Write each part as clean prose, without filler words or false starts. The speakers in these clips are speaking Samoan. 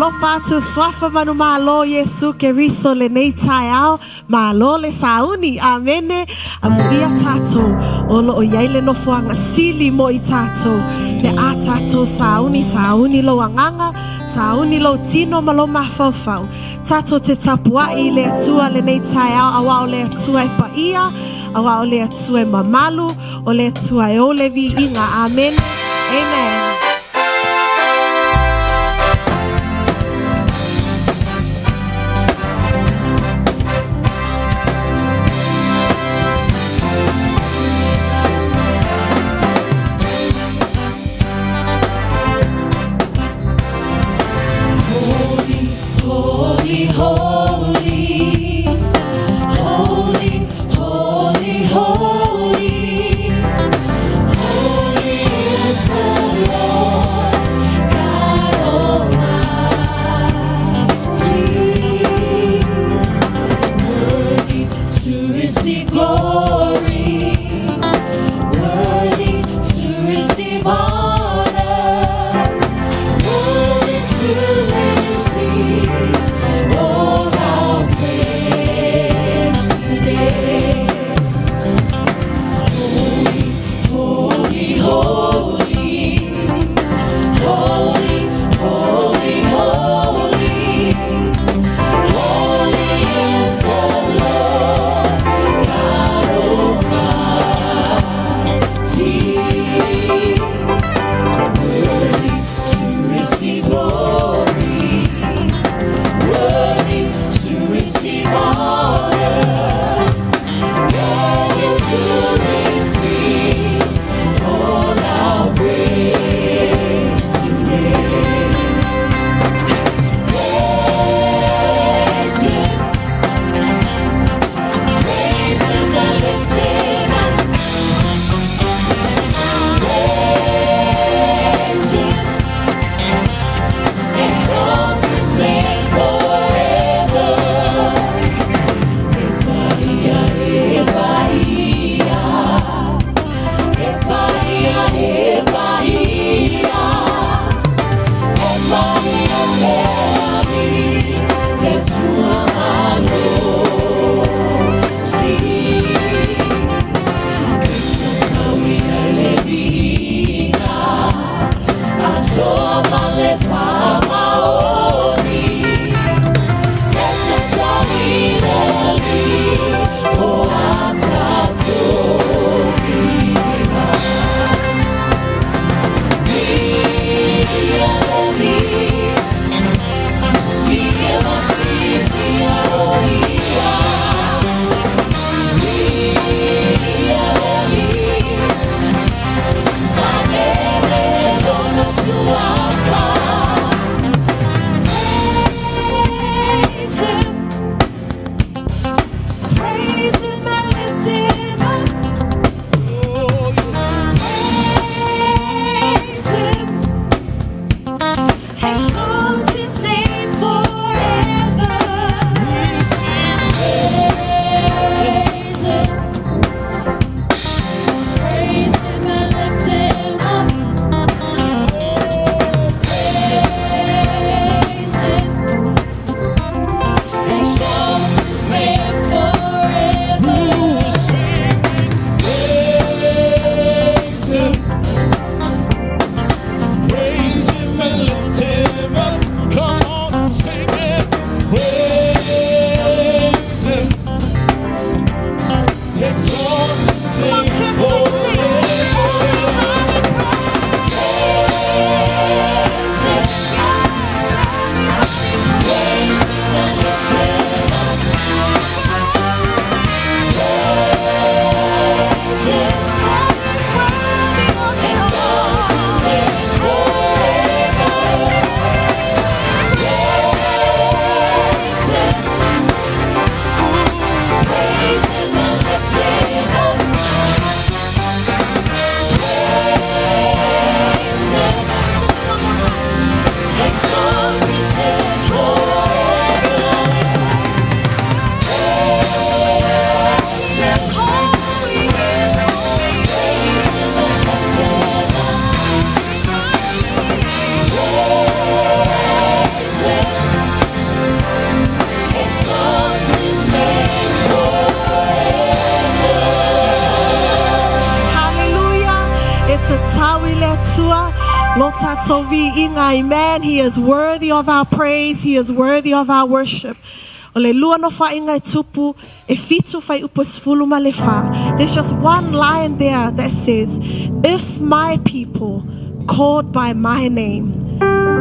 Faatalofa atu Suafa Manumalo Iesu Keriso lenei taeao, malo le sauni, amene, amuia tatou o lo o i ai le nofoaga sili mo i tatou pe a tatou sauni, sauni lou agaga, sauni lou tino ma lou mafaufau. Tatou te tapuai i le Atua lenei taeao aua o le Atua e paia, aua o le Atua e mamalu, o le Atua e ou le viiga. Amene. Amen. Holy, holy, holy, holy, holy, holy is the Lord. Lo tātou viiga, amen. He is worthy of our praise. He is worthy of our worship. O le lua nofoaiga e tupu, e 7 fuaiupu e 14. There's just one line there that says, "If my people called by my name,"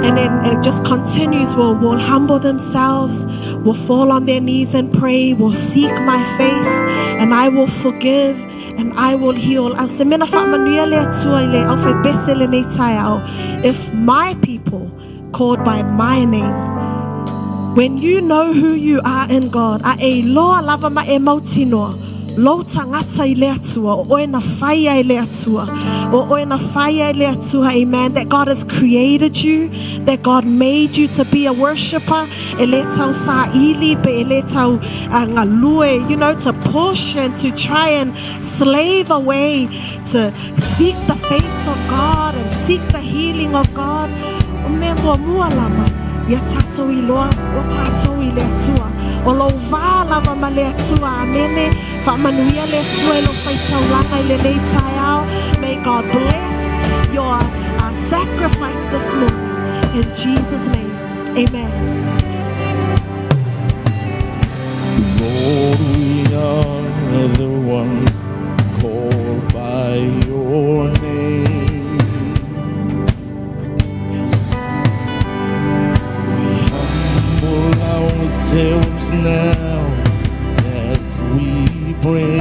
and then it just continues, will humble themselves, will fall on their knees and pray, will seek my face, and I will forgive and I will heal. A o se mea na faamanuia le Atua i le aufaipese lenei taeao. If my people called by my name. When you know who you are in God, a e iloa lava ma e mautinoa, lou tagata i le Atua, o oe na faia e le Atua, o oe na faia e le Atua, amen, that God has created you, that God made you to be a worshipper, e le tau saili, pe e le tau galue, to push and to try and slave away, to seek the face of God and seek the healing of God. O mea muamua lava, ia tātou iloa o tātou i le Atua. O lou va lava ma le Atua, amene. Faamanuia le Atua i lou faitaulaga i lenei taeao. May God bless your sacrifice this morning. In Jesus' name, amen. Lord, we are the ones called by your name. Yes. We humble ourselves now as we pray.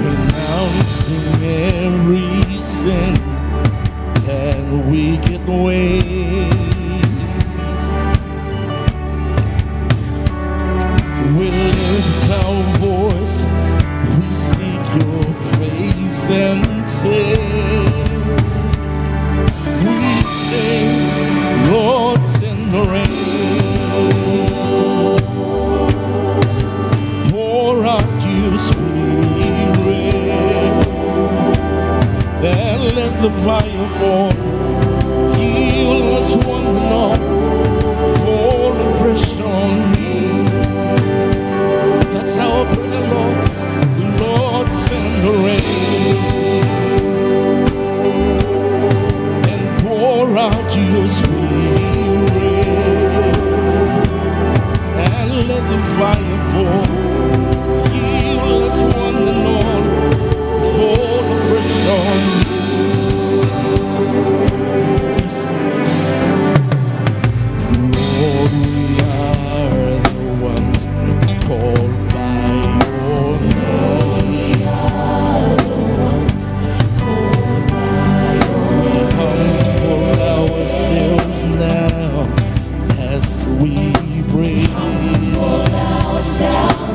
Renouncing every sin and wicked ways. We lift our voice, we seek your face and say, we say, Lord, send the rain, pour out your spirit, and let the fire fall, heal us one and all, fall afresh on me. That's our prayer, Lord. Lord, send the rain and pour out your spirit and let the fire fall. Heal us one and all, fall afresh on me. Yes. Lord, we are the ones called by your name. We humble ourselves now as we pray. Ourselves.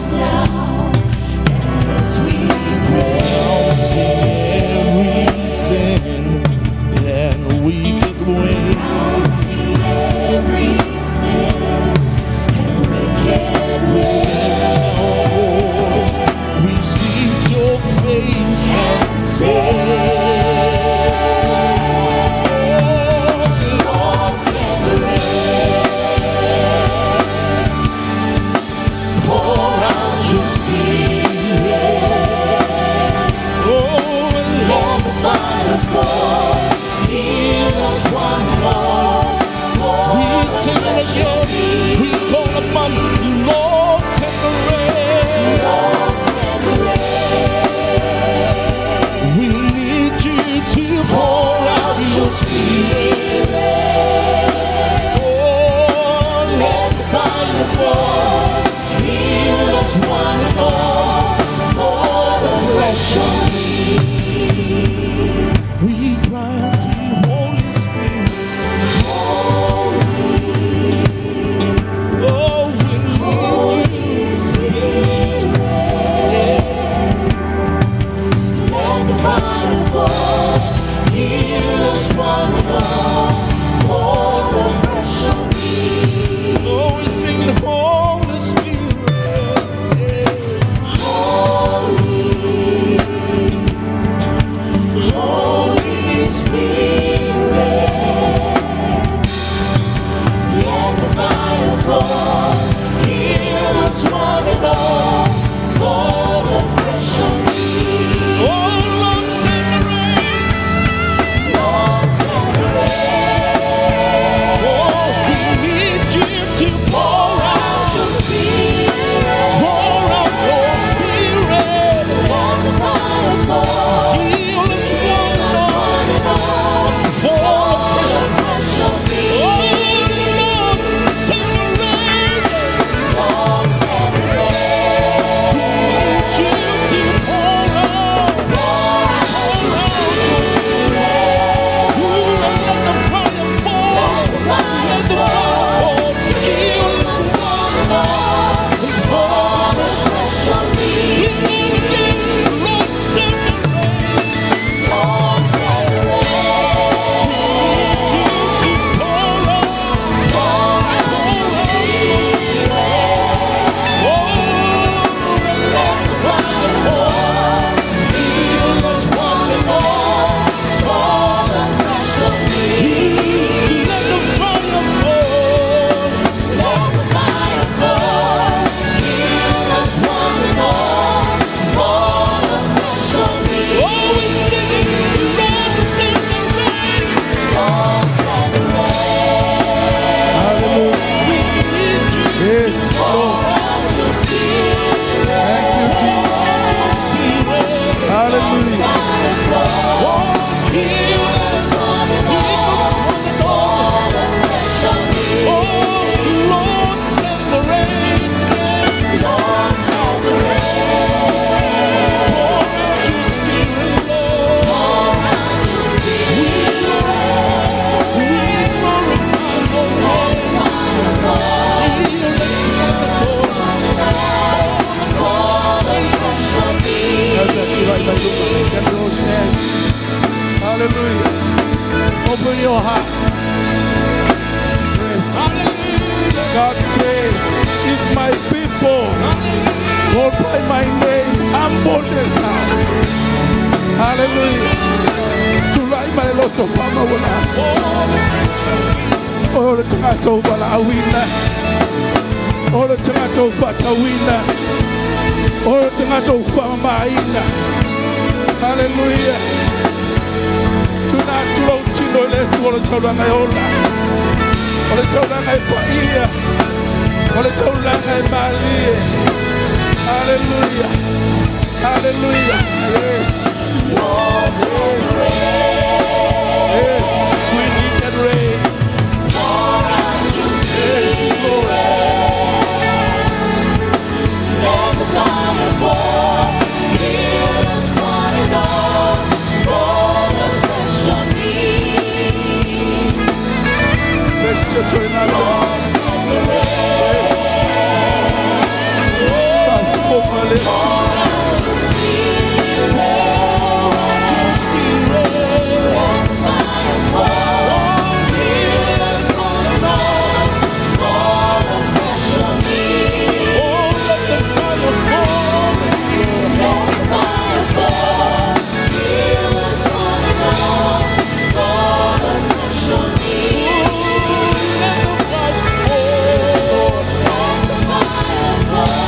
Haleluia. Tulai mai le loto faamaualalo. O le tagata ua valaauina. O le tagata ua faatauina. O le tagata ua faamamaina. Haleluia. Tuuina atu lou tino i le Atua o le taulaga e ola. O le taulaga e paia. O le taulaga e malie. Haleluia. Haleluia. Yes. Yes. Yes. We need that rain. Yes, Lord. Let the fire fall, heal us one and all, fall afresh on me. Bless your twin others. Send the rain, Yes. Faafofoga le Atua. your spirit, let the fire fall, heal us one and all, fall afresh on me. Oh, let the fire fall. Let the fire fall, heal us one and all, fall afresh on me. Let the fire fall. Let the fire fall.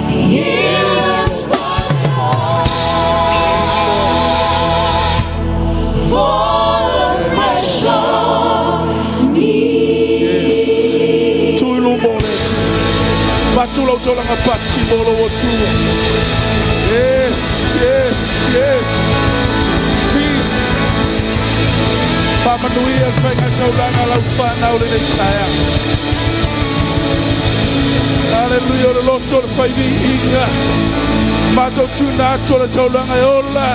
Heal us one and all. Fall afresh on me. Yes. Tuu i luma o le Atua. Avatu lau taulaga pati mo lou Atua. Yes, yes, yes. Jesus. Faamanuia le faiga taulaga lau fanau lenei taeao. Haleluia o le loto o le faiviiga. Matou tuuina atu o le taulaga e ola.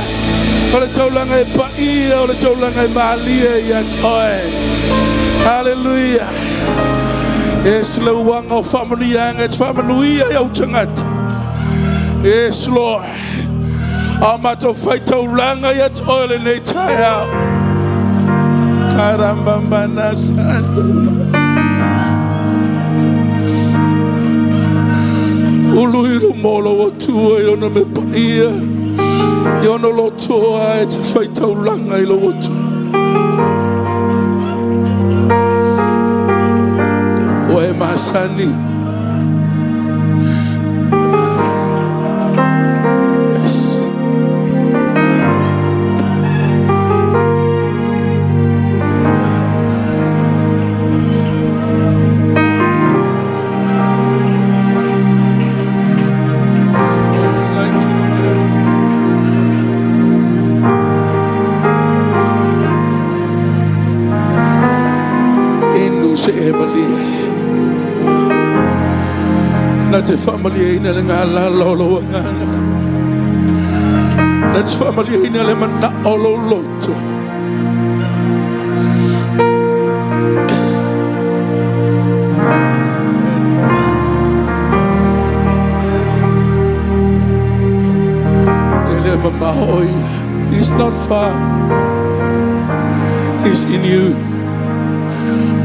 O le taulaga e paia, o le taulaga e malie ia te oe. Haleluia. Yes, le uaga o faamanuiaga e te faamanuia i au tagata. Yes, Lord. A matou faitaulaga ia te oe lenei taeao. Karambambana sanda. Ulu i luma o lou Atua i ona mea paia. I ona lotoa e te faitaulaga i lou Atua. Ua e masani. Yes. There's no one like you, Lord. Inu se e malie. Na te faamalieina le galala o lou agaga. Na te faamalieina le manao o lou loto. E le mamao o ia. He's not far. He's in you.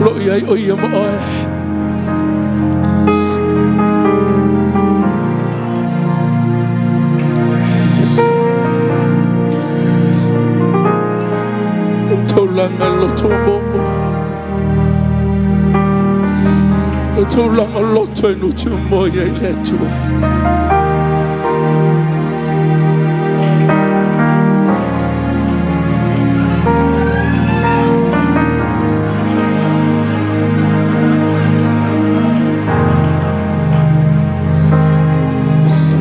Lo i ai o ia ma oe. Yes. Yes. O taulaga loto momo. O taulaga loto e nutu mo ia i le Atua. Yes.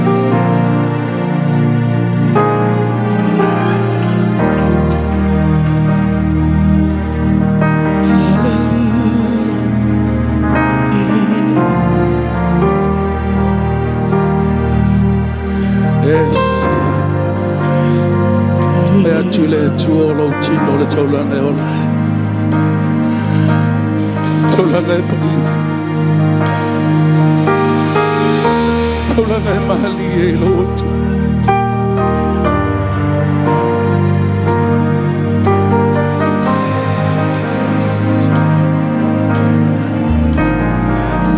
Yes. Yes. E atu le Atua o lou tino le taulaga e ola. Taulaga e paia. Taulaga e malie i lou Atua. Yes. Yes.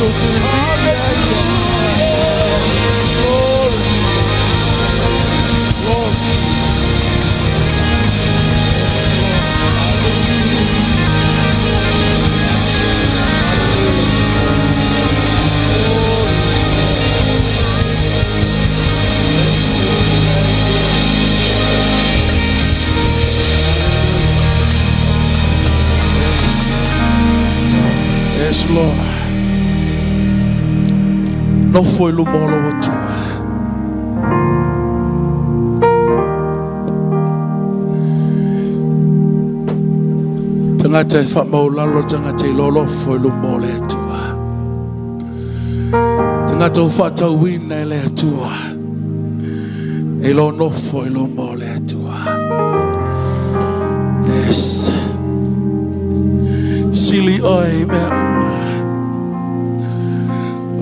Matou te viia ai. Glory. Glory. Yes, Lord. Hallelujah. Bless your name. Yes. Yes, Lord. Nofo i luma o lou Atua. Tagata e faamaulalo, tagata i lolofo i luma o le Atua. Tagata ua faatauina e le Atua. E lo nofo i luma o le Atua. Yes. Sili oe i mea uma.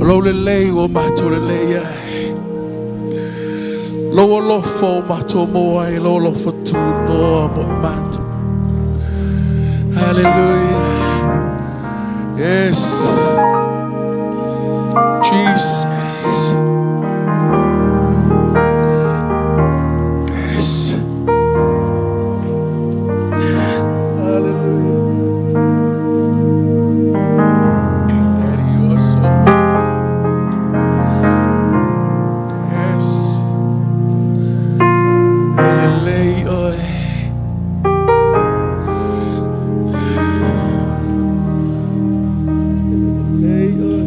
O lou lelei ua matou lelei ai. Lou alofa ua matou maua ai, lou alofa tunoa mo i matou. Hallelujah. Yes. Jesus. Yes. Hallelujah. Daddy, you are so good. Yes. E lelei oe. E lelei oe.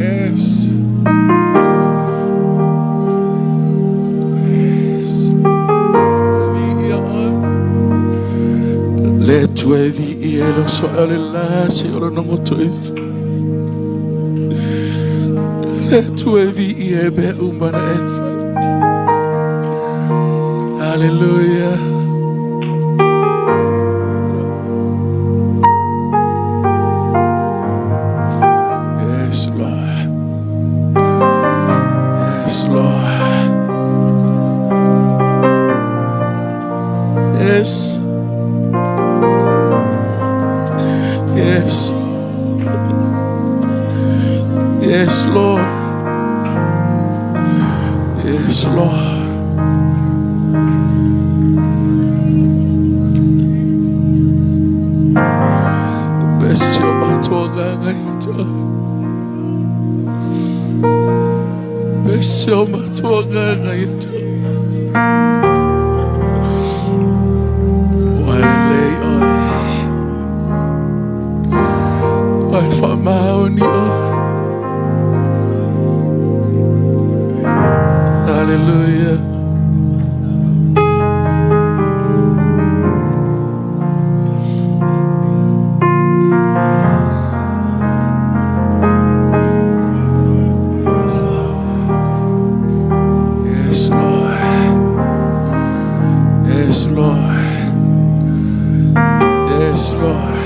Yes. Yes. Viia oe. Le Atua e viia e le oso o le la se o lona goto e Le Atua e viia e mea uma na e fai. Hallelujah. Yes, Lord. Yes, Lord. Yes. Yes. Yes, Lord. Yes, Lord. Bless your matoga ito. Bless your matoga ito. Ua lelei oe. Ua faamaoni oe. Hallelujah. Yes, Lord. Yes, Lord. Yes, Lord. Yes, Lord.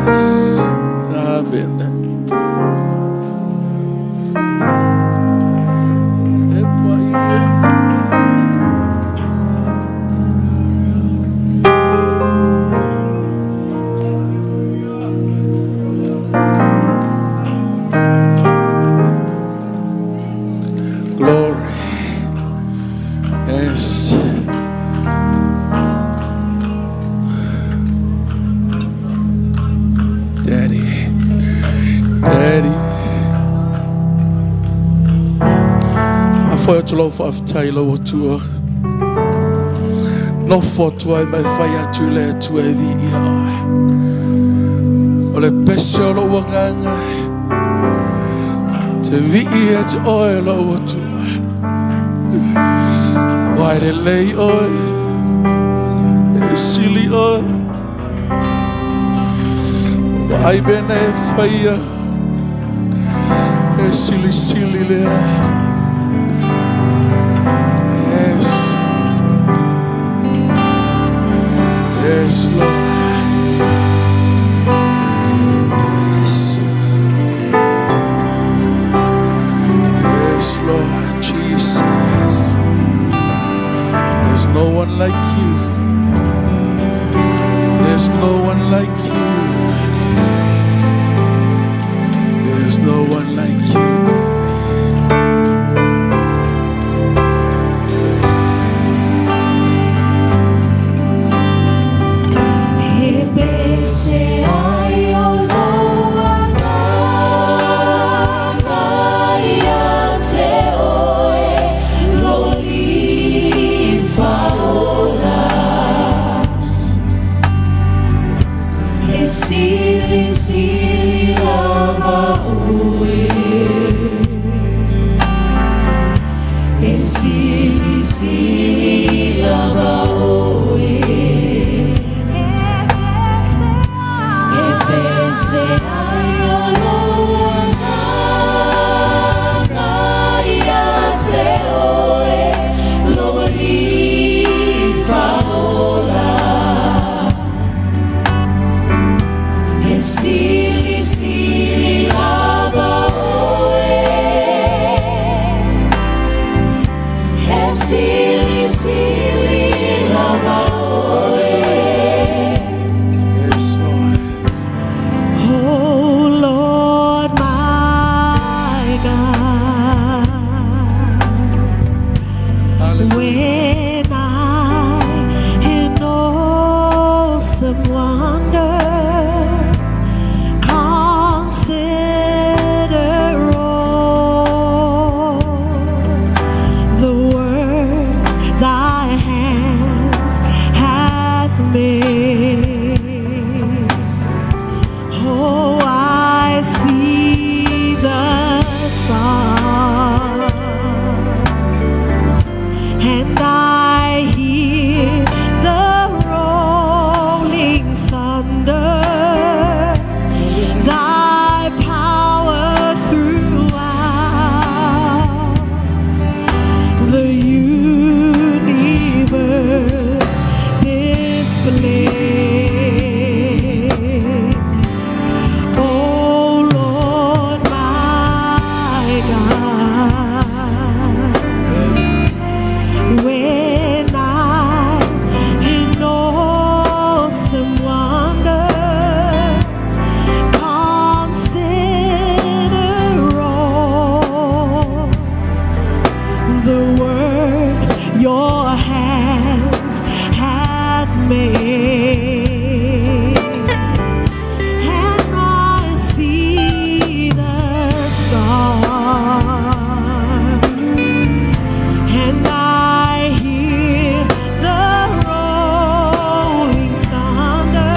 Yes. Amen. Epa, ia. Glory. Yes. Daddy. Daddy. Afai atu lau faafetai i lau Atua. Nofo atu ai ma e fai atu i le Atua e viia oe. O le pese o lou agaga. Te vii e te oe lau Atua. Ua e lelei oe. E sili oe. Ua ai mea na e faia. E silisili lea. Yes. Yes, Lord. Yes. Yes, Lord Jesus. There's no one like you. There's no one like you. There's no one like you. E pese ai o lou agaga ia te oe, lou Alii faaola. E silisili lava oe. E silisili lava oe. E pese ai o lou agaga ia te oe, lou Alii faaola. E silisili lava oe. E silisili lava oe. Yes, Lord. Oh Lord, my God, Hallelujah. when I in awesome wonder consider all the works thy hands hath made. Oh, I see the stars, and I hear the rolling thunder. Thy power throughout the universe display. Oh Lord, my God, when I in awesome wonder consider all the works your hands have made, and I see the stars, and I hear the rolling thunder,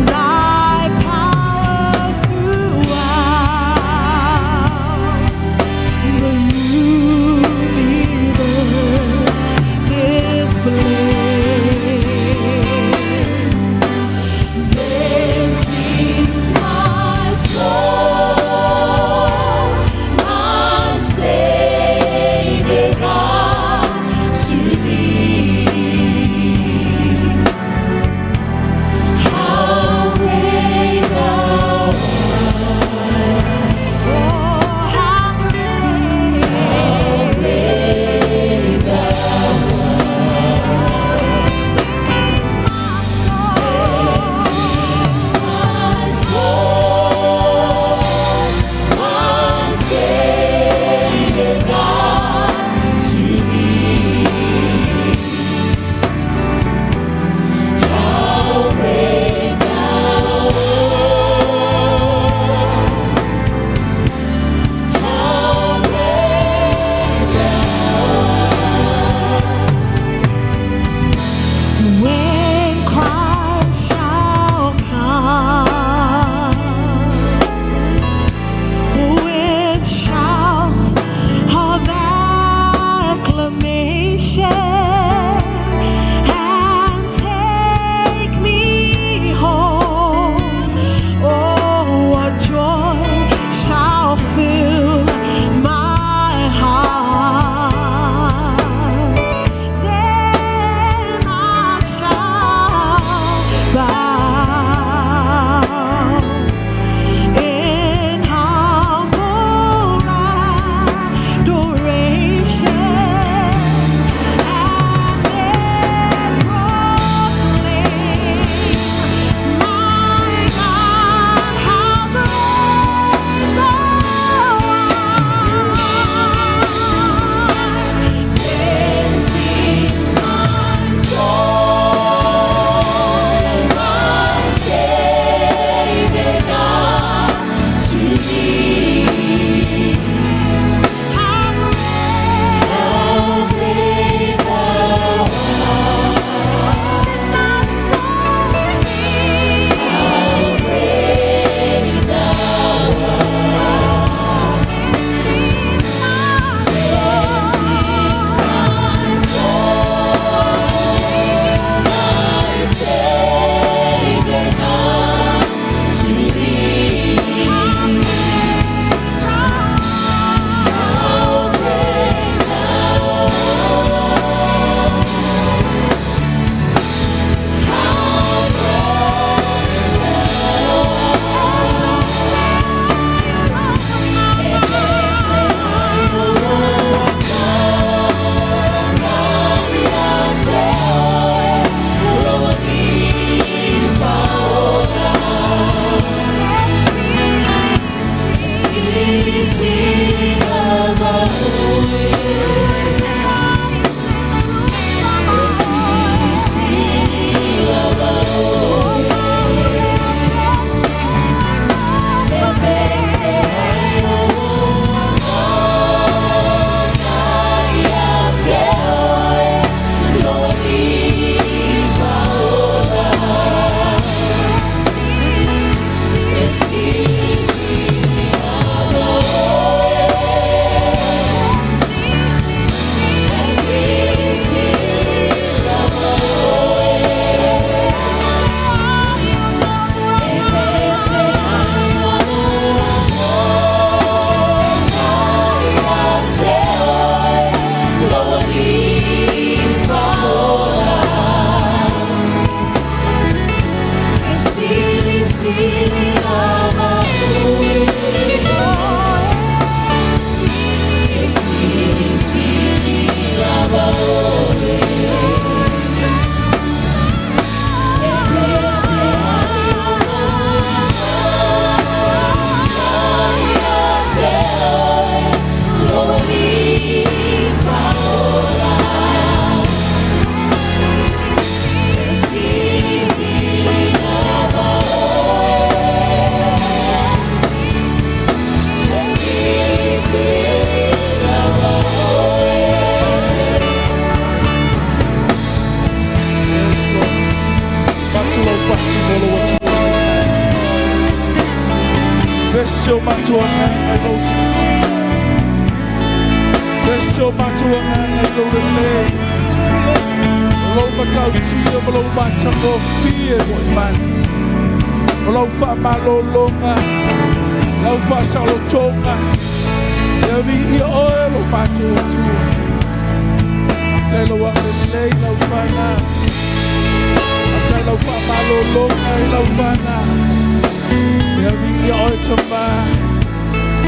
thy power throughout the universe display. matou agaga i lou silisili. Pese o matou agaga i lou lelei. O lou matautia ma lou matagofie mo i matou. O lau faamalologa, lau faasaolotoga, ia viia oe lo matou Atua. Faafetai lau agalelei i lau fanau. Faafetai lau faamalologa i lau fanau. Ia viia oe Tama.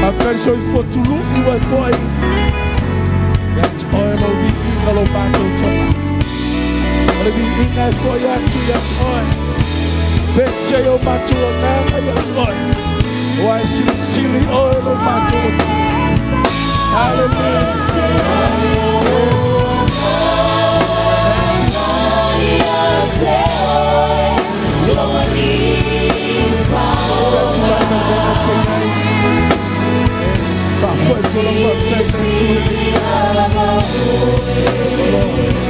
Faafetai soifua tului ua e foaiina. Ia te oe lou viiga lo matou Tama. O le viiga e fo'i atu ia te oe. Pese i o matou agaga ia te oe. Ua e silisili oe lo matou Atua. Hallelujah. Yes. Yes. Faafoe fola faafetai le Atua lenei taeao. Yes, Lord.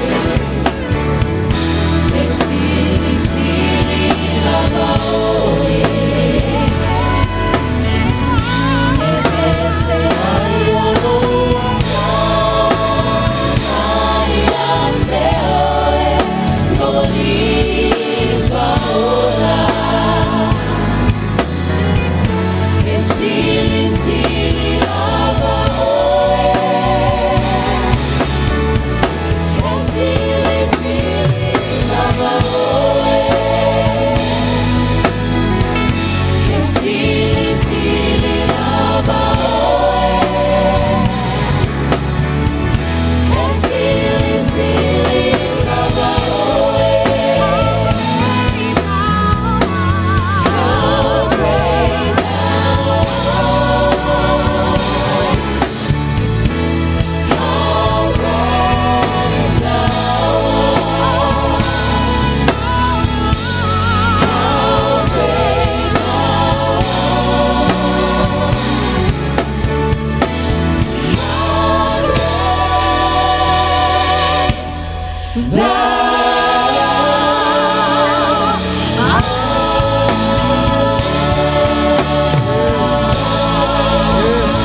Yes.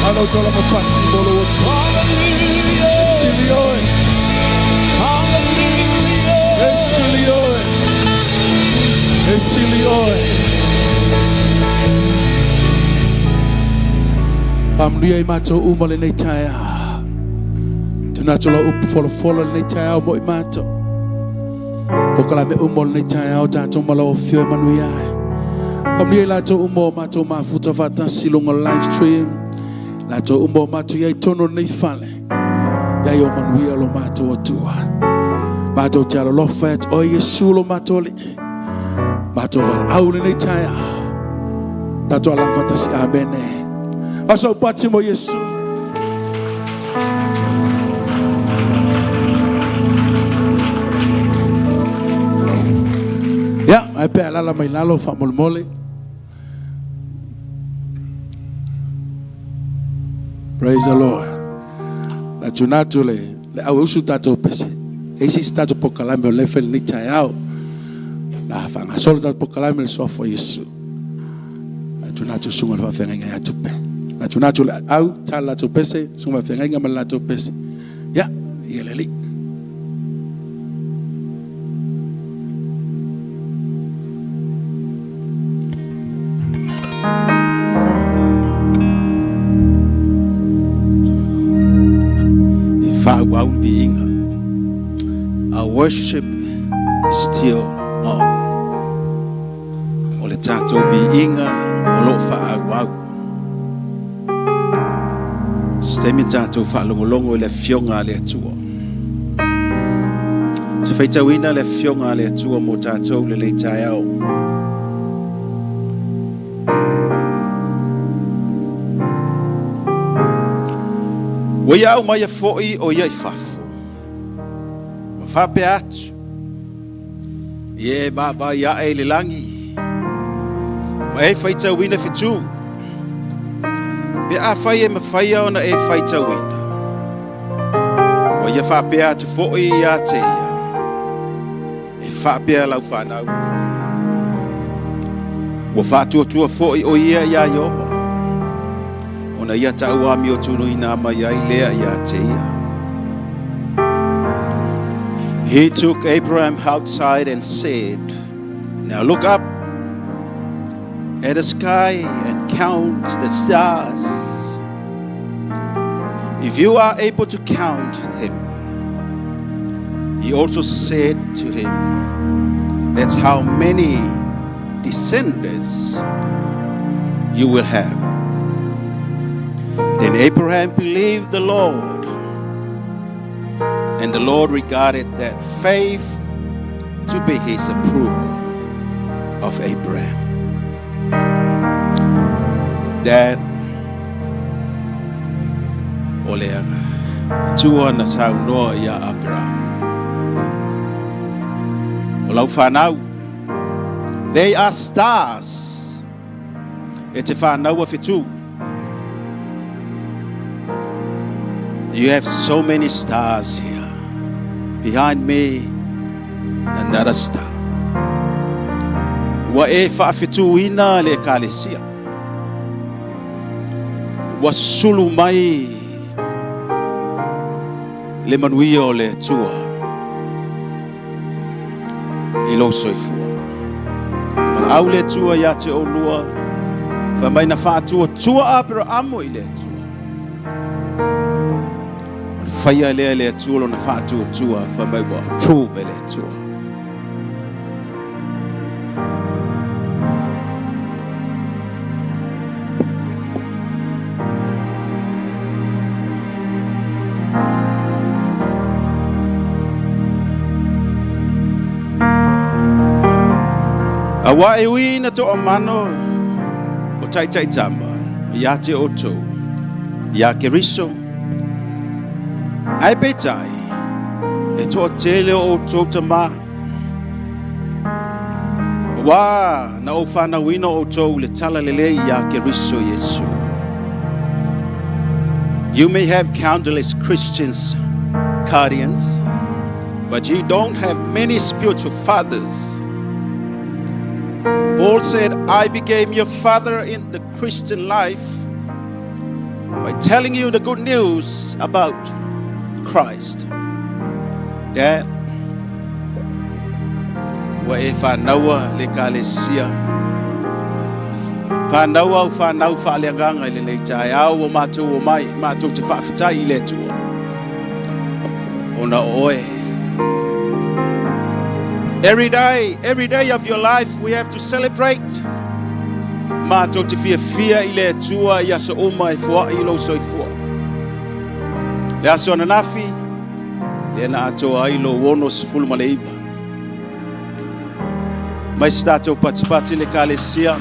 Alo tola mapati mo lo Atua. E sili oe. E sili oe. E sili oe. Faamanuia i matou uma lenei taeao. Tuna atu lau upu folafola lenei taeao mo i matou. Polokalame uma o lenei taeao tatou ma lau afio e manuia ai. Faamanuia i latou uma o matou mafuta faatasi i luga o le live stream. Latou uma o matou i ai tonu o lenei fale. Ia o manuia lo matou Atua. Matou te alolofa ia te oe Iesu lo matou Alii. Matou valaau lenei taeao. Tatou alaga faatasi. Amene. Aso pati mo Iesu. Ia, ai pe alala mai lalo faamolemole. Praise the Lord. La tuna atu le le au e usu tatou pese. E isi isi tatou polokalame o le fai lenei taeao. La faagasolo tatou polokalame le suafa o Iesu. La tuna atu susuga i le faafeagaiga ia Tupe. La tuna atu le au tala latou pese, susuga faafeagaiga ma le latou pese. Ia, ia le Alii. Faaauau le viiga. Our worship is still on. O le tatou viiga o lo o faaauau. Se taimi tatou faalogologo i le Afioga a le Atua. Se faitauina le Afioga a le Atua mo tatou lenei taeao. Ua ia aumaia foi o ia i fafo, ma faapea atu, Ia e vaavaai ae i le lagi, ma e faitauina fetu, pe afai e mafaia ona e faitauina. Ua ia faapea atu foi ia te ia, e faapea lau fanau. Ua faatuatua foʻi o ia iā Ieova, ona ia taʻauamiotunuina mai ai lea iā te ia. He took Abraham outside and said, Now look up at the sky and count the stars. If you are able to count them. He also said to him, That's how many descendants you will have. Then Abraham believed the Lord, and the Lord regarded that faith to be his approval of Abraham. That o le Atua na saunoa iā Aperama. O lau fanau, they are stars. E te whānaua whetū. You have so many stars here. Behind me, another star. Ua e whaawhetūina le ekalesia. Ua susulu mai le manuia o le Atua i lou soifua. Valaau le Atua ia te oulua, fai mai na faatuatua Aperaamo i le Atua. Ona faia lea e le Atua lona faatuatua, fai mai ua approve e le Atua. Auā e ui na toʻamano o taitaitama iā te outou, iā Keriso, ae peitai, e toatele o outou tamā. Auā na ou fanauina outou i le tala lelei iā Keriso Iesu. You may have countless Christians guardians, but you don't have many spiritual fathers. Paul said, I became your father in the Christian life by telling you the good news about Christ. Dad, ua e fanaua le ekalesia. Fanau au fanau faaleagaga i lenei taeao ua matou omai, matou te faafetai i le Atua. Ona o oe. Every day, every day of your life we have to celebrate. Matou te fiafia i le Atua i aso uma e foai i lou soifua. Le aso ananafi, lea na atoa ai lou 69. Mai se tatou patipati le ekalesia.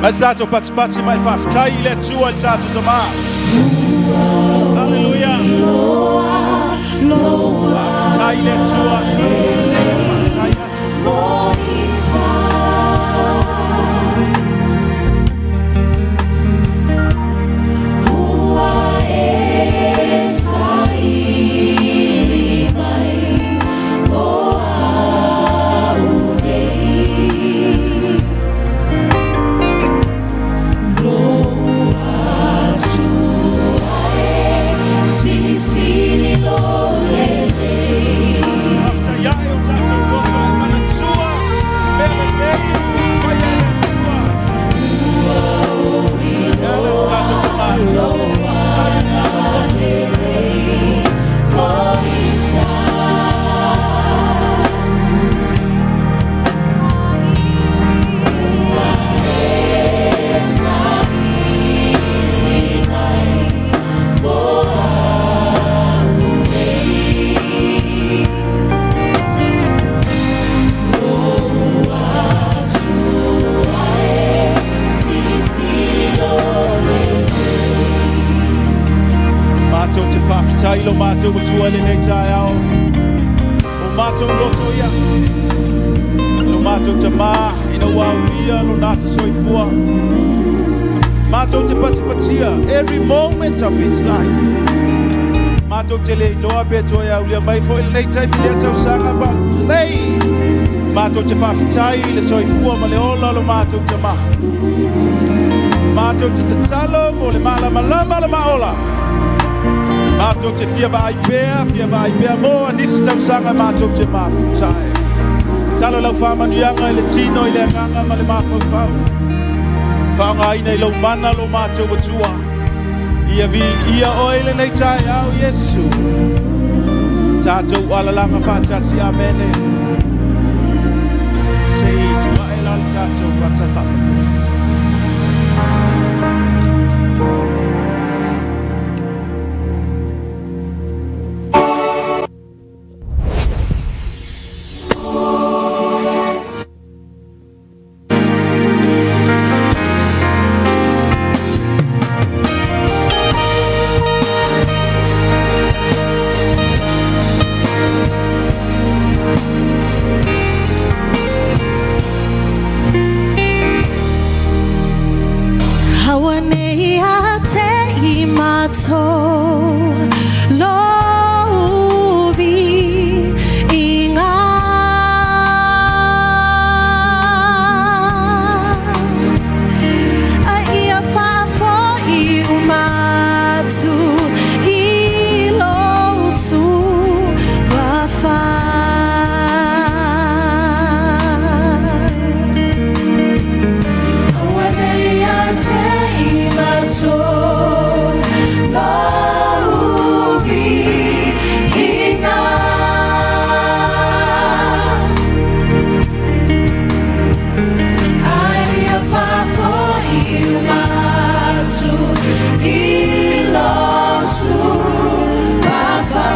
Mai se tatou patipati mai faafetai i le Atua i le tatou tamā. Haleluia. Faafetai i le Atua. Faafetai atu. Faafetai ae o tatou loto e manatua mea lelei mai e le Atua. E ala i le tatou tamā. Faafetai i tatou loto. Matou te faafetai i lo matou Matua i lenei taeao. O matou loto ia. Lo matou tamā ina ua aulia lona aso soifua. Matou te patipatia every moment of his life. Matou te le iloa pe toe aulia mai foi lenei taimi lea tausaga, but today Matou te faafetai i le soifua ma le ola o lo matou Tama. Matou te tatalo mo le malamalama o le maaola. Matou te fia vaai pea, fia vaai pea mo nisi tausaga matou te mafuta ai. Talo lau faamanuiaga i le tino i le agaga ma le mafaufau. Faaaogaina i lou mana lo matou Atua. Ia viia oe i lenei taeao Iesu. Tatou alalaga faatasi, amene. Se i tuae la le tatou ata faamanuia. Aua nei a te i mātou lovi i ngā. A ia whaafoi uma atu i lou suafa. Aua nei a te i mātou lovi i ngā. A ia whaafoi uma atu i lou suafa.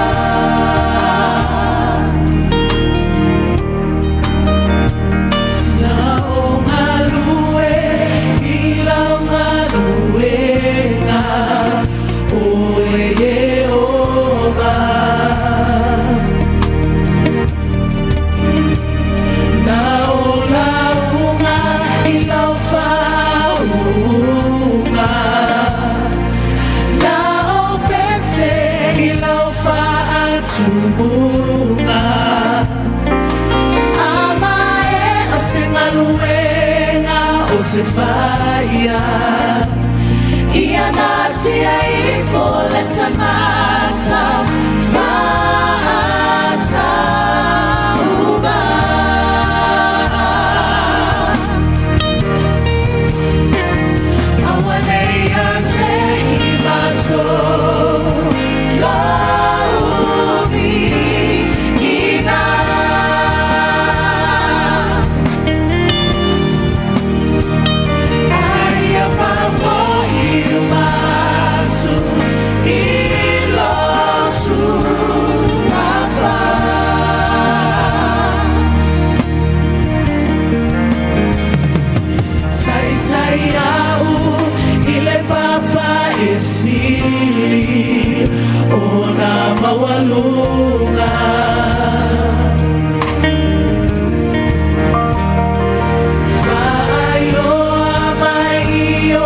Na o galue i lau galuega, oe Ieova. Na o lauga i lau faauuga. Na o pese i lau faatumuga. A maea se galuega ou te faia. Ia natia ifo le tagata faatauva. Aua nei a te i matou lovi i ngā. A ia faafoi uma atu i lou suafa. Taitai au i le papa e sili ona maualuga. Faailoa mai i ou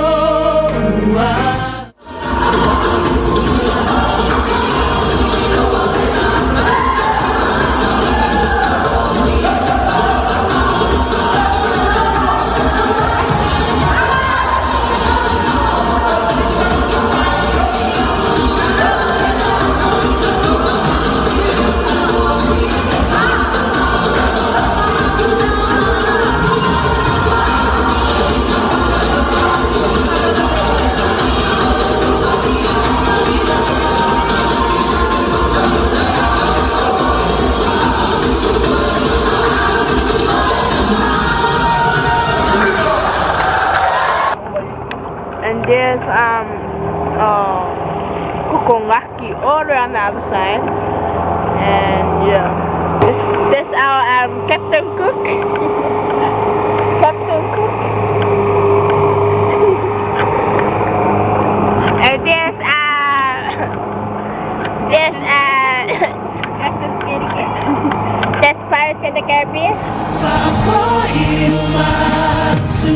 And there's Kukungaki all the way on the other side. And yeah, this our Captain Cook. Captain Cook. And there's Captain That's Pirates of the Caribbean. Faafoi uma atu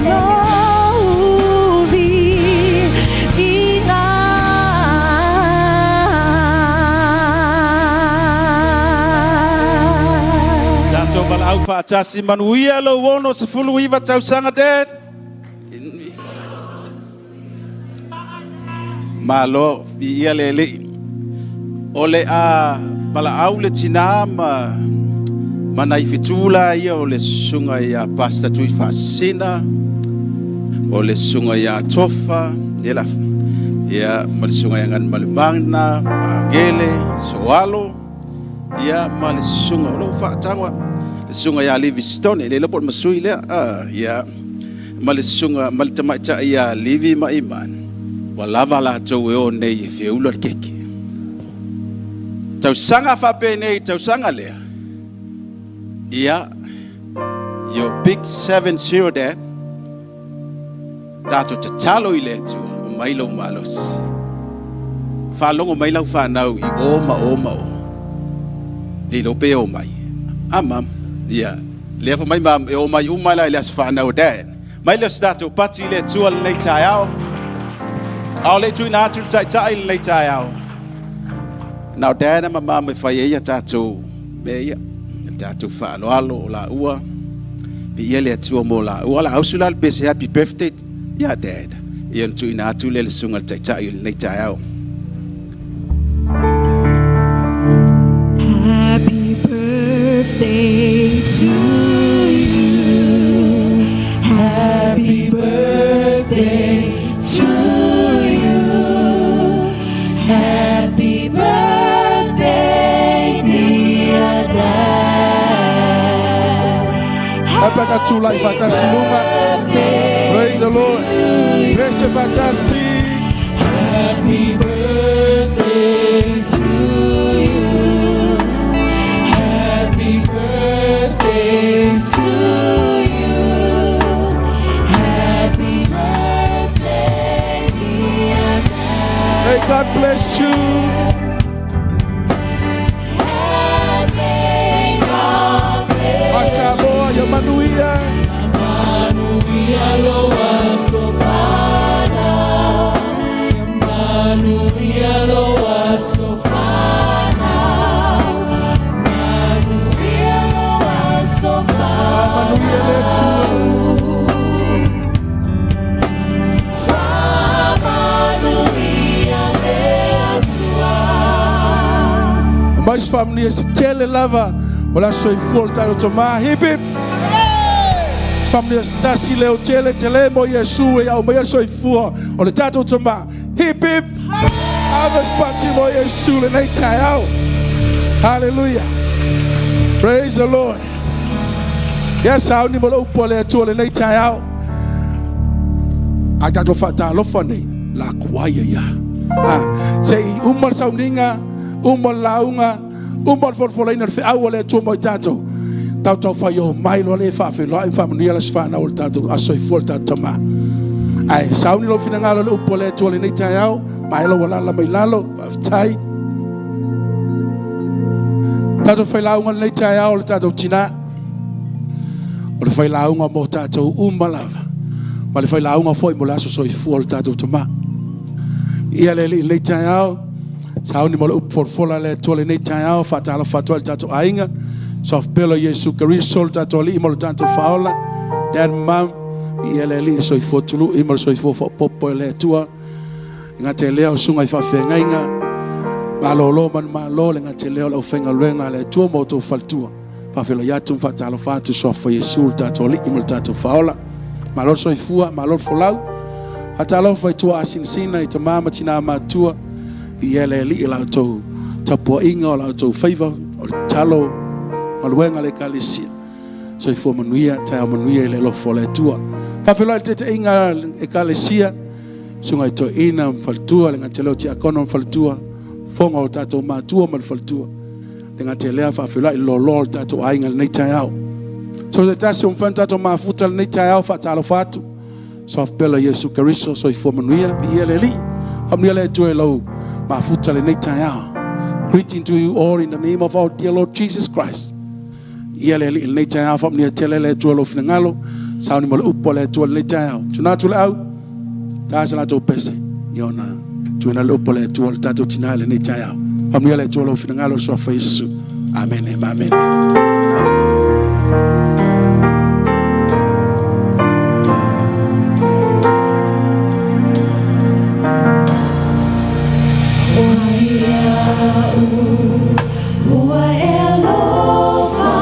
lovi i ngā. Tatou valaau. faatasi manuia lou 69 tausaga Dad. Malo, viia le Alii. O le a valaau le tinā ma ma nai fetu la ia o le susuga ia Pastor Tuifaasisina, o le susuga ia Tofa, ia la, ia ma le susuga ia Galumalemana, Magele, Soalo, ia ma le susuga o lou faatago, le susuga ia Livistone, le iloa po o le masui lea, ah, ia ma le susuga ma le tamaitai ia Livi ma Iman, ua lava latou e o nei e feula le keke. Tausaga faapenei tausaga lea, ia, your big 70 dad, tatou tatalo i le Atua, aumai lou malosi. Faalogo mai lau fanau i o ma o ma o. Le iloa pe o mai. Ah, mam, ia, lea fa mai mam, e o mai uma la i le aso fanau dad. Mai lea o se tatou pati i le Atua lenei taeao. A o le i tuuina atu le taitai lenei taeao. Na o dad ma mam e fai ai a tatou mea ia. Le tatou faaaloalo o laua. Viia le Atua mo laua. La ausu la le pese happy birthday ia dad. Ia ona tuuina atu lea le susuga i le taitai o lenei taeao. Happy birthday to you. Happy birthday to you. Happy birthday, dear Dad. Happy tulai faatasi luma. Praise the Lord. Pese faatasi. Happy birthday to you. Happy birthday to you. Happy birthday, dear Dad. May God bless you. May God bless Masamoa ya manuia. Manuia lou aso fanau. Manuia lou aso fanau. Manuia lou aso Manuia le Atua. Faamanuia le Atua. Mais faamanuia se tele lava o le aso soifua o le tatou Tama. Hip hip. Se faamanuia se tasi leo tele tele mo Iesu e aumaia le soifua o le tatou Tama. Hip hip. Ave se pati mo Iesu lenei taeao. Hallelujah. Praise the Lord. Yes, sauni mo le upu a le Atua lenei taeao. A tatou faatalofa nei, la kuaia ia. Ah, se i uma le sauniga, uma le lauga, uma le folafolaina o le feau a le Atua mo i tatou. Tautau fai o mai loa le faafeiloai ma faamanuia le aso fanau o le tatou aso soifua o le tatou Tama. Ae sauni lou finagalo i le upu a le Atua lenei taeao, ma e lau alala mai lalo, faafetai. Tatou failauga lenei taeao o le tatou tinā. O le failauga mo tatou uma lava. Ma le failauga foi mo le aso soifua o le tatou Tama. Ia le Alii lenei taeao, sauni mo le upu folafola a le Atua lenei taeao, faatalofa atu ai le tatou aiga. Soafapelo Iesu Keriso le tatou Alii ma le tatou Faaola. Dad and Mom, ia le Alii le soifua tului ma le soifua faaopoopo e le Atua. E gata i lea o susuga i faafeagaiga, malolo manumalo, le gata i lea o le aufaigaluega a le Atua ma outou faletua. Faafeiloai atu ma faatalofa atu i suafa o Iesu le tatou Alii ma le tatou Faaola. Malo le soifua, malo le folau. Faatalofa i tua asinasina i tama ma tina matua, viia le Alii i la outou tapuaiga o la outou faiva, o le tatalo, galuega a le Ekalesia. Soifua manuia, taeao manuia i le alofa o le Atua. Faafeiloai i le taitaiga a le Ekalesia, susuga i toeaina ma faletua, le gata i lea o tiakono ma faletua, fofoga o tatou matua ma le faletua. Le gata i lea, faafeiloai i le loaloa o le tatou aiga i lenei taeao. So se tasi o mafai ona tatou mafuta lenei taeao, faatalofa atu. Soafapela Iesu Keriso, soifua manuia, viia le Alii. Faamanuia le Atua i lau mafuta lenei taeao. Greeting to you all in the name of our dear Lord Jesus Christ. Ia le Alii lenei taeao, faamanuia tele le Atua i lou finagalo. Sauni mo le upu a le Atua lenei taeao. Tuna atu le au, ta se latou pese, ia ona tuuina le upu a le Atua le tatou tinā i lenei taeao. Faamanuia le Atua i lou finagalo i le suafa o Iesu. Amene ma amene. Ua e alofa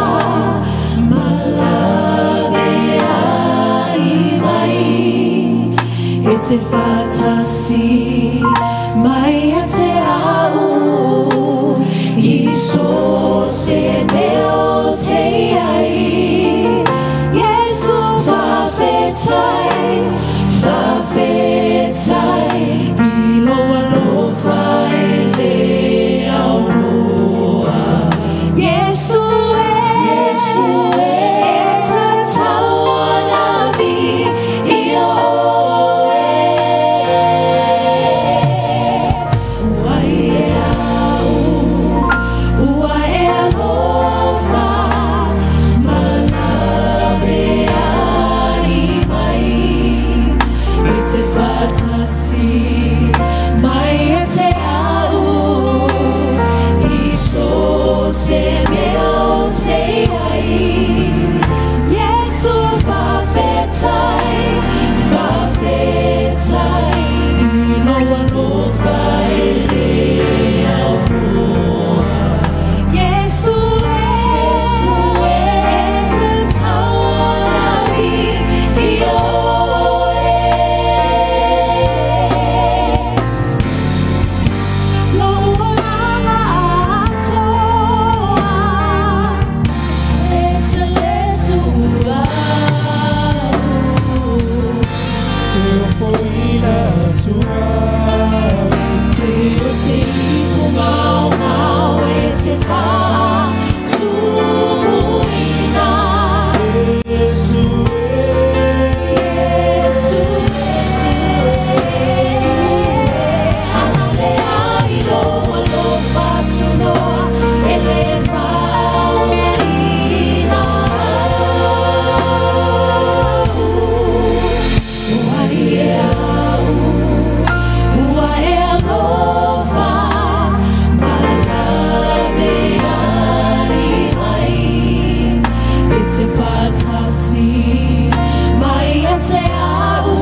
ma lawe ai mai e te whātasi mai a te au i so te meo te ai Yesu whawhetai, whawhetai i lo alofa e le auroa Yesu e, Yesu e, e tatau vi i oe. Ua e au, ua e alofa, ma lawe ai mai. E te whātasi mai e te au i so te meo te ai. Yesu whawhetai, whawhetai i lo alofa e le auroa. Yesu e, Yesu e, e tatau ona i oe. Lo olaga atoa e te le tua. Te ofoina tua. E o se ipu ngao ngao e te whaatuina. Yesu e. Yesu, Yesu, Yesu Anale ai lo alofa tunoa e le whaogaina. Ua e au, ua e alofa, ma lawe ai mai. E te whātasi mai a te au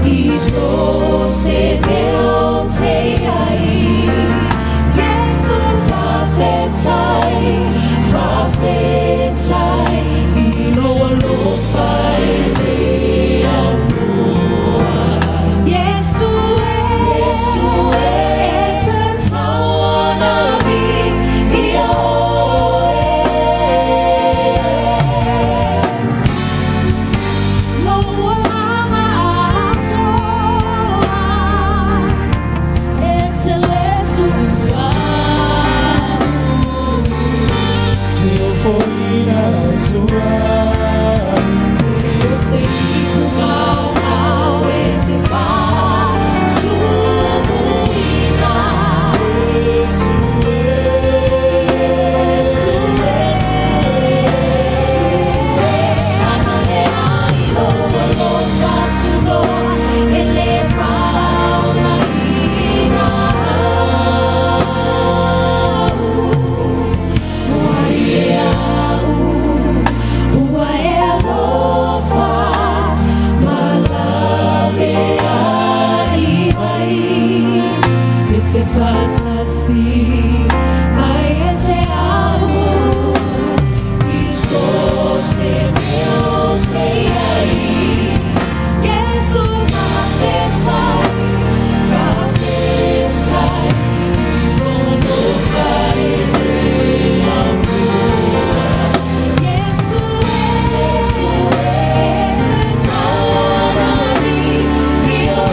i so te meo te ai. Yesu whawhetai, whawhetai i lo alofa e le auroa. Yesu e, Yesu e, e tatau ona vi i oe. Lo olaga atoa e te le tua. Te ofoina tua. E o se ipu ngao ngao e te whaatumuina. Yesu e. Yesu, Yesu, Yesu e Anale ai lo alofa tunoa e le whaogaina. Ua e au, ua e alofa, ma lawe ai mai. E te whātasi mai e te au i so te meo te ai. Yesu whawhetai, whawhetai i lo alofa e le auroa. Yesu e, Yesu e, e tatau ona vi i oe.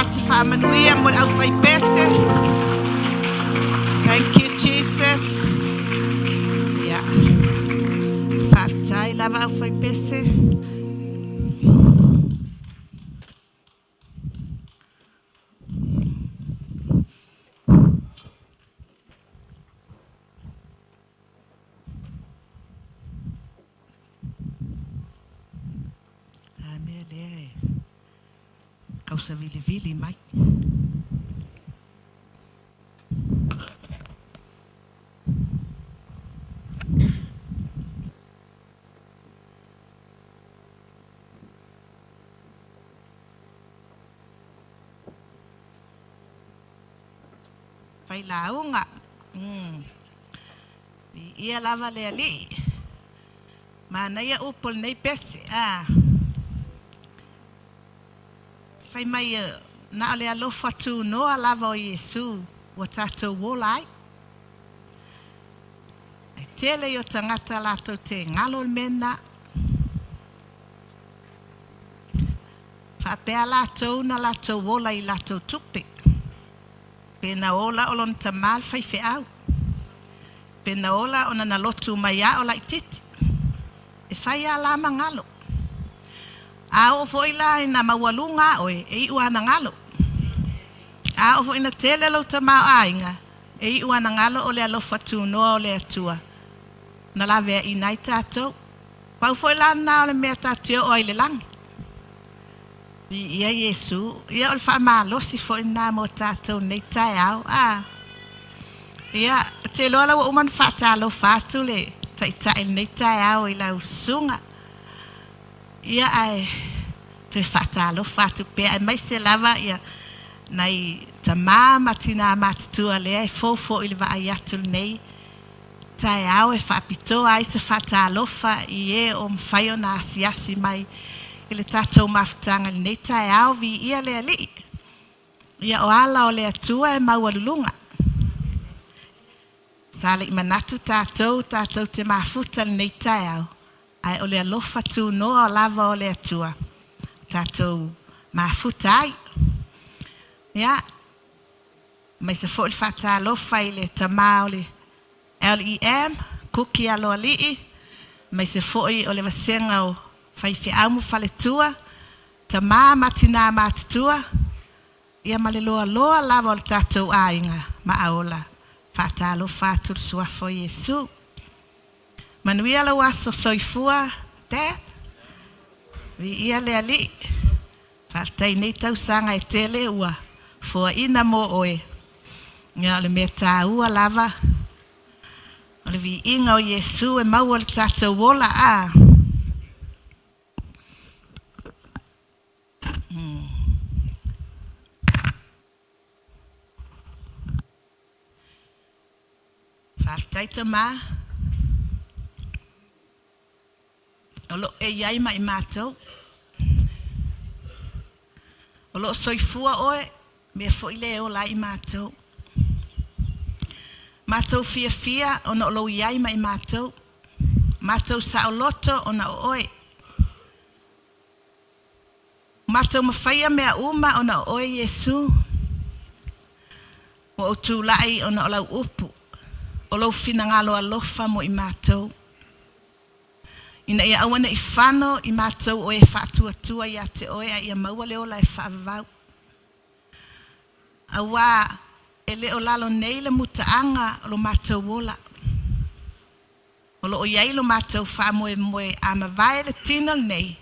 Avati faamanuia mo le aufaipese. Thank you Jesus. Ia. Faafetai lava aufaipese. A mea lea e kausavilivili mai. Failauga. Viia lava le Alii. Manaia upu o lenei pese. A. Fai mai na o le alofa tunoa lava o Iesu ua tatou ola ai. E tele i o tagata latou te galo le mea lena. Faapea latou na latou ola i latou tupe. Pe na ola o lona tama le faifeau. Pe na ola ona na lotu mai a o laititi. E fai a la ma galo. A oo foi la ina maualuga a oe, e iu ana galo. A oo foi ina tele lou tamaoaiga, e iu ana galo o le alofa tunoa o le Atua. Na laveaiina ai tatou. Pau foi la lena o le mea tatou te oo ai i le lagi. Viia Iesu. Ia o le faamalosi foi lena mo tatou nei taeao. A. Ia, ou te iloa la ua uma ona faatalofa atu le taitai i lenei taeao i lau susuga. Ia ae toe faatalofa atu pea aemaise lava ia nai tama ma tinā matutua lea e fofo i le vaai atu lenei taeao e faapitoa ai se faatalofa i e o mafai ona asiasi mai i le tatou mafutaga i lenei taeao. Viia le Alii. Ia o ala o le Atua e maualuluga. Sa le i manatu tatou tatou te mafuta lenei taeao, ae o le alofa tunoa lava o le Atua tatou mafuta ai. Ia, aemaise foi le faatalofa i le tama o le LEM, Kuki Aloalii, aemaise foi o le vasega o faifeau ma faletua, tama ma tinā matutua, ia ma le loaloa lava o le tatou aiga maaola. Faatalofa atu le suafa o Iesu. Manuia lau aso soifua, Dad. Viia le Alii. Faafetai nei tausaga e tele ua foaina mo oe. Ia o le mea taua lava o le viiga o Iesu e maua le tatou ola a. Faafetai tama. O lo o e i ai ma i matou. O lo o soifua oe, mea foi lea e ola ai i matou. Matou fiafia ona o lou i ai ma i matou. Matou saoloto ona o oe. Matou mafaia mea uma ona o oe Iesu. Ua ou tulai ona o lau upu, o lou finagalo alofa mo i matou. Ina ia aua ne i fano i matou o e faatuatua ia te oe a ia maua le ola e faavavau. Auā e le o lalo nei le mutaaga o lo matou ola. O lo o i ai lo matou faamoemoe a mavae le tino lenei,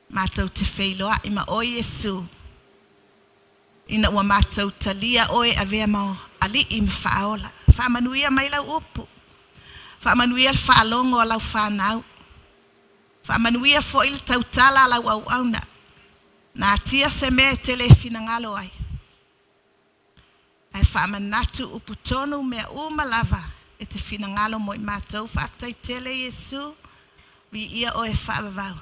matou te feiloai ma oe Iesu, ina ua matou talia oe avea ma Alii ma Faaola. Faamanuia mai lau upu. Faamanuia le faalogo a lau fanau. Faamanuia foi le tautala a lau auauna. Natia se mea e te le finagalo ai. Ae faamanatu upu tonu mea uma lava e te finagalo mo i matou. Faafetai tele Iesu, viia oe e faavavau.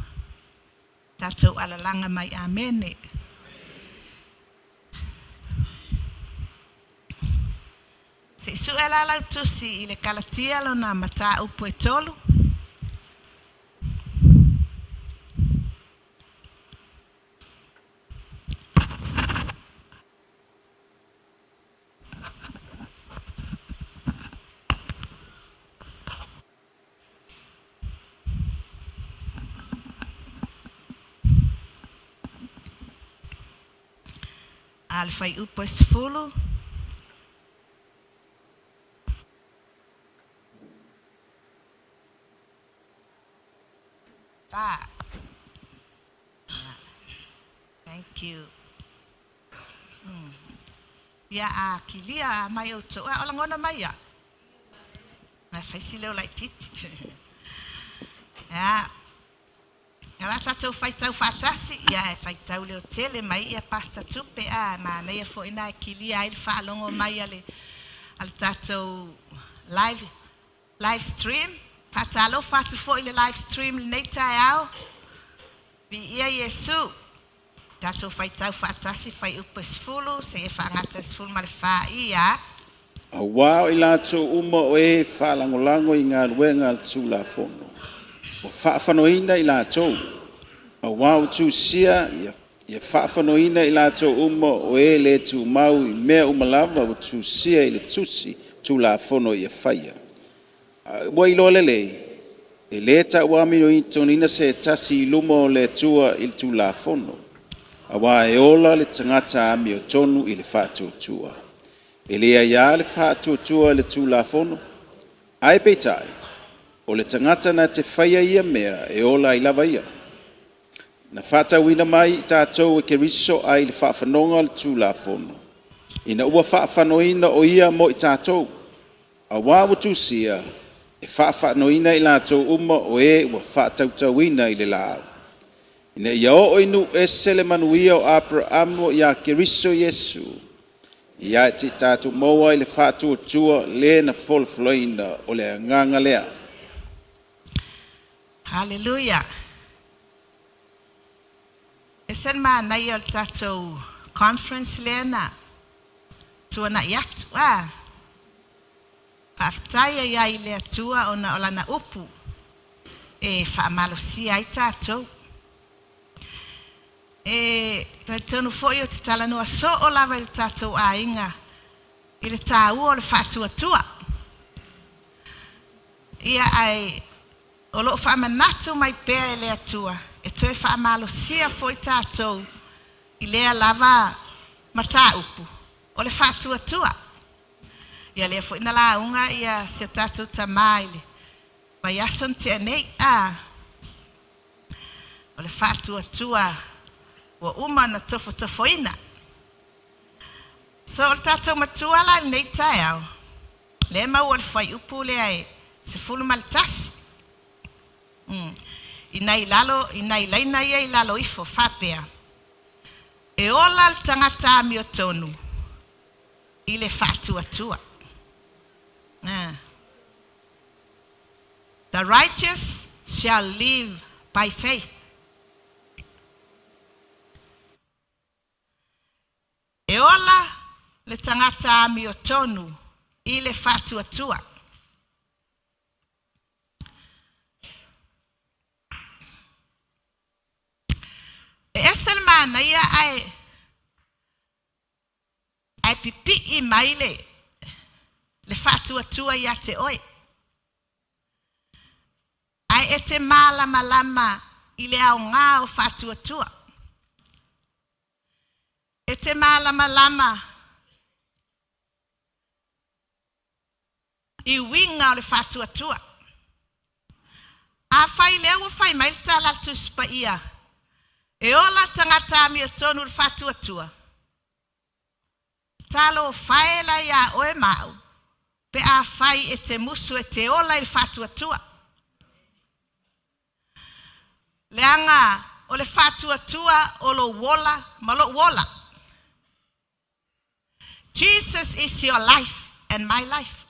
Tatou alalaga mai. Amene. Se i sue la lau tusi i le Kalatia lona mataupu e 3. A le fuaiupu e 10. Fa. Thank you. Ia a kilia mai outou. A o lagona mai ia. Mai fai se leo laitiiti. Ia. Ia la tatou faitau faatasi, ia e faitau leo tele mai ia Pastor Tupe, a manaia foi na e kilia ai le faalogo mai a le a le tatou live live stream. Faatalofa atu foi i le live stream lenei taeao. Viia Iesu. Tatou faitau faatasi fuaiupu e 10 seia faagata i le 14 ia. Auā o i latou uma o e faalagolago i galuega a le Tulafono, ua faafanoina i latou, auā ua tusia, ia faafanoina i latou uma o e le tumau i mea uma lava ua tusia i le tusi Tulafono ia faia. Ae ua iloa lelei, e le tauamiotonuina se tasi i luma o le Atua i le Tulafono, auā e ola le tagata amiotonu i le faatuatua. E le aia le faatuatua i le Tulafono, ae peitai, o le tagata na te faia ia mea e ola ai lava ia. Na faatauina mai i tatou e Keriso ai le faafanoga o le Tulafono, ina ua faafanoina o ia mo i tatou, auā ua tusia, e faafanoina i latou uma o e ua faatautauina i le laau, ina ia oo i nuu ese le manuia o Aperamo ia Keriso Iesu, ia te tatou maua ai le faatuatua le na folafolaina o le agaga lea. Hallelujah. E se manaia o le tatou conference lea na tuanai atu. A, faafetai ai ai i le Atua ona o lana upu e faamalosia ai tatou. E talitonu foi o te talanoa soo lava i le tatou aiga i le tāua o le faatuatua. Ia ae o loo faamanatu mai pea e le Atua e toe faamalosia foi tatou i lea lava mataupu o le faatuatua. Ia lea foi na lauga ia si o tatou tamā i le vaiaso na tea nei. A, o le faatuatua ua uma na tofotofoina. So o le tatou matua la i lenei taeao, lea e maua le fuaiupu lea e 11. I nai lalo, i nai laina ia i lalo ifo faapea, e ola le tagata amiotonu i le faatuatua. Ah. The righteous shall live by faith. E ola le tagata amiotonu i le faatuatua. E ese le manaia ae ae pipii mai le le faatuatua ia te oe. Ae e te malamalama i le aoga o faatuatua. E te malamalama i uiga o le faatuatua. Afai lea ua fai mai le tala a le Tusi Paia, e ola tagata amiotonu i le faatuatua, talofa e la iā oe ma au, pe afai e te musu e te ola i le faatuatua. Leaga o le faatuatua o lou ola ma lou ola. Jesus is your life and my life.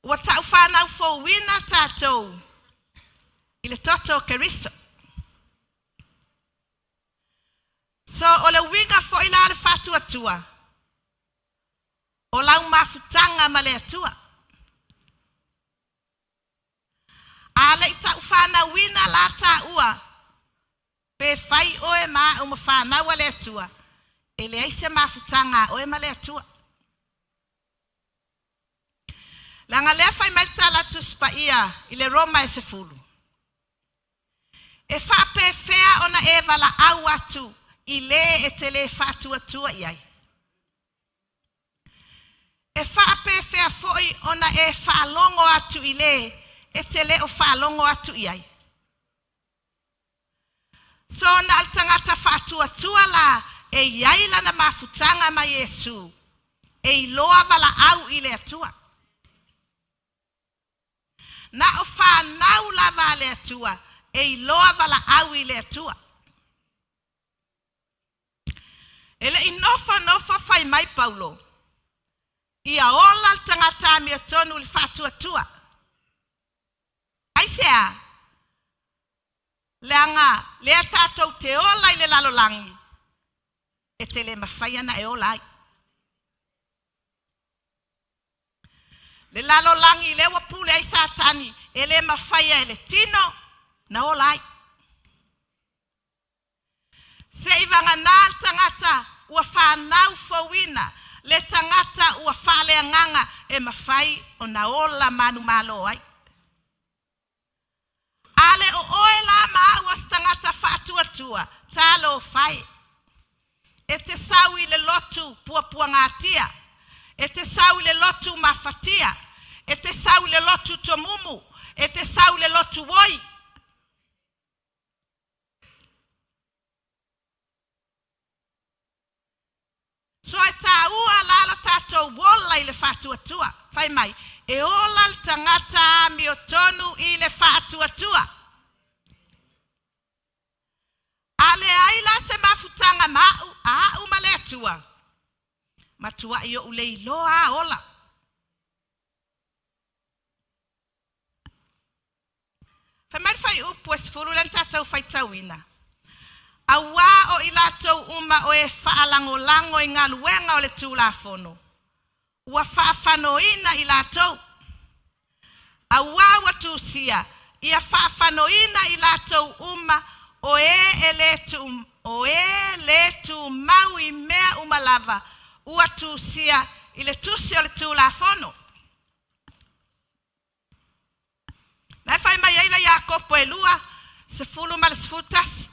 Ua taufanau fouina tatou i le toto o Keriso. So o le uiga foi la o le faatuatua, o lau mafutaga ma le Atua. A le i taufanauina la taua, pe fai oe ma au ma fanau a le Atua, e leai se mafutaga a oe ma le Atua. Leaga lea fai mai le tala a Tusi Paia i le Roma e 10. E faapefea ona e valaau atu i lē e te lē faatuatua i ai? E faapefea foi ona e faalogo atu i lē e te le o faalogo atu i ai? So na o le tagata faatuatua la e i ai lana mafutaga ma Iesu, e iloa valaau i le Atua. Na o fanau lava a le Atua e iloa valaau i le Atua. E le i nofonofo fai mai Paulo, ia ola le tagata amiotonu i le faatuatua. Aisea? Leaga lea tatou te ola i le lalolagi, e te le mafai ona e ola ai. Le lalolagi lea ua pule ai Satani, e le mafaia e le tino na ola ai. Se i vagana le tagata ua fanau fouina, le tagata ua faaleagaga e mafai ona ola manumalo ai. A le o oe la ma au o se tagata faatuatua, talofa e. E te sau i le lotu puapuagatia, e te sau i le lotu mafatia, e te sau i le lotu tomumu, e te sau i le lotu oi. So e taua la lo tatou ola i le faatuatua. Fai mai, e ola le tagata amiotonu i le faatuatua. A leai la se mafutaga ma au, a au ma le Atua, matuai ou le iloa a ola. Fai mai le fuaiupu e 10 lea na tatou faitauina. Auā o i latou uma o e faalagolago i galuega o le Tulafono, ua faafanoina i latou. Auā ua tusia, ia faafanoina i latou uma o e e le tu, o e le tumau i mea uma lava ua tusia i le tusi o le Tulafono. Na e fai mai ai la Iakopo e 2, 10 ma le 11.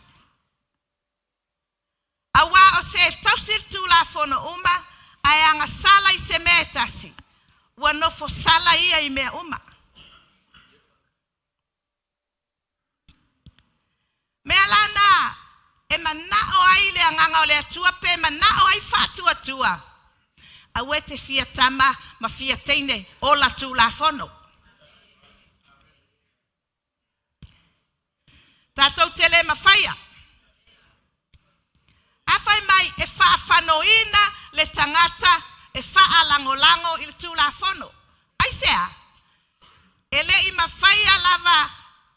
Auā o se e tausi le Tulafono uma, ae agasala i se mea e tasi, ua nofo sala ia i mea uma. Mea lana e manao ai le agaga o le Atua pe manao ai faatuatua. Aua e te fia tama ma fia teine ola Tulafono. Tatou te le mafaia. A fai mai e faafanoina le tagata e faalagolago i le Tulafono. Aisea? E le i mafaia lava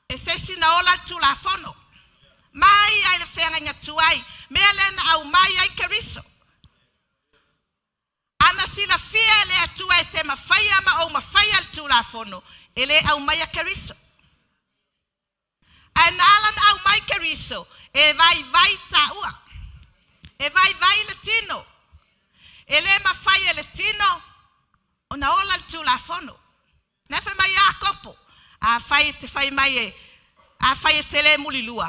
e se isi na ola le Tulafono. Mai ai le feagaiga tuai, mea lea na aumai ai Keriso. Ana silafia e le Atua e te mafaia ma ou mafaia le Tulafono, e le aumaia Keriso. Ae na ala na aumai Keriso, e vaivai taua. E vaivai le tino. E le mafai e le tino ona ola le Tulafono. Na fai mai Iakopo, a fai e te fai mai e, a fai e te le mulilua,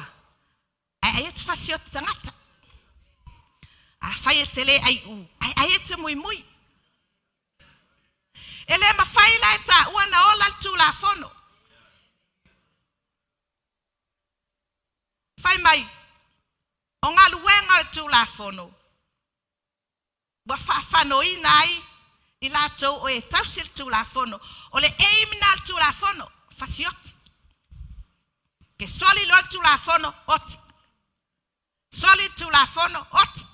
ae ai e te fasioti tagata. A fai e te le aiu, ae ai e te muimui. E le mafai la e taua na ola le Tulafono. Fai mai, o galuega o le Tulafono, ua faafanoina ai i latou o e tausi le Tulafono. O le aim na le Tulafono, fasioti. Ke soli loa le Tulafono, oti. Soli le Tulafono, oti.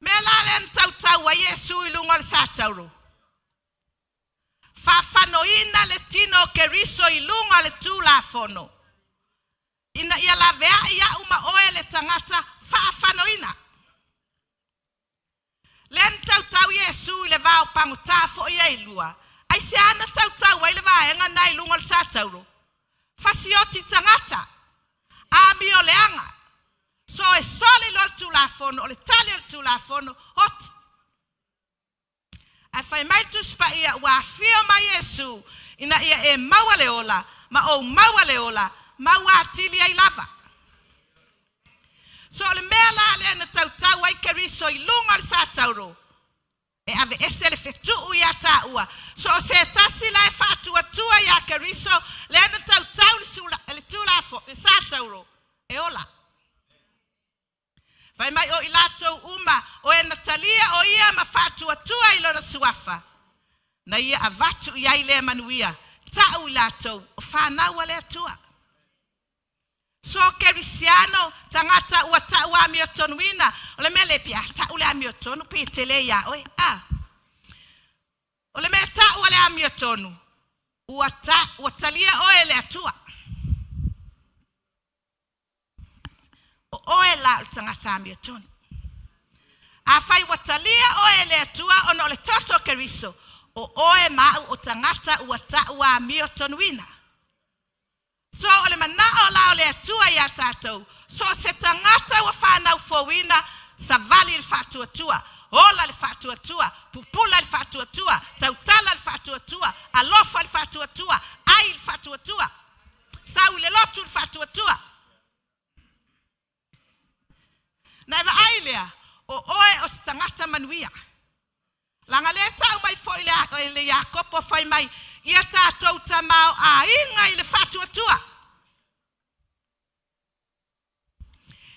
Mea la lea na tautau ai Iesu i luga o le satauro. Faafanoina le tino o Keriso i luga o le Tulafono. Ina ia laveai au ma oe le tagata faafanoina. Lea na tautau Iesu i le vao pagota foi e lua. Aisea na tautau ai le vaega na i luga o le satauro? Fasioti tagata. Amioleaga. So e soli loa le Tulafono, o le tali o le Tulafono, oti. Ae fai mai le Tusi Paia ua afio mai Iesu ina ia e maua le ola, ma ou maua le ola, maua atili ai lava. So o le mea la lea na tautau ai Keriso i luga o le satauro, e aveese le fetuu iā tāua. So o se tasi la e faatuatua iā Keriso lea na tautau le Tulafono, le satauro, e ola. Fai mai o i latou uma o e na talia o ia ma faatuatua i lona suafa, na ia avatu i ai lea manuia, ta'u i latou o fanau a le Atua. So kerisiano tagata ua ta'u amiotonuina, o le mea lea pe a ta'u le amiotonu pe tele iā oe. A. O le mea ta'u a le amiotonu, ua ta, ua talia oe e le Atua. O oe la o le tagata amiotonu. Afai ua talia oe e le Atua ona o le toto o Keriso, o oe ma a'u o tagata ua ta'u amiotonuina. So o le mana'o la o le Atua iā tatou, so o se tagata ua fanau fouina, savali i le faatuatua, ola i le faatuatua, pupula i le faatuatua, tautala i le faatuatua, alofa i le faatuatua, ai i le faatuatua, sau i le lotu i le faatuatua. Na e vaai lea, o oe o se tagata manuia. Leaga lea e tau mai foi le, le Iakopo fai mai, ia tatou tamaoaiga i le faatuatua.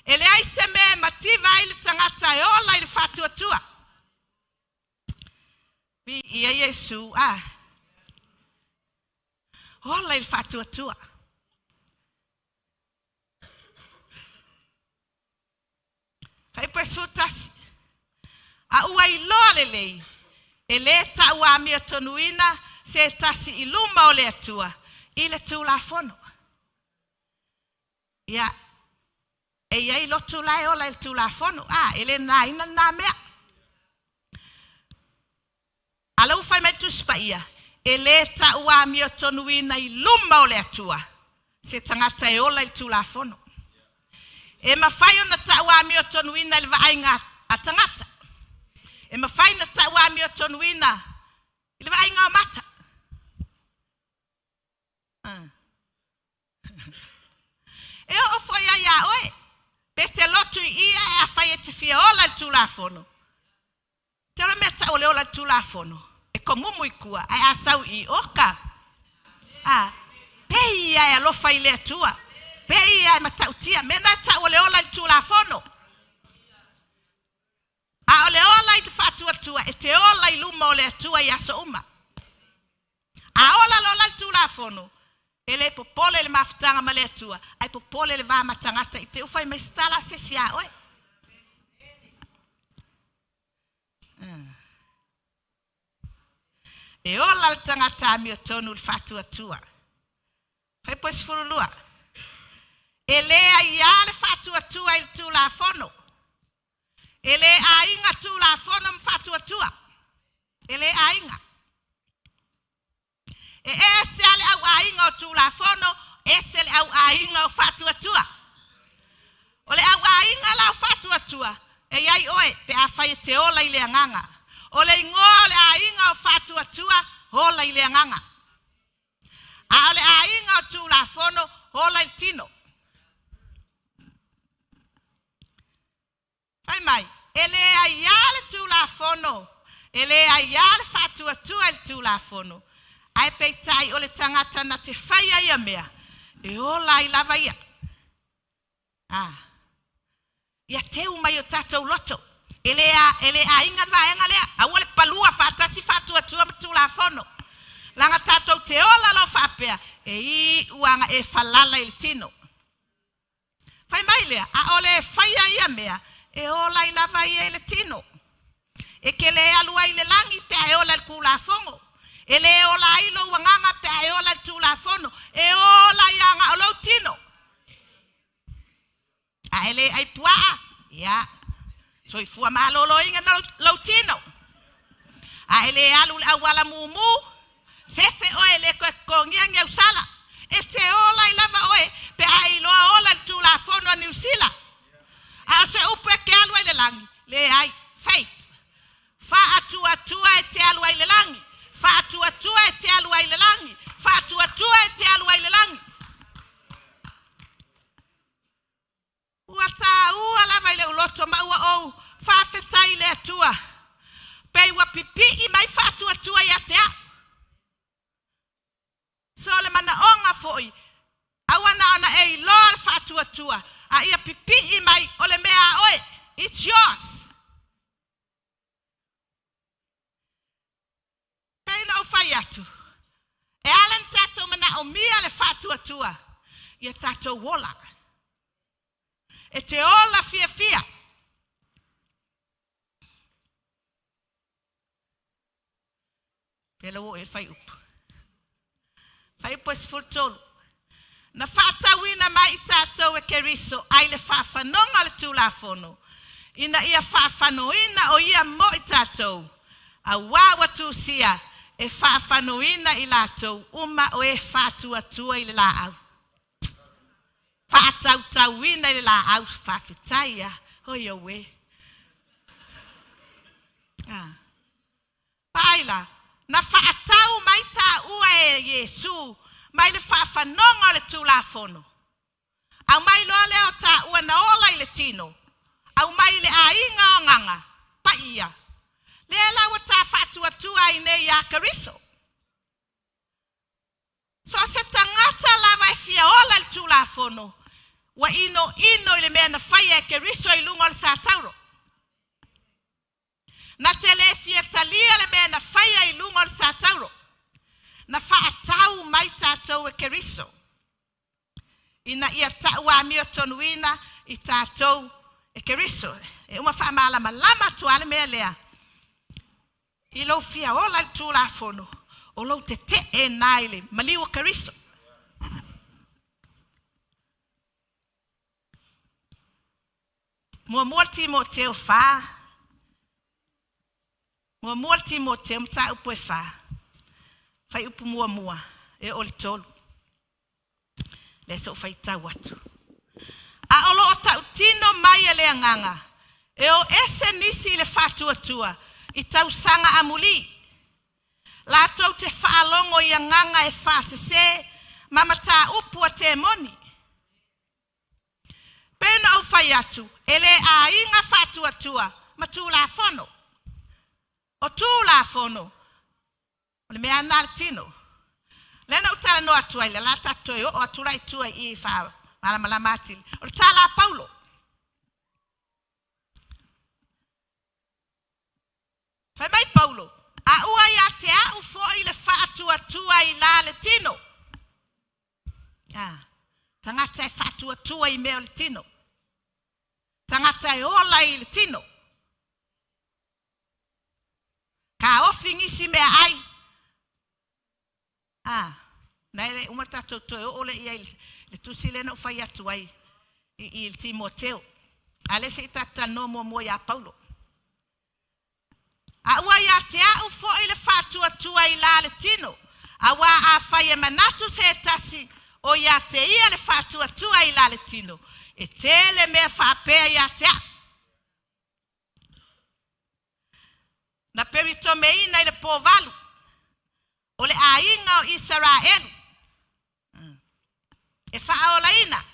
E leai se mea e mativa ai le tagata e ola i le faatuatua. Viia Iesu, a. Ola i le faatuatua. Faipu e 11. A ua iloa lelei, e lē ta'u amiotonuina se tasi i luma o le Atua i le Tulafono. Ia, e i ai lotu la e ola i le Tulafono. A, e le nāina lenā mea. A la ua fai mai le Tusi Paia, e lē ta'u amiotonuina i luma o le Atua se tagata e ola i le Tulafono. E mafai ona ta'u amiotonuina i le vaaiga a tagata. E mafai ona ta'u amiotonuina i le vaaiga o mata. E oo foi ai iā oe, pe te lotu i i ae afai e te fia ola i le Tulafono. Te o le mea ta'u o le ola i le Tulafono, e komumu i tua, ae a sau i i, oka. A, pei ia e alofa i le Atua, pei ia e matautia, mea na e ta'u o le ola i le Tulafono. A o le ola i te faatuatua, e te ola i luma o le Atua i aso uma. A ola loa la le Tulafono, e le popole le mafutaga ma le Atua, ae popole le va ma tagata i te ua fai mai se tala a se isi iā oe. E ola le tagata amiotonu i le faatuatua. Faipu e 12. E lē aiā le faatuatua i le Tulafono. E lē aiga Tulafono ma faatuatua. E lē aiga. E ese lava le auaiga o Tulafono, ese le auaiga o faatuatua. O le auaiga la o faatuatua, e i ai oe pe afai e te ola i le agaga. O le igoa o le aiga o faatuatua, ola i le agaga. A o le aiga o Tulafono, ola i le tino. Fai mai, e lē aiā le Tulafono, e lē aiā le faatuatua i le Tulafono, ae peitai o le tagata na te faia ia mea, e ola ai lava ia. A. Ia teu mai o tatou loto. E lē, e lē aiga le vaega lea. Aua le palua faatasi faatuatua ma Tulafono. Leaga tatou te ola loa faapea, e iu lava ina e falala i le tino. Fai mai lea, a o le faia ia mea, e ola ai lava ia i le tino. E ke lē alu ai i le lagi pe a e ola i le Tulafono. E lē ola ai lou agaga pe a e ola i le Tulafono. E ola ia na o lou tino. A e lē ʻai puaʻa, ia, soifua maloloina lou tino. A e lē alu i le auala mumu, sefe oe e le toe totogia ni ausala. E te ola ai lava oe pe a e iloa ola i le Tulafono a Niu Sila. A o se upu e te alu ai i le lagi, leai, faith. Faatuatua e te alu ai i le lagi. Faatuatua e te alu ai i le lagi. Faatuatua e te alu ai i le lagi. Ua tāua. le Atua, pei ua pipii mai faatuatua ia te au. So o le manaoga foi, aua na ona e iloa le faatuatua, a ia pipii mai o le mea a oe. It's yours. Pei ona ou fai atu, e ala ona tatou manaomia le faatuatua, ia tatou ola. E te ola fiafia. Pela ua oo i le fuaiupu. Fuaiupu e 13. Na faatauina mai i tatou e Keriso ai le faafanoga o le Tulafono, ina ia faafanoina o ia mo i tatou, auā ua tusia e faafanoina i latou uma o e faatuatua i le laau. Faatautauina i le laau, faafetai a, oi auē. Ah. Vaai la, na faatau mai taua e Iesu mai le faafanoga o le Tulafono. Aumai loa lea o taua na ola i le tino, aumai i le aiga o agaga paia, lea la ua ta faatuatua ai nei iā Keriso. So o se tagata lava e fia ola i le Tulafono, ua inoino i le mea na faia e Keriso i luga o le satauro. Na te le fia talia le mea na faia i luga o le satauro. Na faatau mai tatou e Keriso, ina ia tauamiotonuina i tatou e Keriso. E uma faamalamalama atu lava le mea lea. I lou fia ola i le Tulafono, o lou tetee lena i le maliu o Keriso. Muamua Timoteo 4, Muamua Timoteo mataupu e 4, fuaiupu muamua e oo i le 3. Lea se i ou faitau atu. A o lo o tautino mai e le agaga, e o ese nisi i le faatuatua i tausaga amuli. Latou te faalogo i agaga e faasese ma mataupu a temoni. Pei ona ou fai atu, e le aiga faatuatua ma Tulafono. O Tulafono, o le mea lava lena a le tino. Lea na ou talanoa atu ai, lea o le a tatou toe oo atu la i tua i i e faamalamalama atili. O le tala a Paulo. Fai mai Paulo, A ua ia te au foi le faatuatua i la le tino. Ah, tagata e faatuatua i mea o le tino. Tagata e ola i le tino. Taofi nisi meaai. Ah, na e le uma tatou toe oo lea i ai i le tusi lea na ou fai atu ai i i le Timoteo. A lea se i tatou talanoa muamua iā Paulo. A ua ia te au foi le faatuatua i la le tino, auā afai e manatu se tasi o ia te ia le faatuatua i la le tino, e tele mea faapea ia te au. Na peritomeina i le pō valu o le aiga o Isaraelu e faaolaina,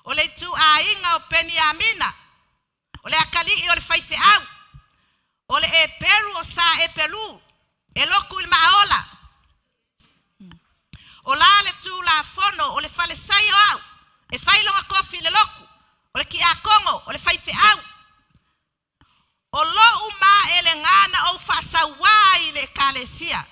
o le ituaiga o Peniamina, o le atalii o le faifeau, o le Eperu o Sa Eperu, e lotu i le maaola. O la le Tulafono o le falesai o au, e fai lona tofi i le lotu, o le tiakono, o le faifeau. O lou maelega na ou faasauā ai i le Ekalesia,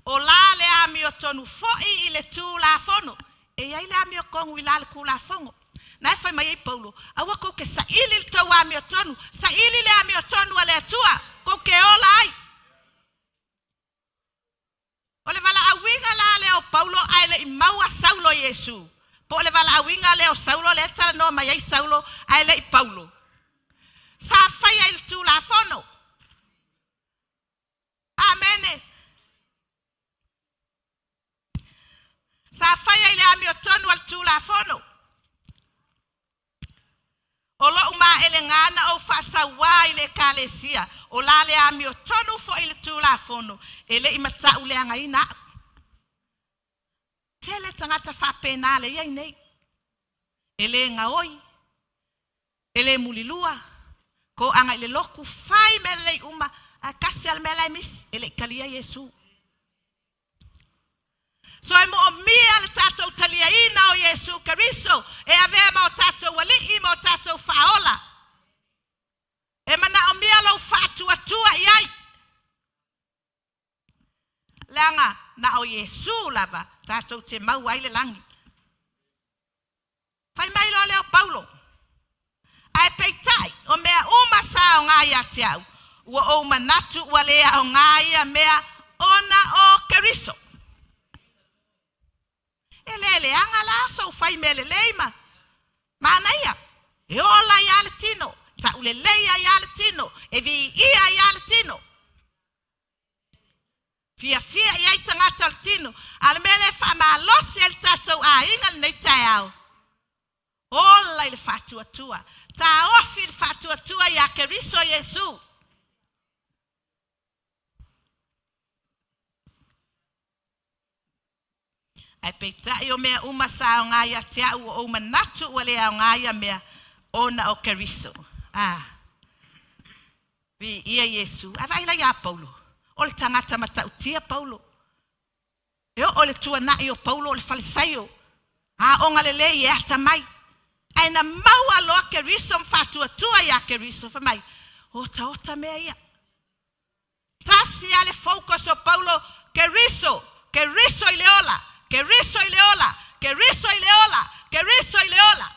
o la le amiotonu foi i le Tulafono. E i ai le amiotonu i la le Tulafono. Na e fai mai ai Paulo, aua tou te saili le tou amiotonu, saili le amiotonu a le Atua, tou te ola ai. O le valaauina la lea o Paulo ae le i maua Saulo i Iesu, po o le valaauina lea o Saulo lea e talanoa mai ai Saulo ae le i Paulo, sa faia i le Tulafono. Amene. Sa faia i le amiotonu a le Tulafono. O lou maelega na ou faasauā i le Ekalesia, o la le amiotonu foi i le Tulafono, e le i matauleagaina au. Tele tagata faapena le i ai nei. E le gaoi, e le mulilua, Toaga i le lotu, fai mea lelei uma, ae tasi lava le mea la e misi, e le i talia Iesu. So e moomia le tatou taliaina o Iesu Keriso e avea ma o tatou alii ma o tatou faaola. E manaomia lou faatuatua i ai. Leaga na o Iesu lava tatou te maua ai le lagi. Fai mai loa lea o Paulo, Ae peitai, o mea uma sa aoga ia te au, ua ou manatu ua le aoga ia mea ona o Keriso. E le leaga la sou fai mea lelei ma manaia, e ola ai lava le tino, taulelei ai lava le tino, e viia ai lava le tino. Fiafia i ai tagata o le tino. A o le mea lea e faamalosi ai le tatou aiga lenei taeao, ola i le faatuatua, taofi le faatuatua ia Keriso Iesu. Ae peitai o mea uma sa aoga ia te au, ua ou manatu ua le aoga ia mea ona o Keriso. Ah. Viia Iesu. A vaai la ia Paulo, o le tagata matautia Paulo. E oo i le tuanai o Paulo o le Falisaio, aoga lelei e atamai. Ae na maua loa Keriso ma faatuatua ia Keriso, fai mai, otaota mea ia. Tasi lava le focus o Paulo, Keriso, Keriso i le ola, Keriso i le ola, Keriso i le ola, Keriso i le ola.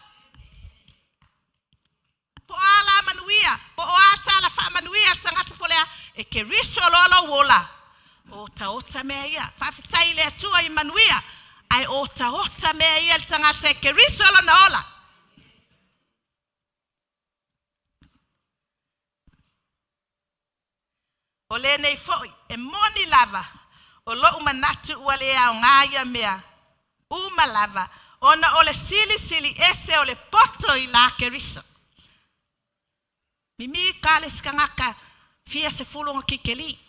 Po o a la manuia, po o a tala faamanuia a le tagata po o le a, e Keriso loa lou ola. Otaota mea ia. Faafetai i le Atua i manuia, ae otaota mea ia le tagata e Keriso lona ola. O lenei foi, e moni lava, o lou manatu ua le aoga ia mea uma lava, ona o le silisili ese o le poto i la Keriso. Mimi ka le isi tagata fia sefulu ona kikeli.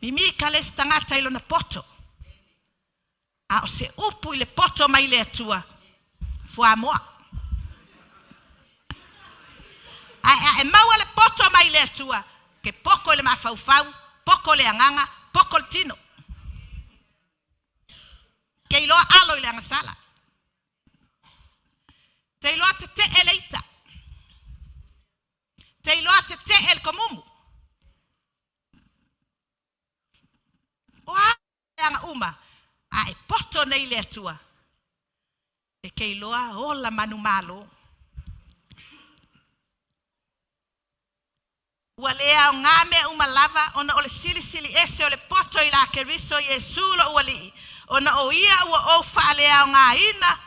Mimi ka le isi tagata i lona poto. A o se upu i le poto mai le Atua, fuamoa. Ae a e maua le poto mai le Atua, ke poko i le mafaufau, poko le agaga, poko le tino. Ke iloa alo i le agasala. Te iloa tetee le ita. Te iloa tetee le komumu. O a aga uma, a e poto nei le Atua, e ke iloa ola manumalo. Ua le aoga mea uma lava ona o le silisili ese o le poto i la Keriso Iesu lou Alii, ona o ia ua ou faaleaogaina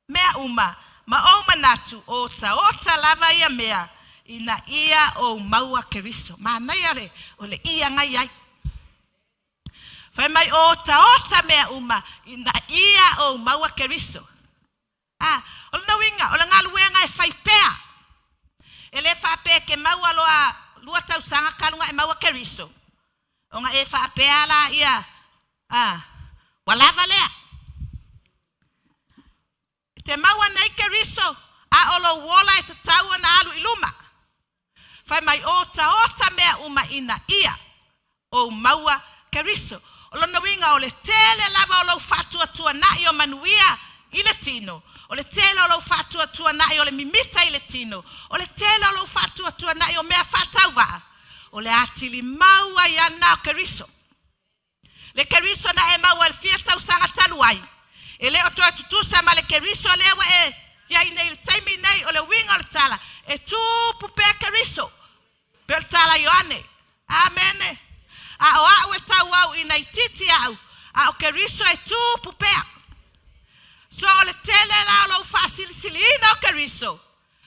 mea uma, ma ou manatu, otaota lava ia mea, ina ia ou maua Keriso. Manaia le, o le i agai ai. Fai mai otaota mea uma, ina ia ou maua Keriso. A, o lona uiga, o le galuega e fai pea. E le faapea e te maua loa lua tausaga talu ona e maua Keriso, ona e faapea laia, a, ua lava lea. E te maua nei Keriso, a o lou ola e tatau ona alu i luma. Fai mai, otaota mea uma ina ia ou maua Keriso. O lona uiga, o le tele lava o lou faatuatuanai o manuia i le tino, o le tele o lou faatuatuanai o le mimita i le tino, o le tele o lou faatuatuanai o mea faatauvaa, o le atili mau ai lava lena o Keriso. Le Keriso na e maua i le fia tausaga talu ai, e le o toe tutusa ma le Keriso lea ua e i ai nei i le taimi nei. O le uiga o le tala, e tupu pea Keriso, pei o le tala a Ioane. Amene. A o au e tau au ina itiiti au, a o Keriso e tupu pea. So o le tele la o lou faasilisiliina o Keriso,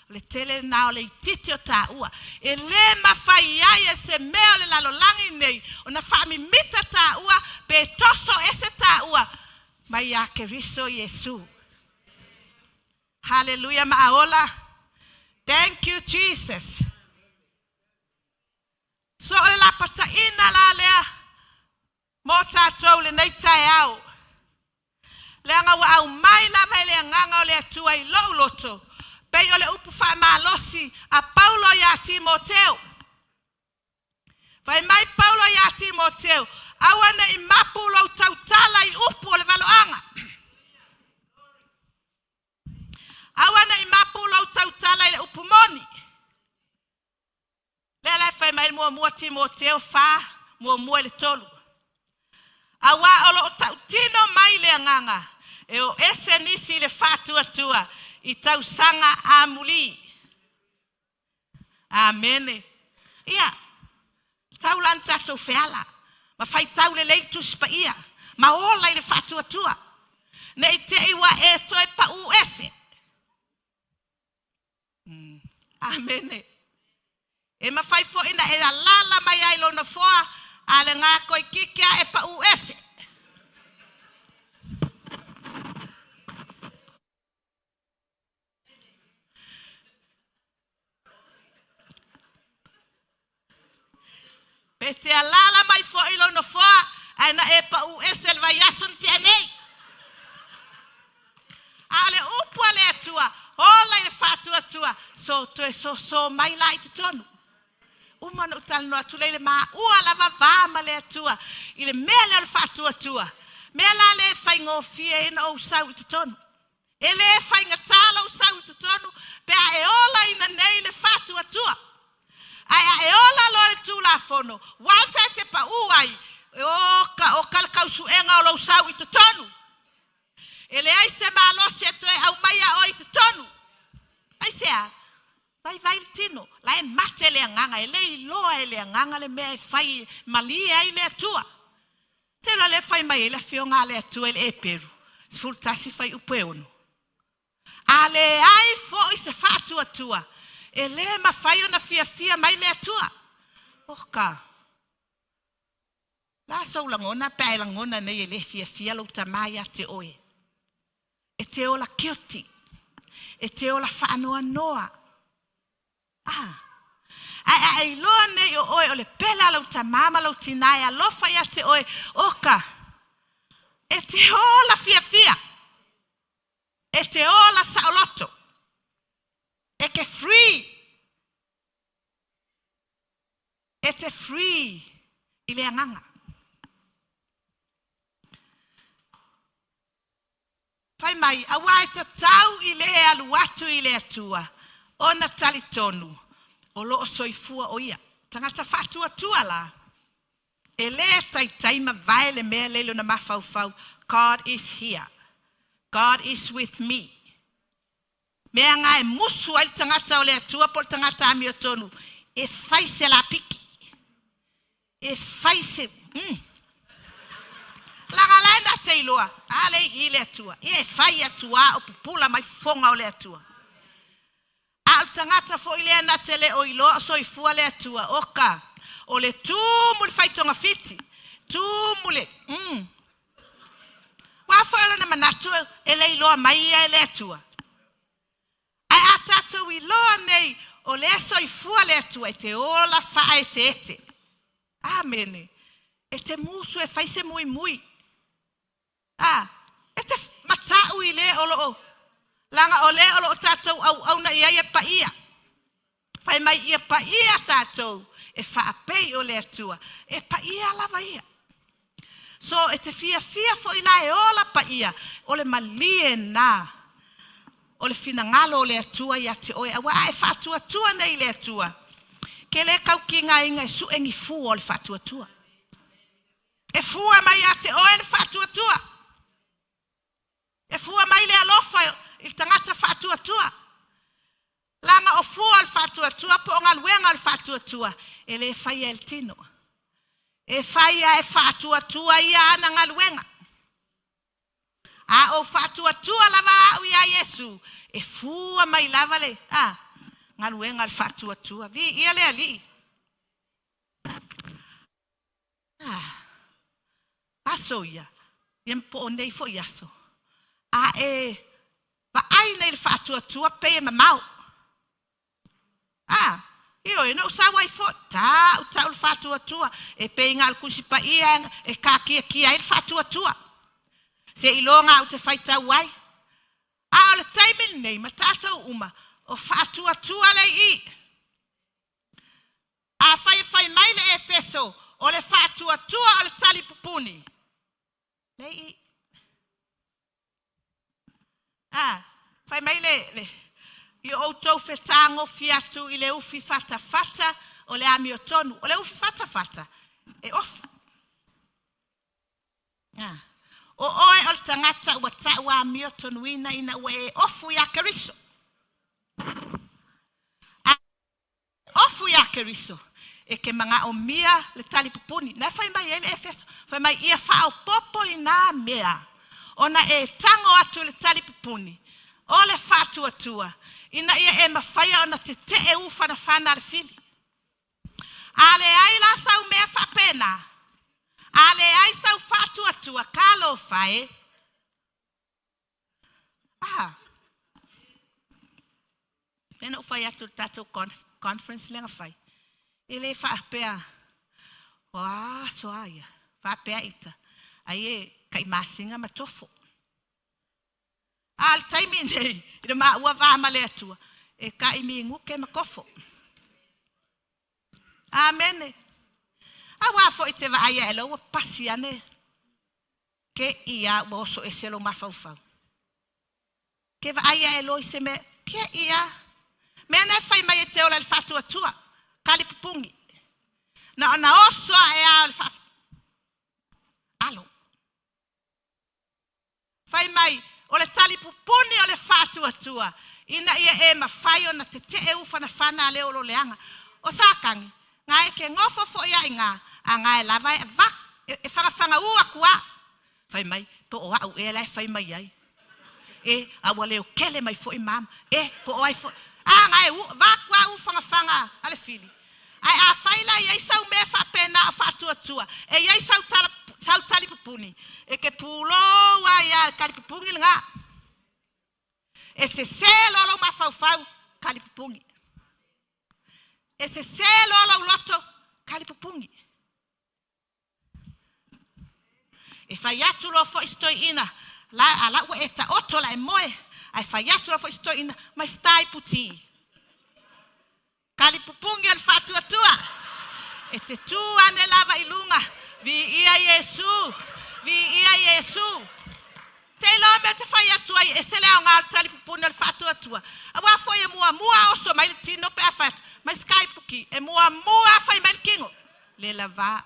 O le tele lena o le itiiti o taua. E le mafai ai e se mea o le lalolagi nei ona faamimita taua pe toso ese taua mai ia Keriso Iesu. Haleluia maaola. Thank you Jesus. So o le lapataina la lea mo tatou lenei taeao. Leaga ua aumai lava e le Agaga o le Atua i lou loto, pei o le upu faamalosi a Paulo ia Timoteo. Fai mai Paulo iā Timoteo, Aua ne i mapu lou tautala i upu o le valoaga. Aua ne i mapu lou tautala i le upu moni. Lea la e fai mai le muamua Timoteo 4, muamua i le tolu. Auā o lo o tautino mai le agaga e o ese nisi i le faatuatua i tausaga amuli. Amene. Ia, tau la na tatou feala, ma faitau lelei le Tusi Paia, ma ola i le faatuatua, ne i te i ua e toe paū ese. Amene. E mafai foi na e alala mai ai lou nofoa, a le gakoikiki a e paū ese. Pe te alaala mai foi lou nofoa, ae na e pau ese le vaiaso na tea nei. A o le upu a le Atua, ola i le faatuatua, so toe soso mai la i totonu. Uma ona ou talanoa atu lea i le maua lava va ma le Atua i le mea lea o le faatuatua. Mea la lea e faigofie ai ona ou sau i totonu. E le faigata lou sau i totonu pe a e olaina nei le faatuatua. Ae a e ola loa le Tulafono, once e te pau ai, o ka, o ka le tausuega o lou sau i totonu. E leai se malosi e toe aumaia oe i totonu. Aisea? Vaivai le tino, la e mate le agaga, e le iloa e le agaga le mea e fai e malie ai le Atua. Tela lea fai mai ai le afioga a le Atua i le Eperu 11 fuaiupu e 6. A leai foi se faatuatua, e le mafai ona fiafia mai le Atua. Oka, la sou lagona pe a e lagona nei e le fiafia lou tamā ia te oe. E te ola guilty. E te ola faanoanoa. A. Ae a e iloa nei o oe o le pele a lou tamā ma lou tinā e alofa ia te oe, oka, e te ola fiafia. E te ola saoloto. E te free. E te free i le agaga. Fai mai, auā e tatau i le alu atu i le Atua, ona talitonu o lo o soifua o Ia. Tagata faatuatua la, e le taitai mavae le mea lea i lona mafaufau, God is here. God is with me. Mea nga e musu ai le tagata o le Atua po o le tagata amiotonu, e fai se lapiki. E fai se mm. Laga la e na te iloa, a le i le Atua. Ia e fai atu a o pupula mai fofoga o le Atua. A o le tagata foi lea na te le o iloa o soifua le Atua, oka, o le tumu le fai togafiti, tumu le, mm. Ua foi o lona manatu e le iloa mai ia e le Atua. Ae a tatou iloa nei o lea soifua le Atua e te ola faaeteete. Amene. E te musu e fai se muimui. A, e te mataʻu i le o loo, laga o le o loo tatou auauna i ai e paia. Fai mai ia paia tatou e faapei o le Atua, e paia lava ia. So e te fiafia foi la e ola paia, o le malie na o le finagalo o le Atua ia te oe, auā a e faatuatua nei i le Atua, ke le kaukigaina e sue ni fua o le faatuatua. E fua mai ia te oe le faatuatua. E fua mai le alofa i le tagata faatuatua. Leaga o fua o le faatuatua po o galuega o le faatuatua, e le faia e le tino. E faia e faatuatua ia ana galuega. A ou faatuatua lava au iā Iesu, e fua mai lava le a, galuega a le faatuatua. Viia le Alii. Ah, aso ia, ia ma po o nei foi aso. A e vaai nei le faatuatua pei e mamao. Ah, ioe, na ou sau ai foi, tau tau le faatuatua, e pei na o le Tusi Paia e kākiakia ai le faatuatua. Seiloga au te faitau ai. A o le taimi lenei ma tatou uma, o faatuatua le i. Fai mai le, le, i outou fetagofi atu i le ufi fatafata o le amiotonu. O le ufi fatafata, e ofu. Ah. O oe o le tagata ua ta'u amiotonuina ina ua e ofu iā Keriso. A ofu iā Keriso, e ke manaʻomia le talipupuni. Na fai mai ai le Efeso, fai mai ia faaopoopo i nā mea ona e tago atu i le talipupuni o le faatuatua ina ia e mafaia ona teteʻe ufanafana a le fili. A leai la sau mea faapena, a leai sau faatuatua, talofa e. Ah. Pei ona ou fai atu i le tatou conference lea na fai, e le faapea, o a aso a ia, faapea ita, ai e tai masina ma tofo. A o le taimi nei, i le maua va ma le Atua, e tai minute ma tofo. Amene. Auā foi te vaai ae loa ua pasi ane ke ia ua oso ese lou mafaufau. Ke vaai ae loa i se mea, ke ia. Mea na e fai mai e te ola i le faatuatua, kalipupungi. Na ona oso ae lava o le faa... Alo. Fai mai, o le talipupuni o le faatuatua, ina ia e mafai ona teteʻe ufanafana a le olo leaga. O Satani, na e ke nofo foi a iga, a na e lava e va, e fagafagaū atu a. Fai mai, po o a'u ea la e fai mai ai. E, a ua leo kele mai foi mama. E, po o ai foi. A, na e u, va atu a ufagafaga a le fili. Ae afai la e i ai sau mea faapena o faatuatua, e i ai sau tala, sau talipupuni, e te pulou ai lava i le talipupuni lena. E sesē loa lou mafaufau, talipupuni. E sesē loa lou loto, talipupuni. E fai atu loa foi si toeaina, la, a la ua e taoto la e moe, ae fai atu loa foi si toeaina, mai stai puti. Kalipupungi o le faatuatua, e te tū ane lava i luga, Viia Iesu! Viia Iesu! Te iloa mea te fai atu ai, ese le aoga o le talipupuni o le faatuatua. Aua foi e muamua oso mai le tino pe a fai atu, mai sky puki, e muamua fai mai le kino. Le lava.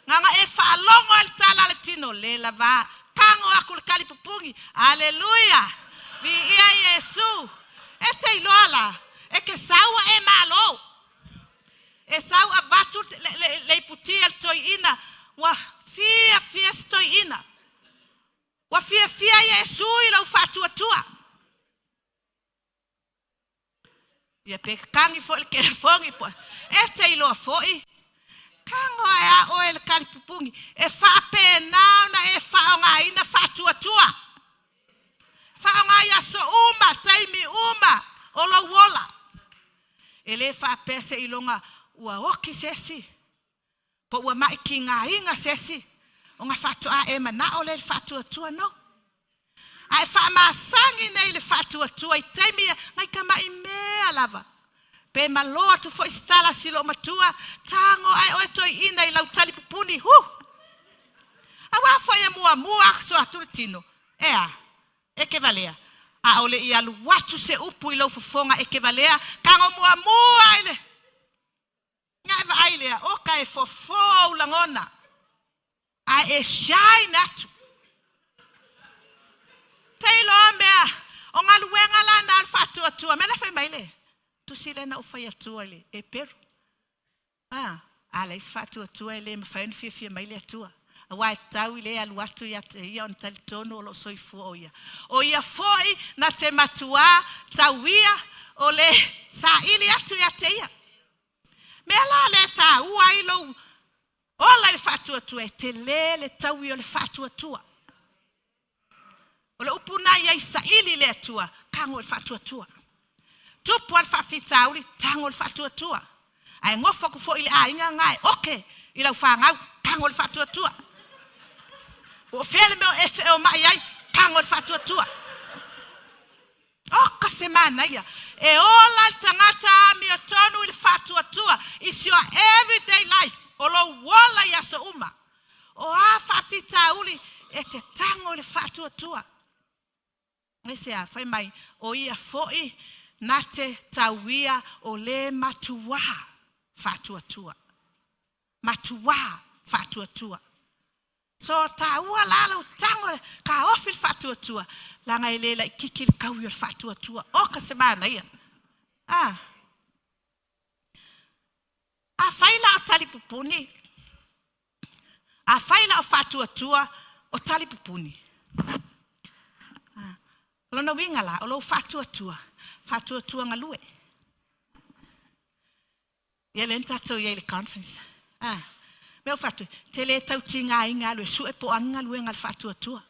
Nana e faalogo ai le tala a le tino, le lava. Tago aku le kalipupungi. Aleluia! Viia Iesu! E te iloa la, e ke sau a e malo. E sau avatu le, le, le iputi a le toeaina, ua fiafia si toeaina. Ua fiafia Iesu i lou faatuatua. Ia pe kagi foi le telefoni po e te iloa foi. Tago ae a oe le kalipupungi e faapena ona e faaaogaina faatuatua. Faaaoga i aso uma, taimi uma o lou ola. E le faapea seiloga ua oti se isi po ua ma'i tigaina se isi ona faatoa e manao lea i le faatuatua. No. Ae faamasani nei le faatuatua i taimi ia nai tama'i mea lava. Pe malo atu foi se tala a si loomatua, tago ae oe toeaina i lau talipupuni, huh! Auā foi e muamua aso atu le tino, e a? E ke valea. ʻAʻole i alu atu se upu i lou fofoga e ke valea, tago muamua i le. Na e vaai lea, oka e fofo ou lagona, ae e shine atu. Te iloa mea, o galuega la na o le faatuatua. Mea na fai mai le tusi lea na ou fai atua i le Eperu. A, a leai se faatuatua e le mafai ona fiafia mai le Atua. Aua e tatau i le alu atu ia te ia ona talitonu o lo o soifua o ia. O ia foi na te matuā tau ia o le saili atu ia te ia. Mea la lea e tāua ai lou ola i le faatuatua, e telē le taui o le faatuatua. O le upu na ia i saili i le Atua, tago i le faatuatua. Tupu lava le faafitauli, tago i le faatuatua. Ae nofo atu foi i le aiga na e oke i lau fanau, tago i le faatuatua. Po o fea le mea o e feomai ai, tago i le faatuatua. Oka se manaia! E ola le tagata amiotonu i le faatuatua is your everyday life, o lou ola i aso uma. O a faafitauli e te tago i le faatuatua? Aisea? Fai mai, o ia foi na te tauia o le matuā faatuatua. Matuā faatuatua. So taua la lau tago kaofi le faatuatua, leaga e le laititi le taui o le faatuatua. Oka se manaia. Ah. Afai la o talipupuni, afai la o faatuatua o talipupuni. Ah. O lona uiga la, o lou faatuatua, faatuatua galue. Ia lea na tatou i ai i le conference. Ah. Mea o faatu, te le tau tigaina alu e sue po o a ni galuega a le faatuatua.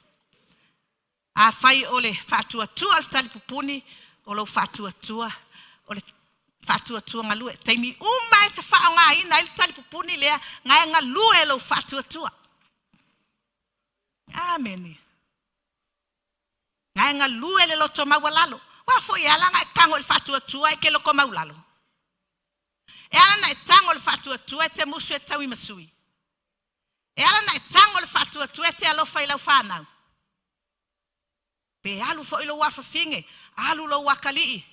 Afai o le faatuatua o le talipupuni, o lou faatuatua o le faatuatua galue. Taimi uma e te faaaogaina ai le talipupuni lea, na e galue lou faatuatua. Amene. Na e galue le loto maualalo. Aua foi e ala ona e tago i le faatuatua e te loto maulalo. E ala ona e tago i le faatuatua e te musu e tauimasui. E ala ona e tago i le faatuatua e te alofa i lau fanau. Pe alu foi lou afafine, alu lou atalii,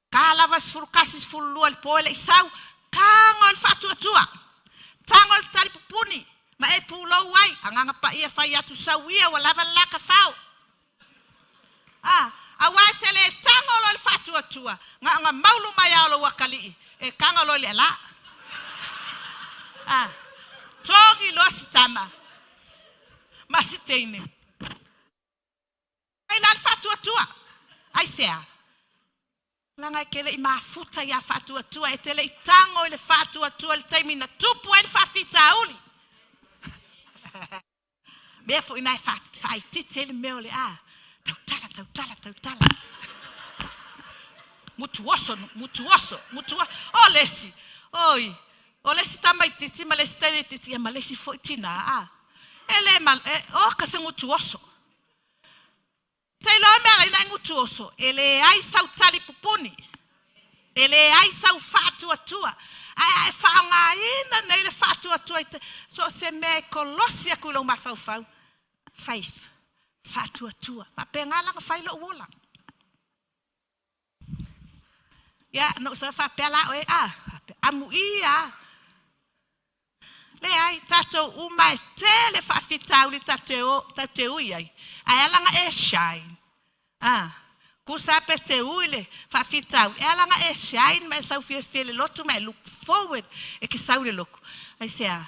ta lava le 11, 12 i le po e le i sau, tago i le faatuatua, tago i le talipupuni, ma e pulou ai, Agaga Paia fai atu sau ia ua lava le la tafao. A, aua e te le tago loa i le faatuatua, na ona maulu mai lava o lou atalii, e tago loa i le ala. A, togi loa si tama ma si teine. Mai la le faatuatua. Aisea? Leaga e te le i mafuta ia faatuatua, e te le i tago i le faatuatua i le taimi na tupu ai le faafitauli. Mea foi na e faaitiiti ai le mea o le a tautala, tautala, tautala. Mutuoso, mutuoso, mutuoso. O le isi, oi, o le isi tamaitiiti ma le isi teine ia ma le isi foi tinā, a. E le ma, e, o ka se gutuoso. Te iloa mea ala ina e gutuoso, e leai sau talipupuni, e leai sau faatuatua, ae a e faaaogaina nei le faatuatua i te, so o se mea e kolosi aku i lou mafaufau, faith, faatuatua. Faapena la ona fai lou ola. Ia, na ou sau faapea la oe, a, faapea, amuia a. Leai, tatou uma e tele faafitauli tatou te ui ai, ae ala ona e shine. A, tusa pe te ui le faafitauli, e ala ona e shine ma e sau fiafia i le lotu ma e look forward e te sau i le lotu. Aisea?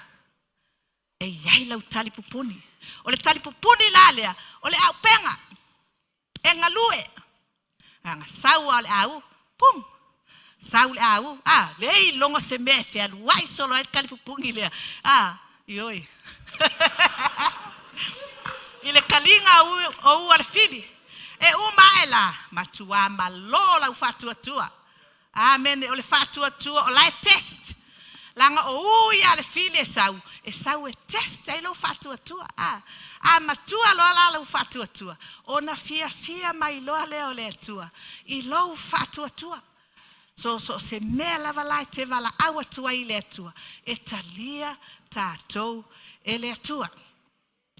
E i ai lau talipupuni. O le talipupuni la lea, o le auupega. E galue. Ana sau a o le au, pum! Sau le au, a, le iloga se mea e fealuai solo ai le talipupuni lea. A, ioe. I le kaliga o ua le fili. E uma ae la, matuā malo lau faatuatua. Amene, o le faatuatua o la e test. Leaga o u ia a le fili e sau, e sau e test ai lou faatuatua. A, a matua loa la lou faatuatua, ona fiafia mai loa lea o le Atua i lou faatuatua. So, so o se mea lava la e te valaau atu ai i le Atua, e talia tatou e le Atua.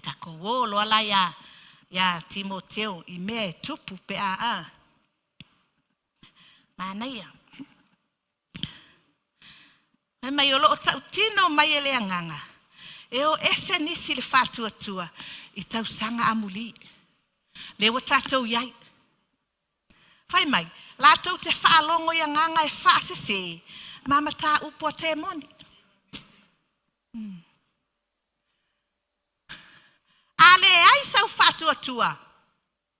Tatou o loa la iā, iā Timoteo i mea e tupu pe a, a. Manaia. Fai mai o lo o tautino mai e le Agaga, e o ese nisi i le faatuatua i tausaga amuli. Lea ua tatou i ai. Fai mai, latou te faalogo i agaga e faasese ma mataupu a temoni. A leai sau faatuatua,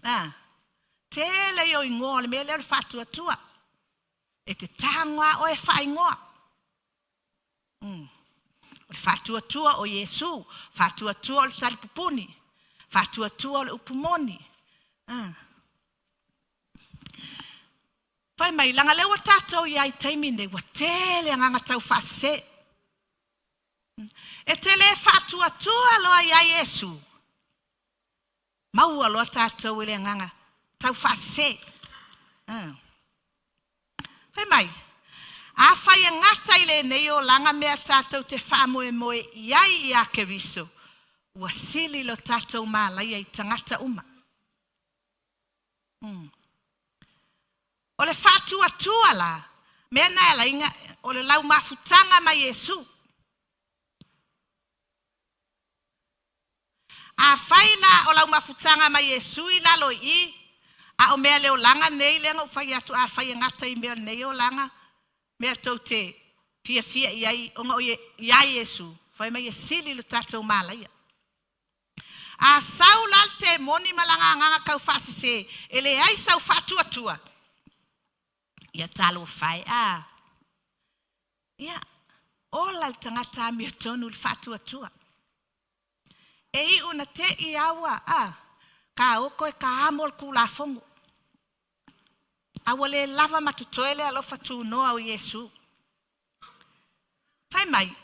a, tele ia o igoa o le mea lea o le faatuatua. E te tago lava oe e faaigoa. O le faatuatua o Iesu, faatuatua o le talipupuni, faatuatua o le upu moni. A. Fai mai, leaga lea ua tatou i ai i taimi nei, ua tele agaga taufaasese. E te le faatuatua loa iā Iesu, maua loa tatou i le agaga taufaasese. Fai mai, afai e gata i lenei olaga mea tatou te faamoemoe i ai iā Keriso, ua sili lo tatou malaia i tagata uma. O le faatuatua la, mea na e ala ai o le lau mafutaga ma Iesu. Afai la o lau mafutaga ma Iesu i lalo i i, a o mea le olaga nei lea na ou fai atu, afai e gata i mea o lenei olaga, mea tou te fiafia i ai ona o ia Iesu, fai mai e sili lo tatou malaia. A sau la le temoni ma lana agaga tau faasese, e leai sau faatuatua, ia talofa e, a. Ia, ola le tagata amiotonu i le faatuatua. E iu na te i aua, a, ka oko e ka amo le Tulafono. A ua le lava ma totoe le alofa tunoa o Iesu. Fai mai,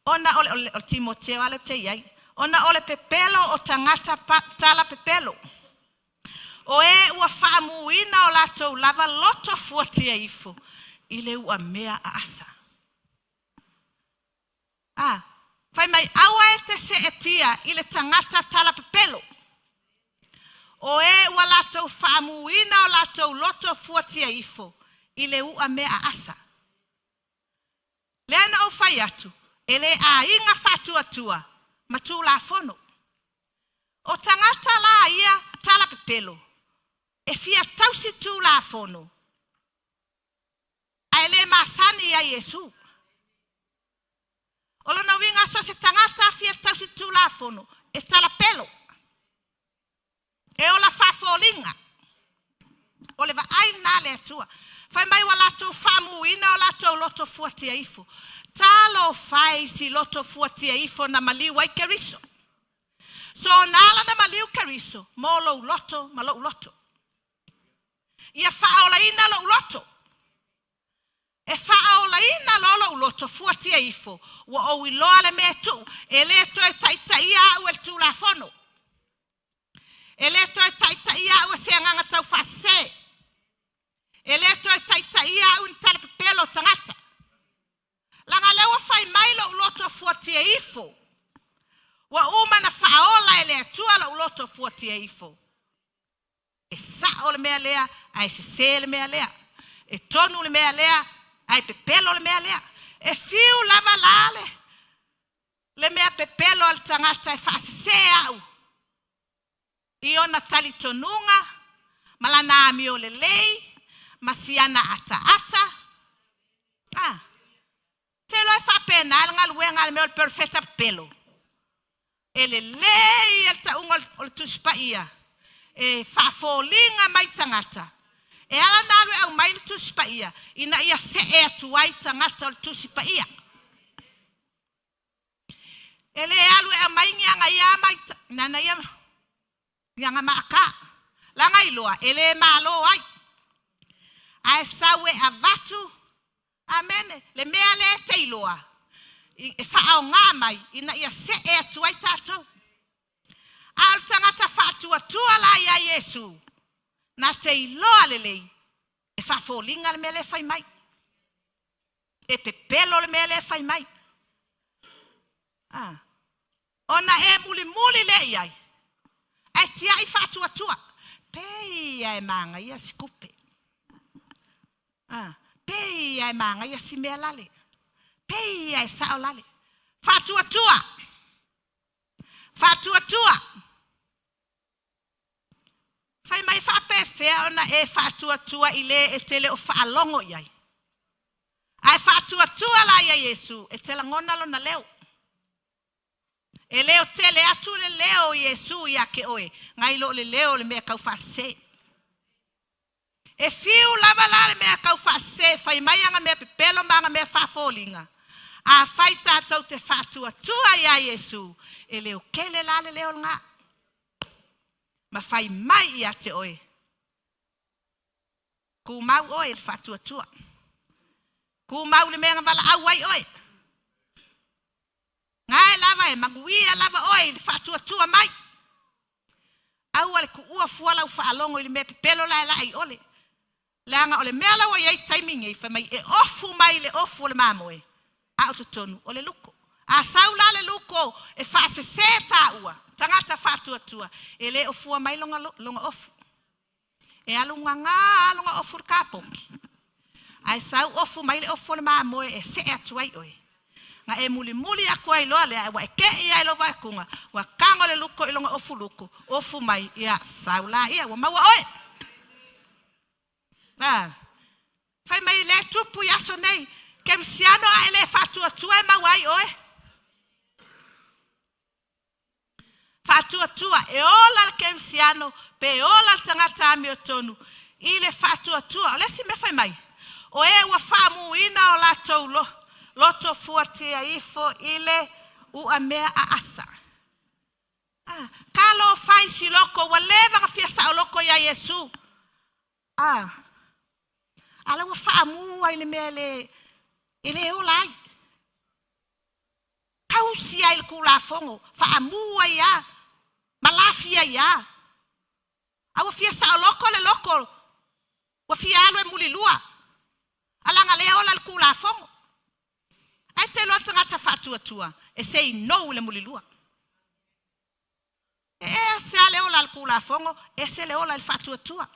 ona o le, o le, o le Timoteo lava lea ou te i ai, ona o le pepelo o tagata pa, tala pepelo. O e ua faamuina o latou lava loto fuatia ifo i le uamea aasa. A, fai mai, aua e te seetia i le tagata tala pepelo. O e ua latou faamuina o latou loto fuatia ifo i le uamea aasa. Lea na ou fai atu, e le aiga faatuatua ma Tulafono. O tagata la ia tala pepelo, e fia tausi Tulafono, ae le masani ia Iesu. O lona uiga so o se tagata fia tausi Tulafono, e talapelo, e ola faafoliga. O le vaai lena a le Atua. Fai mai ua latou faamuina o latou loto fuatia ifo. Talofa e i si loto fuatia ifo na maliu ai Keriso. So na ala na maliu Keriso mo lou loto ma lou loto. Ia faaolaina lou loto. E faaolaina loa lou loto fuatia ifo, ua ou iloa le mea e tuu, e le toe taitaia au e le Tulafono. E le toe taitaia au e se agaga taufaasese. E le toe taitaia au i ni tala pepelo o tagata. Leaga lea ua fai mai lou loto fuatia ifo. Ua uma na faaola e le Atua lou loto fuatia ifo. E sao le mea lea, ae sese le mea lea. E tonu le mea lea, ae pepelo le mea lea. E fiu lava la le, le mea pepelo a le tagata e faasese au i ona talitonuga ma lana amio lelei ma siana ataata. Ah, te iloa e faapena le galuega a le mea o le perofeta pepelo. E lelei ia le tauga o le Tusi Paia e faafoliga mai tagata. E ala ona alu e aumai le Tusi Paia ina ia see atu ai tagata o le Tusi Paia. E le alu e aumai ni aga ia mai, nana ia, ni aga maaka. Leaga iloa e le malo ai. Ae sau e avatu, amene, le mea lea e te iloa, e faaaoga mai ina ia see atu ai tatou. A o le tagata faatuatua la ia Iesu, na te iloa lelei, e faafoliga le mea lea e fai mai. E pepelo le mea lea e fai mai. Ah. Ona e mulimuli lea i ai, ae tiai faatuatua. Pei ia e magaia si kupe. Ah. Pei ia e magaia si mea lale. Pei ia e sao lale. Faatuatua. Faatuatua. Fai mai faapefea ona e faatuatua i le e te le o faalogo i ai. Ae faatuatua la ia Iesu e te lagona lona leo. E leo tele atu le leo o Iesu ia te oe, nai lo le leo o le mea tau faasese. E fiu lava la le mea tau faasese e fai mai ana mea pepelo ma ana mea faafoliga. Afai tatou te faatuatua ia Iesu, e leo tele la le leo lena. Ma fai mai ia te oe, Tumau oe i le faatuatua. Tumau i le mea na valaau ai oe. Gae lava e manuia lava oe i le faatuatua mai. Aua le tuua fua lau faalogo i le mea pepelo la e laa i ole. Leaga o le mea la ua i ai taimi nei, fai mai e ofu mai le ofu o le mamoe, a o totonu o le luko. A sau la le luko e faasese taua, tagata faatuatua, e le o fua mai lona, lona ofu. E alu gagā lava lona ofu i le kapoki, ae sau ofu mai le ofu o le mamoe e see atu ai oe. Na e mulimuli atu ai loa lea, ae ua e te'i lava i lou vaai atuga, ua tago le luto i lona ofu lutu, ofu mai, ia, sau laia, ua maua oe. A. Fai mai lea e tupu i aso nei, kerisiano a e le faatuatua e maua ai oe. Faatuatua, e ola le kerisiano pe ola le tagata amiotonu i le faatuatua. O le isi mea fai mai, o e ua faamuina o latou loto fuatia ifo i le uamea aasa. Ah, talofa i si loko, ua leva ona fia saoloko iā Iesu. Ah, a la ua faamu ai le mea le, e le ola ai. Tausi ai le Tulafono, faamu ai lava ma lafi ai lava. A ua fia saoloko le loko, ua fia alu e mulilua, a leaga lea e ola i le Tulafono. Ae te iloa le tagata faatuatua e say no i le mulilua. E ese lava le ola a le Tulafono, ese le ola i le faatuatua.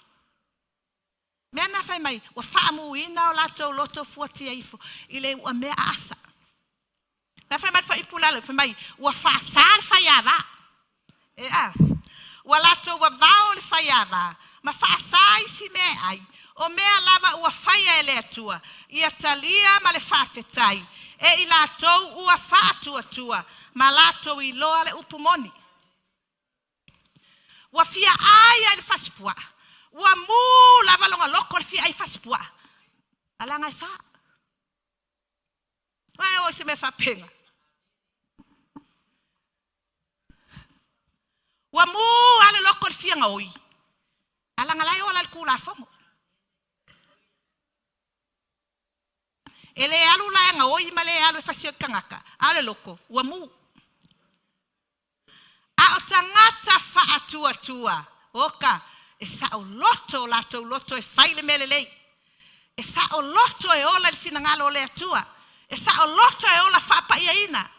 Mea na fai mai, ua faamuina o latou loto fuatia ifo i le uamea aasa. Na fai mai le fuaiupu lalo, fai mai, ua faasa le faiava. E a, ua latou vavao le faiava, ma faasa isi mea e ai, o mea lava ua faia e le Atua, ia talia ma le faafetai e i latou ua faatuatua ma latou iloa le upu moni. Ua fia ai a i le fasipuaa, ua mū lava lona loto i le fia ai fasipuaa, a leaga e sa. Ua e oo i se mea faapena? Ua mū lava le loto i le fia gaoi, a leaga la e ola i le Tulafono. E le alu la e gaoi ma le alu e fasioi tagata, a o le loto, ua mū. A o tagata faatuatua, oka, e saoloto o latou loto e fai le mea lelei. E saoloto e ola i le finagalo o le Atua. E saoloto e ola faapaiaina.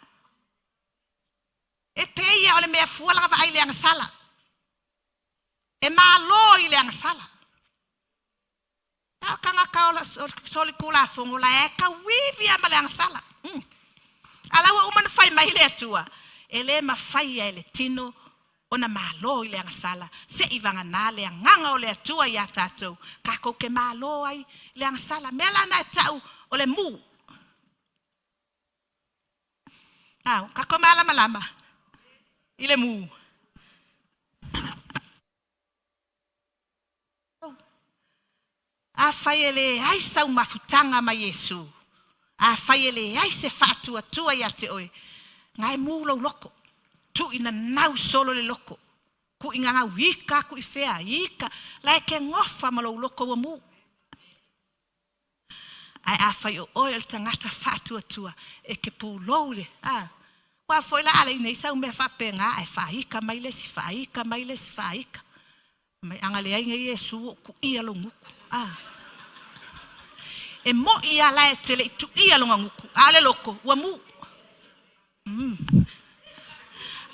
E pei ia o le mea fua lana vaai i le agasala. E malo i le agasala. A o tagata o solitulafono la e tauivi lava ma le agasala. Mm. A la ua uma ona fai mai le Atua, e le mafaia e le tino ona malo i le agasala, se i vagana le agaga o le Atua iā tatou, tatou te malo ai i le agasala. Mea la na e tau o le mū. Au, tatou malamalama i le mū. Afai e leai sau mafutaga ma Iesu, afai e leai se faatuatua ia te oe, na e mū lou loko, tuu ina nau solo le loko, tuu ina nau ika atu i fea, ika, la e te gofa ma lou loko ua mū. Ae afai o oe o le tagata faatuatua, e te pulou i le, a, aua foi la a le i nei sau mea faapena, ae faaika mai le isi, faaika mai le isi, faaika mai, ana leai nei Iesu ua ou tuia lou gutu. A. E mo'i lava la e te le i tuia lona gutu, a o le loto, ua mū. Mm.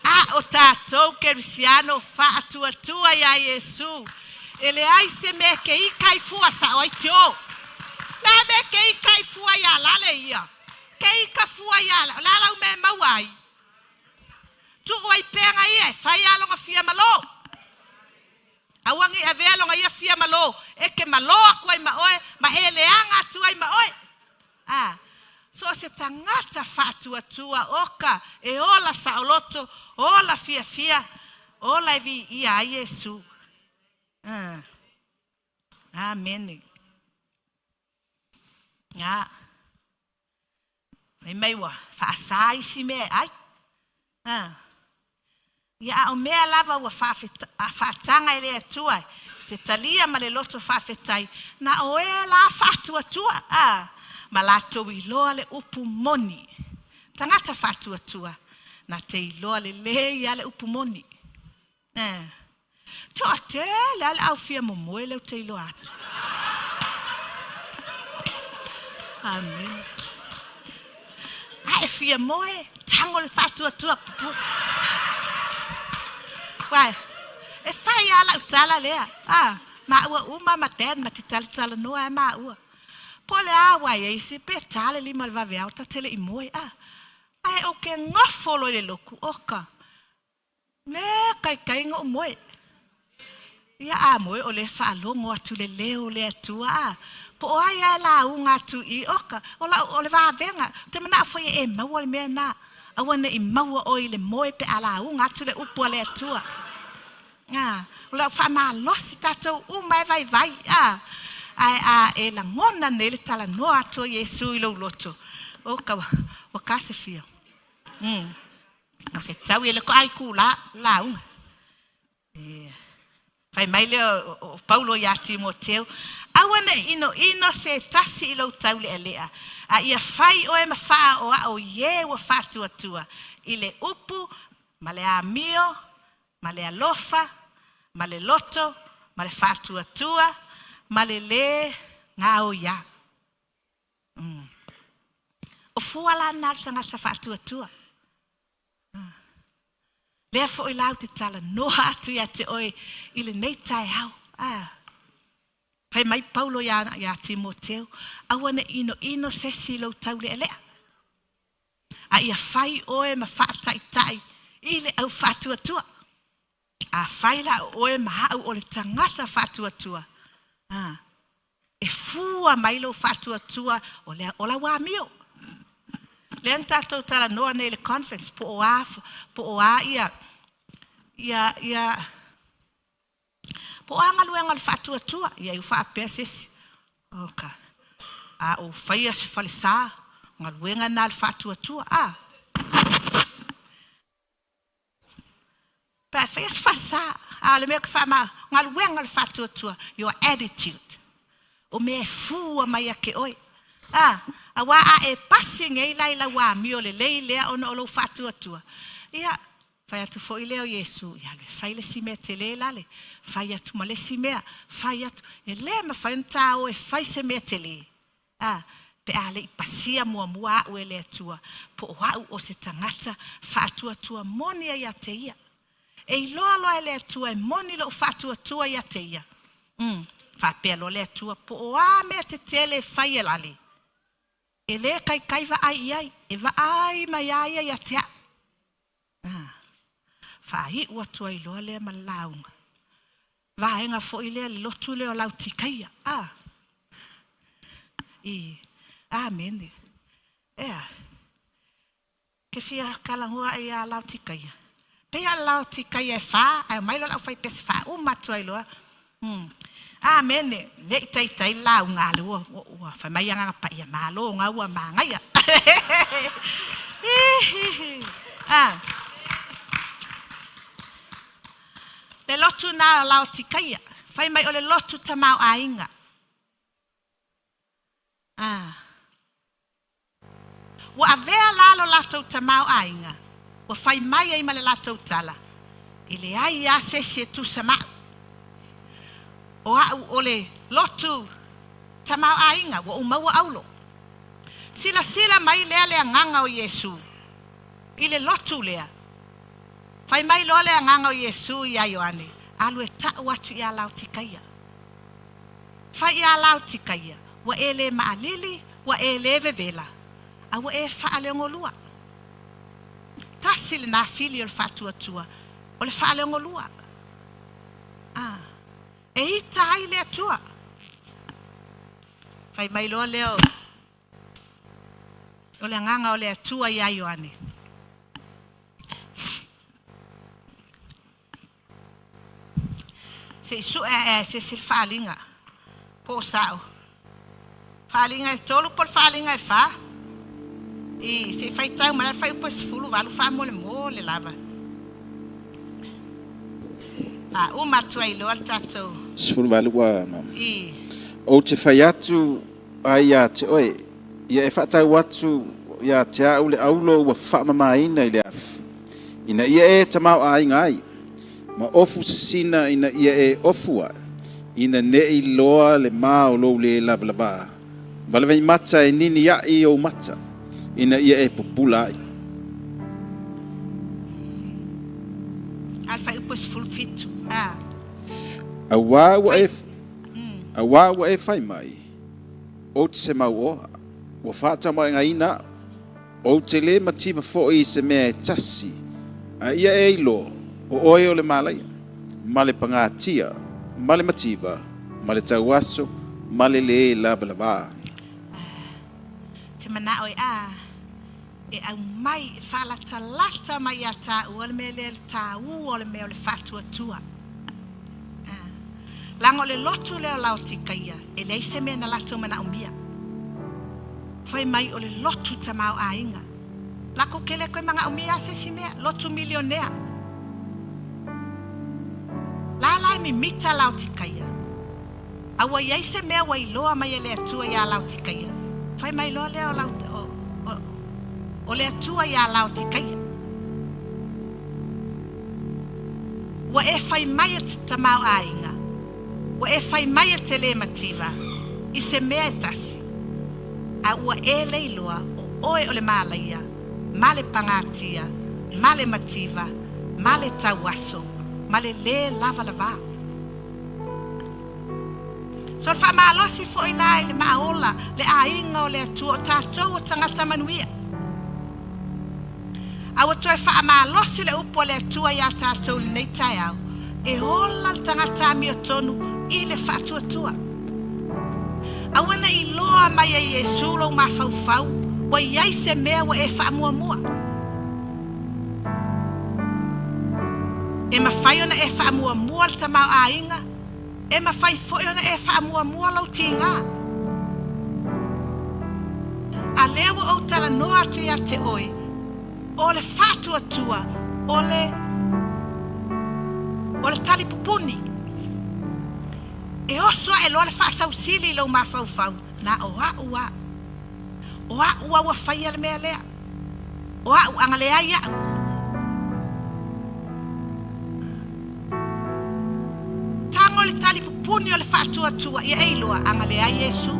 A o tatou Kerisiano faatuatua iā Iesu, e leai se mea ke ika i fua sao ai te o. Le a mea ke ika i fua iā lale ia? Ke ika fua iā la, o le a lau mea e maua ai? Tuu ai pea na ia e fai a lona fia malo. Aua ne i avea lona ia fia malo e ke malo atu ai ma oe ma e leaga atu ai ma oe. A, so o se tagata faatuatua oka e ola saoloto, ola fiafia, ola e viia ai Iesu. A, amene. A, fai mai ua faasa isi mea e ai. A, ia a o mea lava ua faataga e le Atua te talia ma le loto faafetai, na o e la faatuatua, a, ma latou iloa le upu moni. Tagata faatuatua, na te iloa lelei lava le upu moni. Eh. Toatele lava le au fia momoe lea ou te iloa atu. Amen. A e fia moe, tago le faatuatua pupu. Uai, e fai lava lau tala lea. Ah. Maua uma ma Dad ma te talatalanoa ai maua. Po o le a ua i ai isi pe ta le lima o le vaveao ta te le i moe a. Ae ou ke gofo loa i le lotu, oka, le kaikai na ou moe. Ia a moe o lea e faalogo atu le leo o le Atua a. Po o ai a e lauga atu i i, oka, o lau, o le vavega, ou te manao foi e e maua le mea na. Aua ne i maua oe i le moe pe a lauga atu le upu a le Atua. A, o lau faamalosi tatou uma e vaivai, a, ae a e lagona nei le talanoa atu o Iesu i lou loto, oka, ua, ua kasefia. Mm. Na fetaui e le to'a itulā lauga. E, fai mai lea o, o Paulo iā Timoteu, Aua ne i inoino se tasi i lou taulealea, a ia fai oe ma faaoao i e ua faatuatua i le upu ma le amio ma le alofa ma le loto ma le faatuatua ma le lē gaoiā. Mm. O fua la na le tagata faatuatua. Lea foi la ou te talanoa atu ia te oe i lenei taeao. Ah. Fai mai Paulo iā, iā Timoteu, aua ne i inoino se isi i lou taulealea. A ia fai oe ma faataitai i le au faatuatua. Afai la o oe ma au o le tagata faatuatua, a, e fua mai lou faatuatua o le, o lau amio. Lea na tatou talanoa nei i le conference, po o a, po o a ia, ia, ia, po o a galuega o le faatuatua. Ia, i faapea se isi, oka, a ou faia se falesa, galuega na a le faatuatua, a. Pe a faia se falesa, a o le mea ou te faama, galuega o le faatuatua, your attitude. O mea e fua mai ia te oe. A, aua a e pasi nei la i lau amio lelei lea ona o lou faatuatua, ia, fai atu foi lea o Iesu, ia alu e fai le isi mea tele la le fai atu ma le isi mea, fai atu. E le mafai ona ta o e fai se mea tele. A, pe a le i pasia muamua a'u e le Atua, po o a'u o se tagata faatuatua moni a ia te Ia. E iloa loa e le Atua e moni lo'u faatuatua ia te Ia. Umm, faapea loa le Atua, po o a mea tetele e fai e lale, e le kaikai vaai i ai, e vaai mai a ia ia te a'u. A, faai'u atu ai loa lea ma le lauga. Vaega foi lea, le lotu lea o Lautikaia. A, i, Amene. Ea, ke fia talanoa aʻe iā Lautikaia. Pei a Lautikaia e fa, ae omai loa le aufaipese faauma atu ai loa. Hmm. Amene. Le i taitai le lauga a le ua, ua fai mai Agaga Paia, malo ga ua magaia. Ah. Le lotu na o Laotikaia, fai mai o le lotu tamaoaiga. Ah. Ua avea la lo latou tamaoaiga, ua fai mai ai ma le latou tala, E leai lava se isi e tusa ma au. O au o le lotu tamaoaiga, ua ou maua aulo. Silasila mai lea le agaga o Iesu i le lotu lea. Fai mai loa le agaga o Iesu iā Ioane, Alu e ta'u atu iā Laotikaia. Fai iā Laotikaia, Ua e lē maʻalili, ua e lē vevela, a ua e faaleogolua. Tasi lenā fili o le faatuatua, o le faaleogolua. A, e ita ai le Atua. Fai mai loa lea o, o le agaga o le Atua iā Ioane. Se i suʻe aʻe e se isi le faaaliga po o sa'o. Faaaliga e tolu po o le faaaliga e fa? I, se i faitau mai la le fuaiupu e 18 faamolemole lava. Faauma atu ai loa le tatou. 18 ua mama. I. Ou te fai atu ai ia te oe, ia e faatau atu ia te au le aulo ua faamamaina i le afi, ina ia e tamaoaiga ai, ma ofu sisina ina ia e ofu ai, ina ne i loa le ma o lou lē lavalava, valavaimata e nini aʻi ou mata, ina ia e pupula ai. A le fuaiupu e 17, a. Auā ua e. Auā ua e fai mai, Ou te semauoa, ua faatamaoaigaina au, ou te lē mativa foi i se mea e tasi, a ia e iloa, o oe o le malaia, ma le pagatia, ma le mativa, ma le tauaso, ma le lē lavalava. Te manao e a e aumai e faalatalata mai ia tāua le mea lea le tāua o le mea o le faatuatua. Leaga o le lotu lea o Laotikaia, e leai se mea na latou manaomia. Fai mai o le lotu tamaoaiga. Lakou te le toe manaomia lava se isi mea, lotu milionea. La la e mimita Laotikaia. A ua i ai se mea ua iloa mai e le Atua iā Laotikaia, fai mai loa lea o, o, o, o le Atua iā Laotikaia. Ua e fai mai e te tamaoaiga, ua e fai mai e te lē mativa i se mea e tasi, a ua e le iloa o oe o le malaia ma le pagatia ma le mativa ma le tauaso ma le lē lavalavā. So le faamalosi foi la i le maaola le aiga o le Atua o tatou o tagata manuia. A ua toe faamalosi le upu a le Atua iā tatou i lenei taeao, e ola le tagata amiotonu i le faatuatua. Aua ne i iloa mai e Iesu lou mafaufau ua i ai se mea ua e faamuamua. E mafai ona e faamuamua le tamaoaiga, e mafai foi ona e faamuamua lou tiga. A lea ua ou talanoa atu ia te oe, o le faatuatua, o le, o le talipupuni. E oso ae loa le faasausili i lou mafaufau, na o au a. O au a ua faia le mea lea. O au, a na leai au. Tago le talipupuni o le faatuatua, ia e iloa, a na leai Iesu.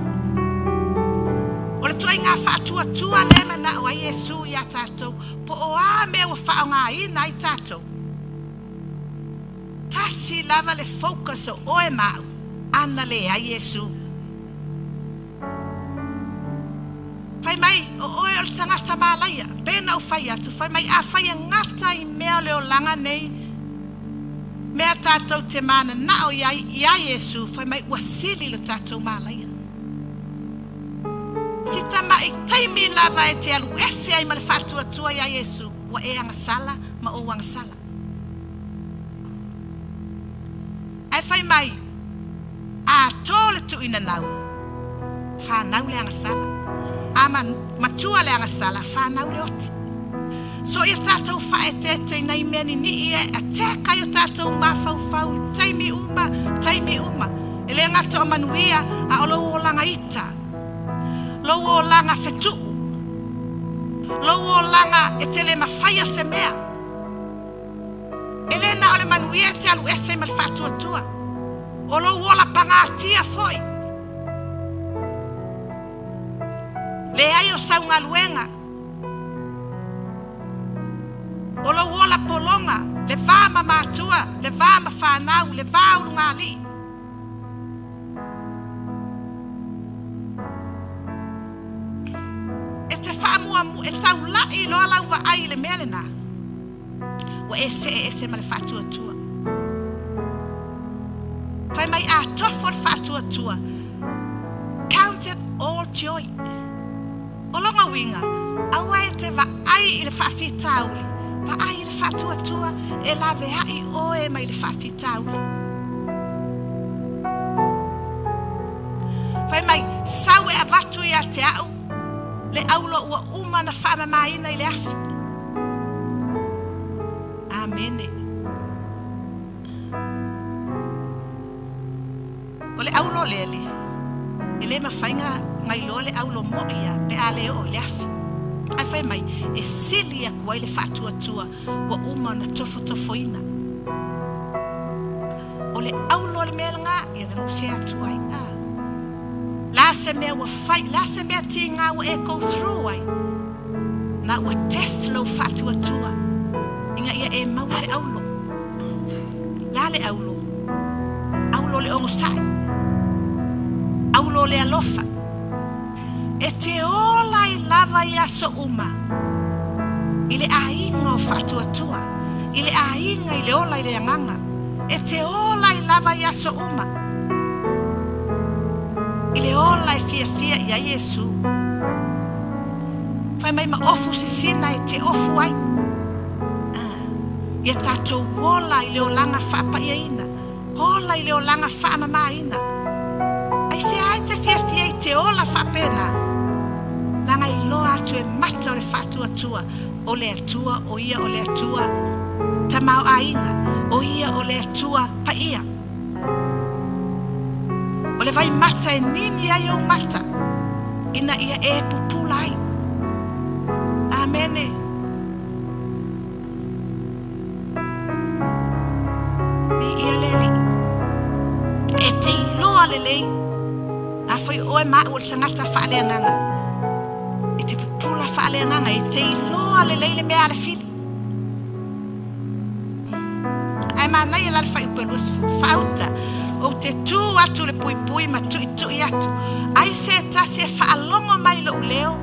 O le tuaiga faatuatua lea e manao ai Iesu iā tatou, po o a mea ua faaaogaina ai tatou. Tasi lava le focus o oe ma au, a na leai Iesu. Fai mai, o oe o le tagata malaia. Pei ona ou fai atu, fai mai, afai e gata i mea o le olaga nei, mea tatou te mananao i ai iā Iesu, fai mai, ua sili lo tatou malaia. Si tamaʻi taimi lava e te alu ese ai ma le faatuatua iā Iesu, ua e agasala ma ou agasala. Ae fai mai, a tō le tuuinanau, whanau le agasala. A matua le agasala, whanau le oti. So ia tātou whaeteete i nai mea nini'i e attack ai o tātou mafaufau i taimi uma, taimi uma. E le gata o manuia, a o lou olaga ita. Lou olaga fetu'u. Lou olaga e te le mafaia se mea. E le na o le manuia e te alu ese ai ma le faatuatua. O lou ola pagatia foi. Leai o sau galuega. O lou ola pologa, le va ma matua, le va ma fanau, le va ulugalii. E te faamuamua, e taula'i loa lau vaai i le mea lena. Ua e see ese ma le faatuatua. Fai mai a tofo le faatuatua. Count it all joy. O lona uiga, aua e te vaai i le faafitauli, vaai i le faatuatua e laveai oe mai le faafitauli. Fai mai, sau e avatu ia te au le aulo ua uma ona faamamaina i le afi. Amene. O le aulo lele, e le mafai na iloa le aulo mo'i a pe a le oo i le afi. Ae fai mai, e sili atu ai le faatuatua ua uma ona tofotofoina. O le aulo o le mea lena, ia na ou sea atu ai. A. La se mea ua fai, la se mea tiga ua e go through ai, na ua test lou faatuatua ina ia e maua le aulo. La le aulo, aulo o le onosai. Aulo o le alofa. E te ola ai lava i aso uma i le aiga o faatuatua, i le aiga i le ola i le agaga. E te ola ai lava i aso uma i le ola e fiafia i ai Iesu. Fai mai ma ofu sisina e te ofu ai. Ah, ia tatou ola i le olaga faapaiaina, ola i le olaga faamamaina. Aisea e te fiafia i te ola faapena? Leaga iloa atu e mata o le faatuatua o le Atua, o ia o le Atua tamaoaiga, o ia o le Atua paia. O le vaimata e nini ai ou mata ina ia e pupula ai. Amene. Viia le Alii. E te iloa lelei, afai o oe ma au o le tagata faaleagaga, e te pupula faaleagaga, e te iloa lelei le mea a le fili. Ae manaia la le fuaiupu e 20, Faauta, ou te tu atu i le puipui ma tuitui atu, ai se tasi e faalogo mai i lou leo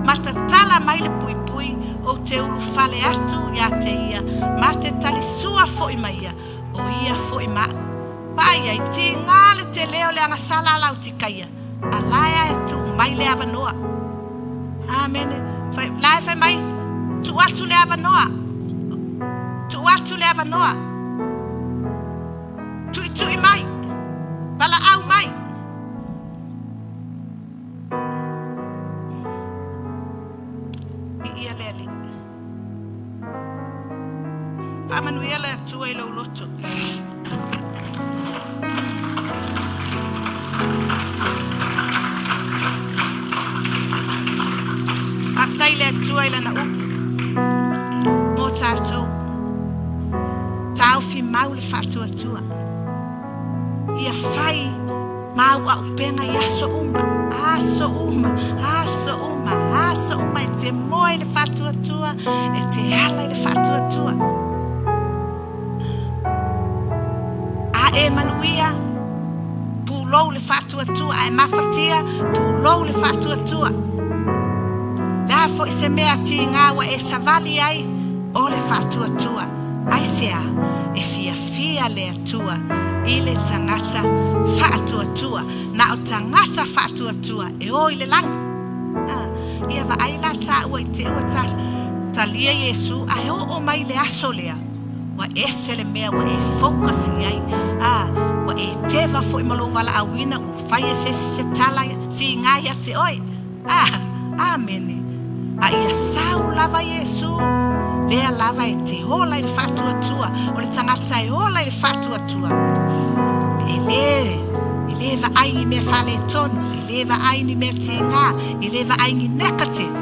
ma tatala mai le puipui, ou te ulufale atu ia te ia, ma te talisua foi ma ia, o ia foi ma au. Vaai ai, tiga le tele o le agasala a Laotikaia, a la e tuu mai le avanoa. Amene. Fai, la e fai mai, tuu atu le avanoa. Tuu atu le avanoa. Tuitui mai. Valaau mai. Viia le Alii. Faamanuia le Atua i lou loto. Faafetai i le Atua i lana upu mo tatou. Taofi mau le faatuatua. Ia fai ma au aupega i aso uma, aso uma, aso uma, aso uma e te moe i le faatuatua, e te ala i le faatuatua. A e manuia, pulou le faatuatua, a e mafatia, pulou le faatuatua. Le a foi se mea tiga ua e savali ai, o le faatuatua. Aisea? E fiafia le Atua i le tagata faatuatua. Na o tagata faatuatua e o i le lagi. A, ia vaai la tāua i te ua ta, talia Iesu ae oo mai le aso lea, ua ese le mea ua e focus i ai, a, ua e teva foi ma lou valaauina, ua fai e se isi se tala tiga ia te oe. A, Amene. A ia sau lava Iesu, lea lava e te ola i le faatuatua, o le tagata e ola i le faatuatua. E lē, e lē vaai ni mea faaletonu, e lē vaai ni mea tiga, e lē vaai ni negative.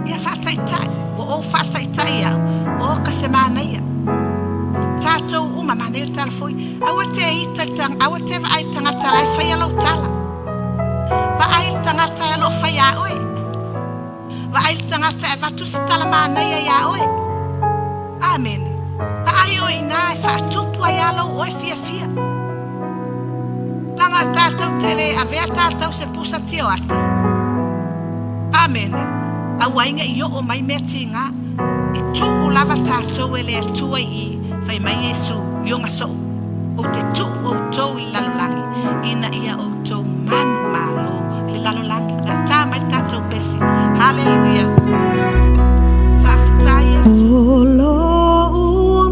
Ia faataitai, ua ou faataitai au, oka se manaia. Tatou uma, manaia le tala foi, aua te ita i le aua te vaai i le tagata la e faia lau tala. Vaai le tagata e alofa iā oe. Vaai le tagata e avatu se tala manaia iā oe. Amene. Vaai oe inā e faatupu ai lava lou oe fiafia. Leaga tatou te le avea tatou se pusa tioata. Amene. Aua ai ne i oo mai mea tiga. E tuu lava tatou e le Atua i i, fai mai Iesu i ona soo. Ou te tuu outou i le lalolagi, ina ia outou manumalo i le lalolagi. O le a ta mai le tatou pese. Haleluia! Faafetai Iesu. O lo'u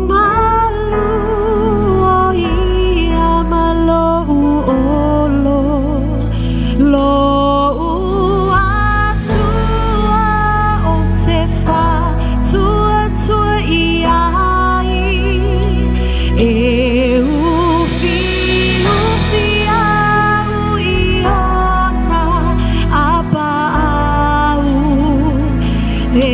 malu o ia ma lo'u olo, lo'u Atua ou te faatuatua i ai. E ufiufi au i ona apaau. E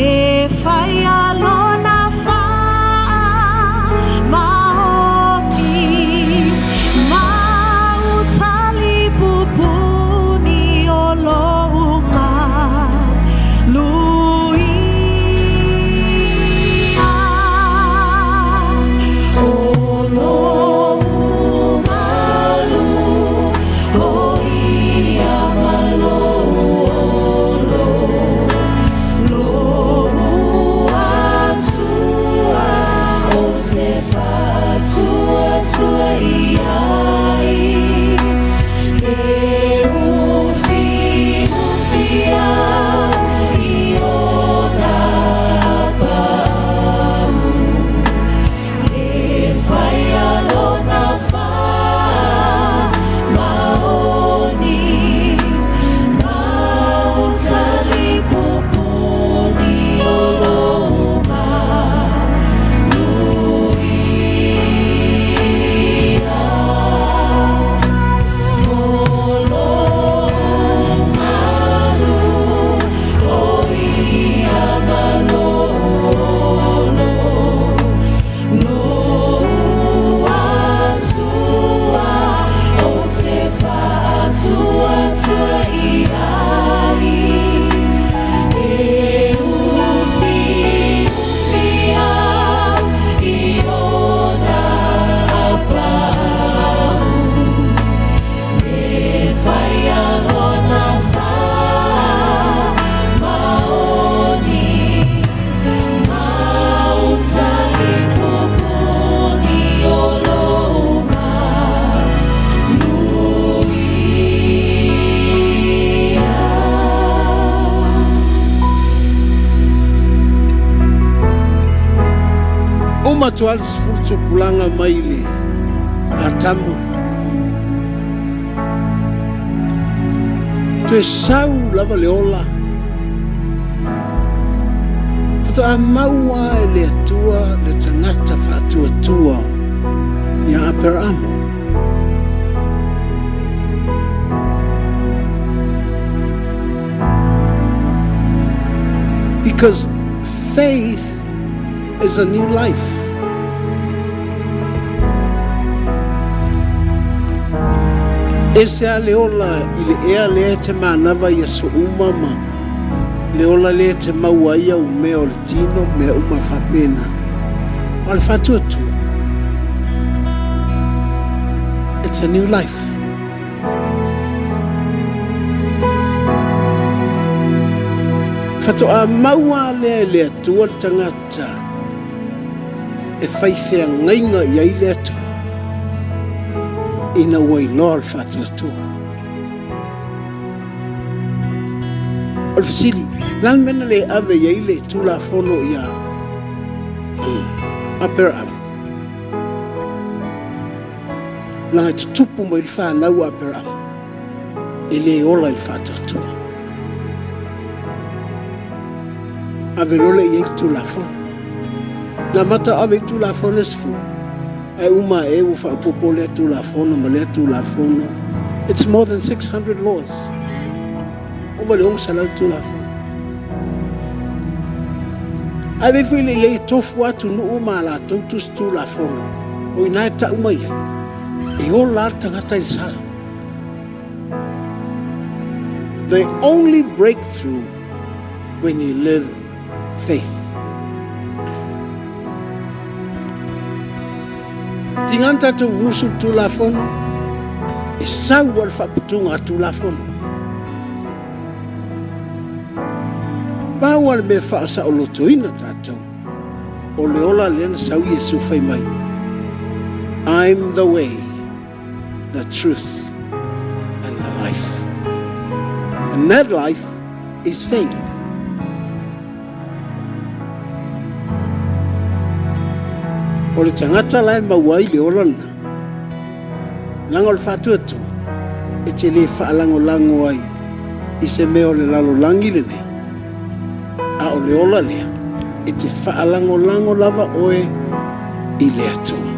Uma atu lava le 10 tupulaga mai le Atamu. Toe sau lava le ola. Faatoa maua e le Atua le tagata faatuatua ia Aperamo. Because faith is a new life. Ese a le ola i le ea lea e te manava i aso uma ma le ola lea e te maua ai au mea o le tino, mea uma faapena. A o le faatuatua, it's a new life. Faatoa maua lea e le Atua le tagata e fai feagaiga i ai le Atua ina ua iloa le faatuatua. O le fesili, le a le mea na le ave i ai le Tulafono ia Aperahama? Leaga e tutupu mai le fanau a Aperahama e le ola i le faatuatua. Ave loa lea i ai le Tulafono. Na amata ave i Tulafono e 10, ae uma ae ua faaopoopo lea Tulafono ma lea Tulafono. It's more than 600 laws. Ova le 600 Tulafono. Ae vei foi le i ai e tofu atunuu ma latou tusi Tulafono, o ina e tau mai ai, e ola le tagata i le sala. The only breakthrough when you live faith. Tiga tatou musu le Tulafono, e sau a le faaputuga a Tulafono. Pau a le mea faasaolotoina tatou, o le ola lea na sau Iesu fai mai. I'm the way, the truth, and the life. And that life is faith. O le tagata la e maua ai le ola lena, laga o le faatuatua, e te le faalagolago ai i se mea o le lalolagi lenei, a o le ola lea, e te faalagolago lava oe i le Atua.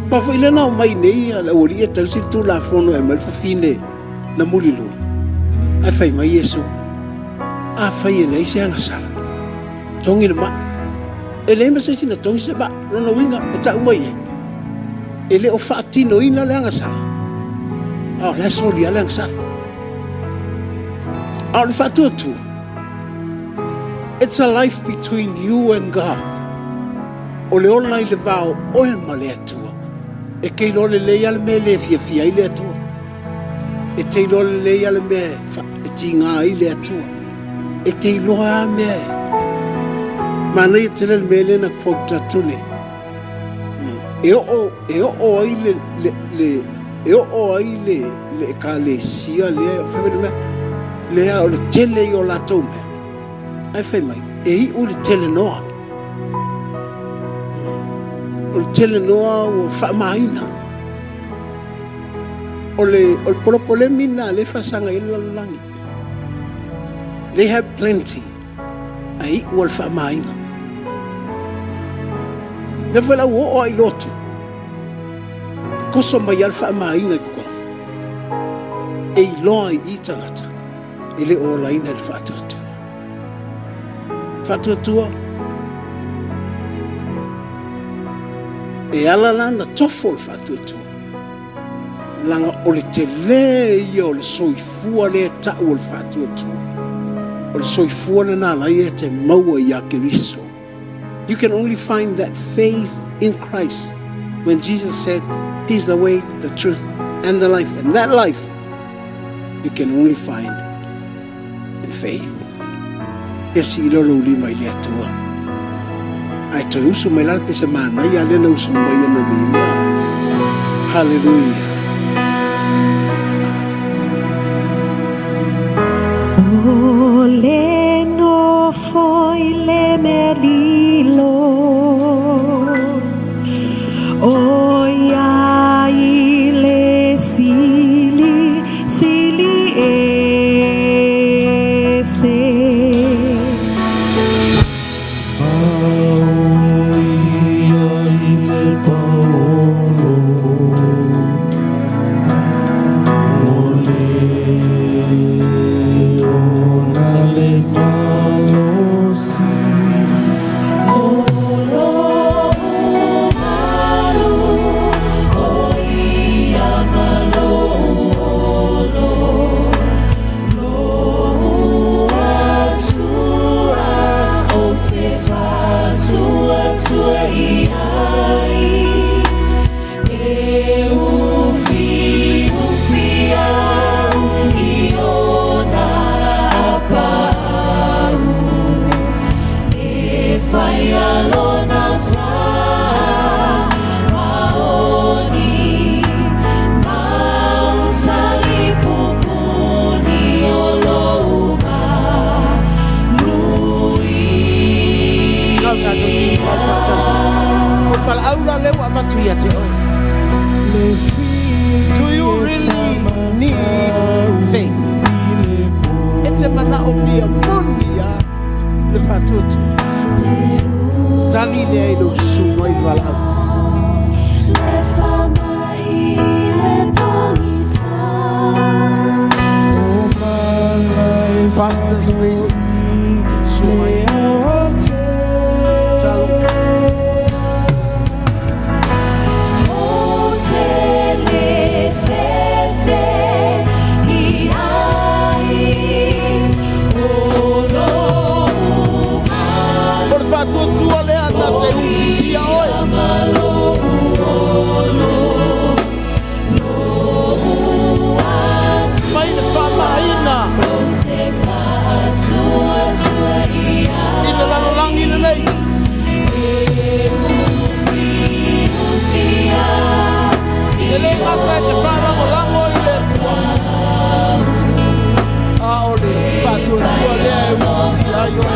Ma foi lea na omai nei a le aualii e tausi le Tulafono e aumai le fafine na mulilua. Ae fai mai Iesu, a fai e leai se agasala, togi le maa. E leai ma se isi na togi se maa, lona uiga e tau mai ai, e le o faatinoina le agasala, a o la e solia le agasala. A o le faatuatua, it's a life between you and God. O le ola i le va o oe ma le Atua. E te iloa lelei a le mea e le fiafia ai le Atua. E te iloa lelei a le mea e tiga ai le Atua. E te iloa a mea e. Manaia tele le mea lea na quote atu le. E oo, e oo ai le, le, le, e oo ai le, le ekalesia lea, fai mai le mea, lea o le tele i o latou mea. Ae fai mai, e iu le tele noa. O le tele noa ua faamaina. O le, o le polopolemi na le faasaga i le lalolagi. They have plenty. Ae iu o le faamaina. Lea foi la ua oo ai lotu. E koso mai a le faamaina i totonu. E iloa ai i tagata e le o olaina i le faatuatua. Faatuatua e ala la na tofo le faatuatua. Laga o le tele ia o le soifua lea tau o le faatuatua. O le soifua lena la ia te maua ia Keriso. You can only find that faith in Christ when Jesus said, He's the way, the truth, and the life. And that life you can only find in faith. Ia si ilo lo lima i le Atua. Ae toe usu mai la le pese manaia lea na usu mai ana le ia. Hallelujah. O le nofo i le mea lilo. ia te oe. Do you really need faith? E te manaomia moni lava le faatuatua. Tali lea i lou sū mai le valaau. Pastors, please. Sū mai. Talo. O le faatuatua lea na te ufitia oe. Mai le faamaina i le lalolagi lenei. E le gata e te faalagolago i le Atua, a o le faatuatua lea e ufitia ai oe.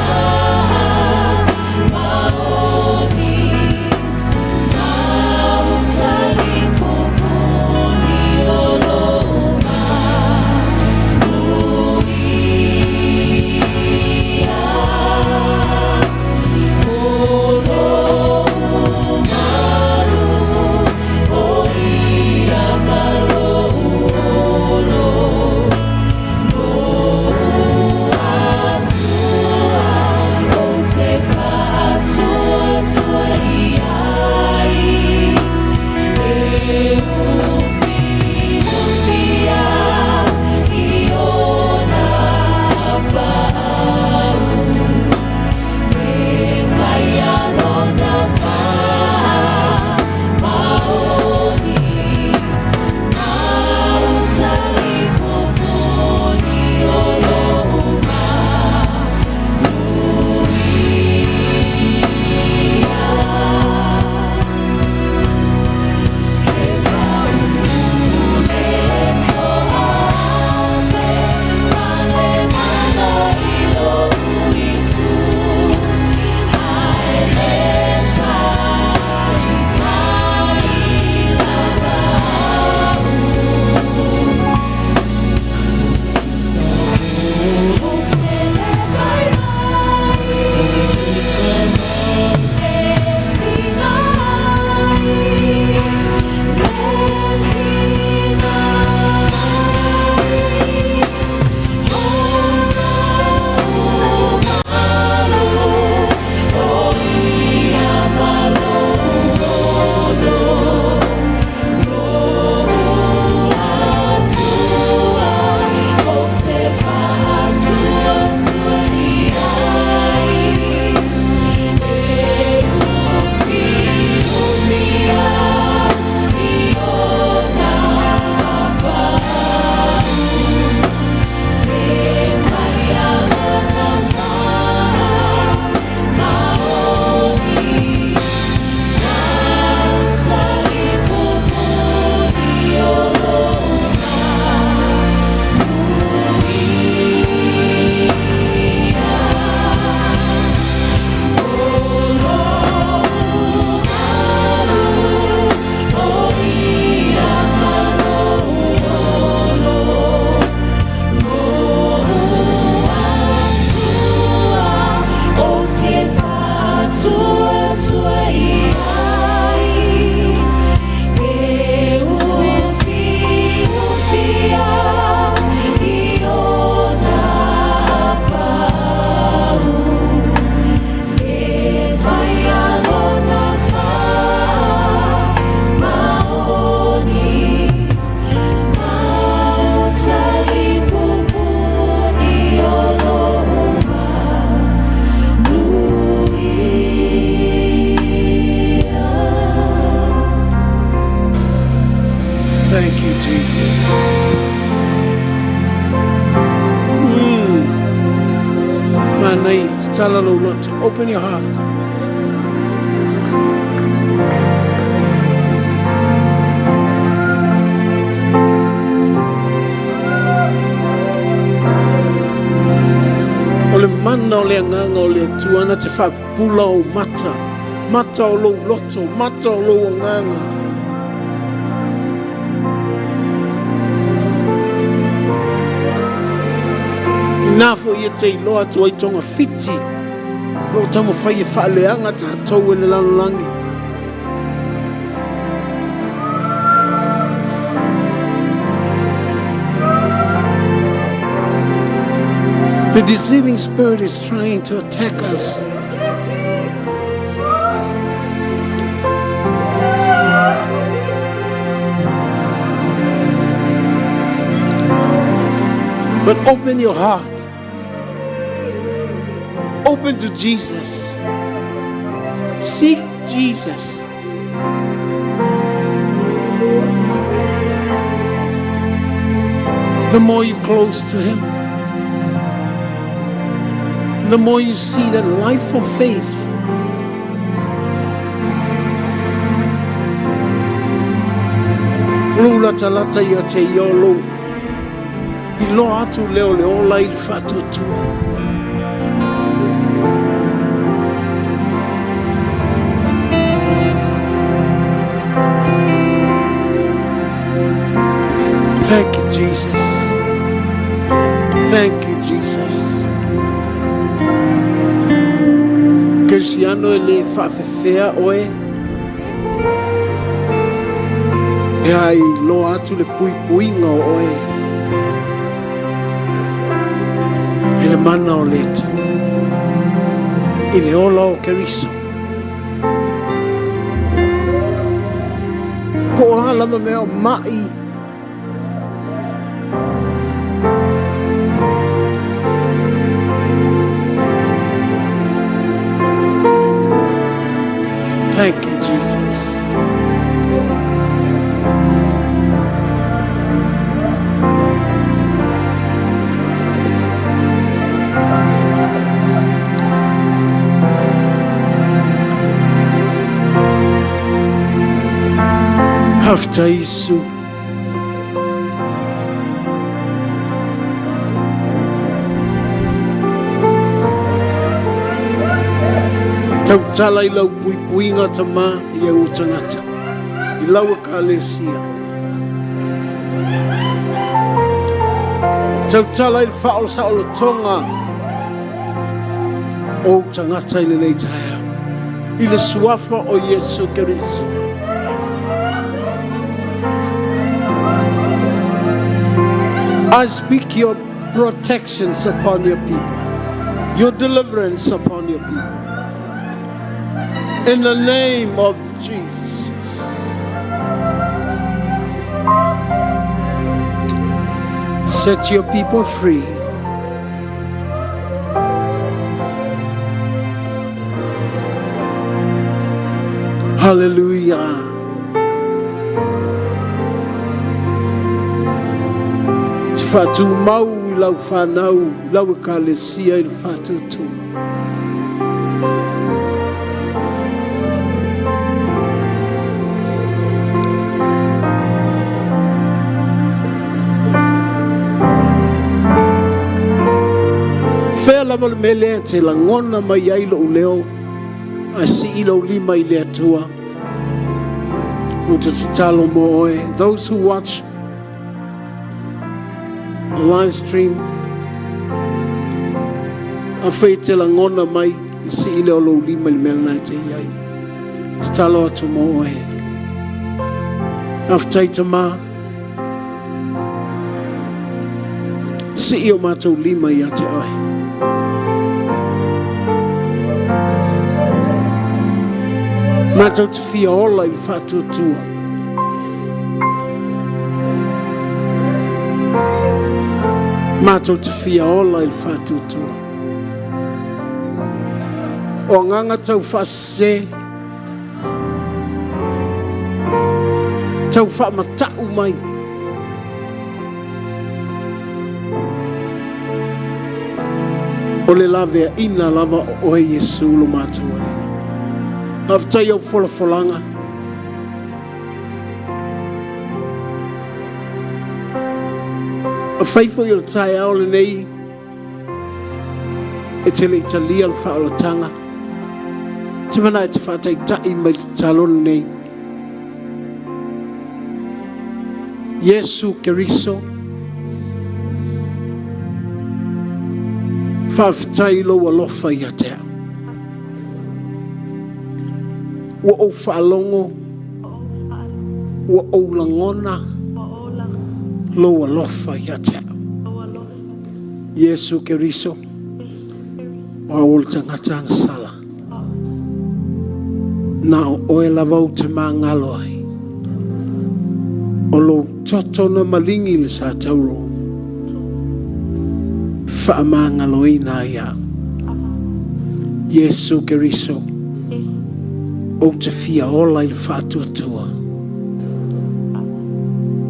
Thank you, Jesus. Manaia, tatala lou loto. Open your heart. O le mana o le agaga o le Atua na te faapupula ou mata, mata o lou loto, mata o lou agaga. Inā foi e te iloa atu ai togafiti o lo o taumafai e faaleaga tatou e le lalolagi. The deceiving spirit is trying to attack us. But open your heart. Open to Jesus. Seek Jesus. The more you close to him, the more you see that life of faith Lou latalata ia te ia o lou iloa atu lea o le ola i le faatuatua. Thank you, Jesus. Thank you, Jesus. Kerisiano e le faafefea oe. E ai loa atu le puipuiga o oe. E le mana o le Atua. I le ola o Keriso. Po o a lava mea o mai Thank you, Jesus. Faafetai Iesu. Tautala i lau puipuiga Tama i au tagata, i lau ekalesia. Tautala i le faaolosaolotoga o ou tagata i lenei taeao, i le suafa o Iesu Keriso. I speak your protections upon your people, your deliverance upon your people. In the name of Jesus. Set your people free. Hallelujah. Te whaatumau i lau whanau, i lau ekalesia i le whaatuatua. Fea lava le mea lea e te lagona mai ai lou leo, ae sii lou lima i le Atua. Ou te tatalo mo oe. Those who watch the live stream, afai e te lagona mai i sii lea o lou lima i le mea lena e te i ai. Tatalo atu mo oe. Faafetai Tama. Sii o matou lima ia te oe. Matou te fia ola i le faatuatua. Matou te fia ola i le faatuatua. O agaga tau faasese, tau faamata'u mai. O le laveaina lava o oe Iesu lo matou Alii. Faafetai au folafolaga. Afai foi o le taeao lenei e te le i talia le faaolataga, te mana e te faataitai mai le tatalo lenei. Iesu Keriso, Faafetai i lou alofa ia te au. Ua ou faalogo, ua ou lagona lou alofa ia te au. Iesu Keriso, o au o le tagata agasala. Na o oe lava ou te magalo ai. O lou toto na maligi i le sa tauro, faamagaloina ai au. Iesu Keriso, ou te fia ola i le faatuatua.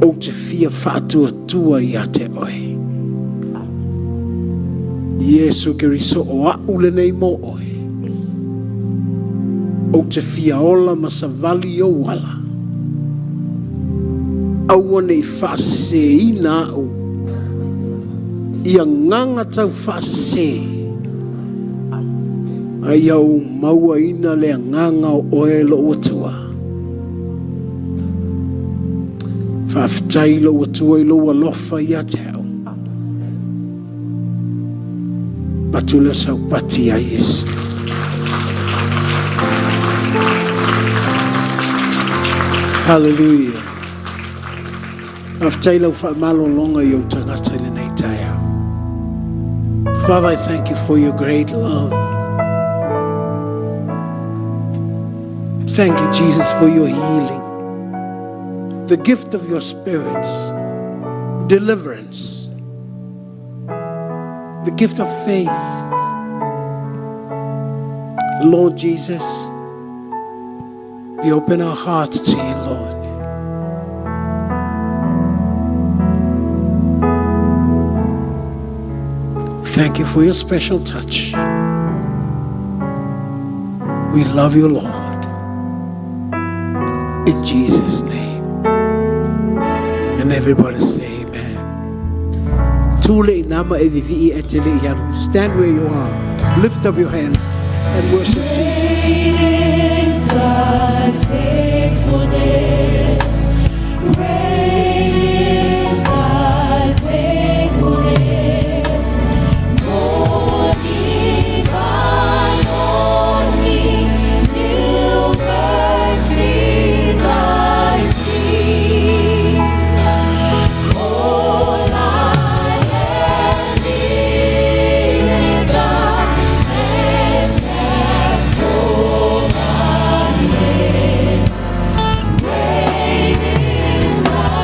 Ou te fia faatuatua ia te oe. Iesu Keriso, o a'u lenei mo oe. Ou te fia ola ma savali i ou ala. Aua ne i faaseseina a'u i agaga tau faasese, a ia ou mauaina le agaga o oe lou Atua. Faafetai lou Atua i lou alofa ia te au. Patu lea saupati ia Iesu. Hallelujah. Faafetai lau faamalologa i ou tagata i lenei taeao. Father, I thank you for your great love. Thank you, Jesus, for your healing, the gift of your spirit, deliverance, the gift of faith. Lord Jesus, we open our hearts to you, Lord. Thank you for your special touch. We love you, Lord. In Jesus' name. And everybody say amen. Tule inama e vivi e tele iaru. Stand where you are. Lift up your hands and worship Jesus. Great is thy faithfulness. Great is thy faithfulness. Morning by morning, new mercies I see. All I have needed, thy hands have provided. Great is thy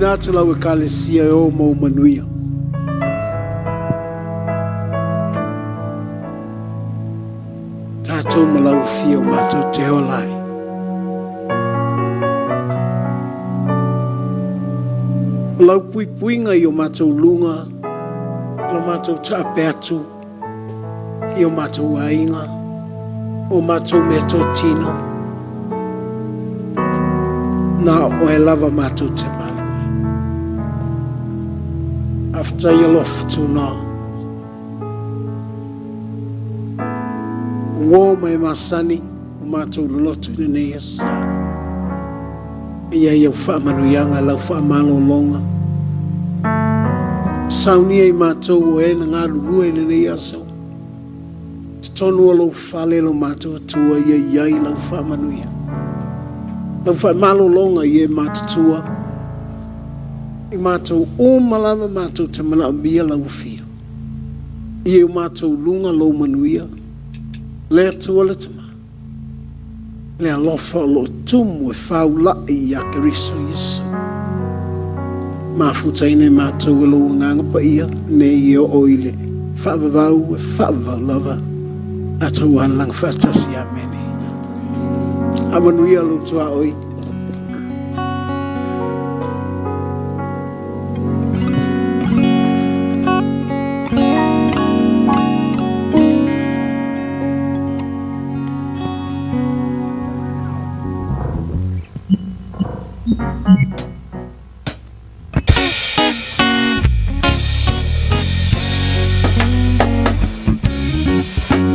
tuuina atu lau Ekalesia e o ma ou manuia. Tatou ma lau afio matou te ola ai. O lau puipuiga i o matou luga, lo matou taape atu i o matou aiga, o matou meatotino, na o oe lava matou te malu ai. Faafetai alofa tunoa. Uo mai masani o matou loloto i lenei aso. E ai au faamanuiaga lau faamalologa. Saunia i matou o e na galulue i lenei aso. Totonu o lou fale lo matou Atua ia i ai lau faamanuia. Lau faamalologa i e matutua. I matou uma lava matou te manaomia lau afio. I o matou luga lou manuia. Le Atua le Tama. Le alofa o lo o tumu e faula'i ia Keriso Iesu. Mafutaina i matou e lou Agaga Paia nei e oo i le faavavau e faavavau lava. Tatou alalaga faatasi. Amene. Faamanuia lou tuaoi.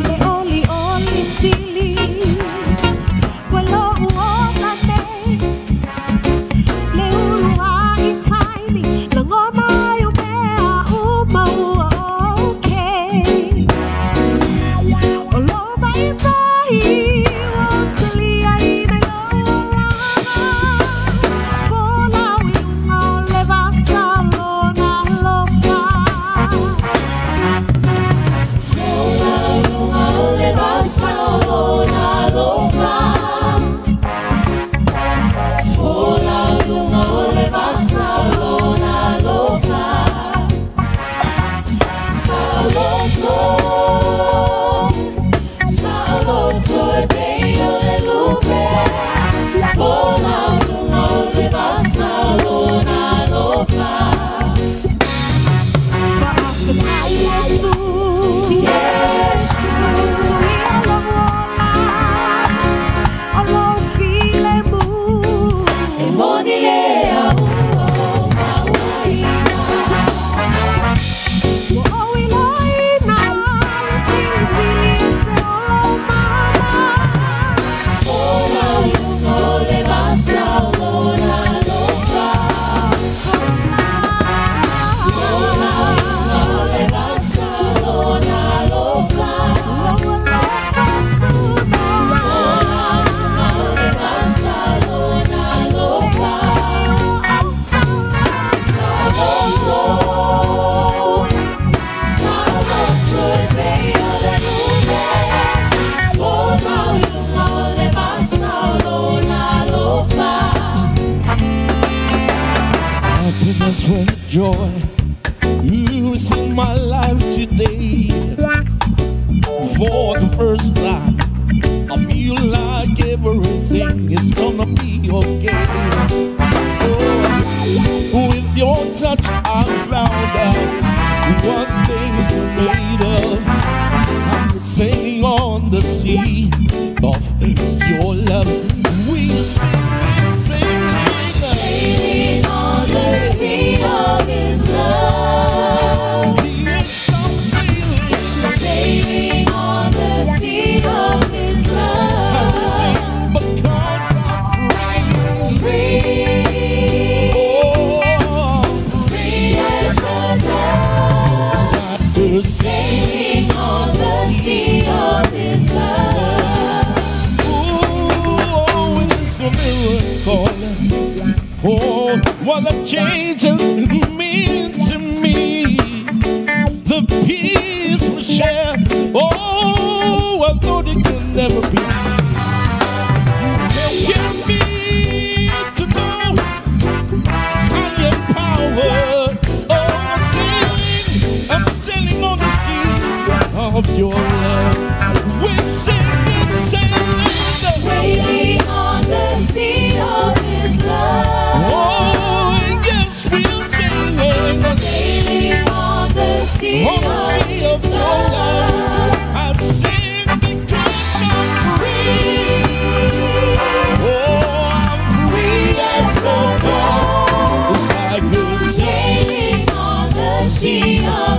Le olioli sili ua lou ola nei Le ulu ai taimi lagona ai o mea uma ua okay O lou vaivai ua talia ina i lou olaga Folau i luga o le vasa o lona alofa Folau i luga o le vasa o lona alofa. Folau i luga o le vasa o lona alofa. Saoloto, saoloto e pei o le lupe. Folau i luga o le vasa o lona alofa. Faafetai Iesu Iesu, Iesu ia lou ola O lou filemu E moni lea ua ou mauaina. Ua ou iloaina le silisili ese o lou mana Folau i luga o le vasa o lona alofa. Folau i luga o le vasa o lona alofa. Lou alofa tunoa Folau i luga o le vasa o lona alofa. Saoloto, saoloto e pei o le lupe. Folau i luga o le vasa o lona alofa. Happiness with joy is in my life today. For the first time, I feel like everything is gonna be okay. Oh, with your touch, I found out what things are made of. I'm sailing on the sea of your love. We sailing. Sailing on the sea of His love. Yes, I'm sailing. Sailing on the sea of His love. Because I'm free. Free, Oh, free as a dove. the sea. Sailing on the sea of His love. Ooh, oh, it is a miracle. Oh, what the changes mean to me. The peace we share. Oh, I thought it could never be. You taking me to know higher of your love. We're singing, sailing, Sailing on the sea of His love. Oh, yes, we're sailing Sailing on the sea on the of sea His of your love. love. I sing because I'm Free, Oh, I'm free as the dove. Yes, I will sail Sailing on the sea of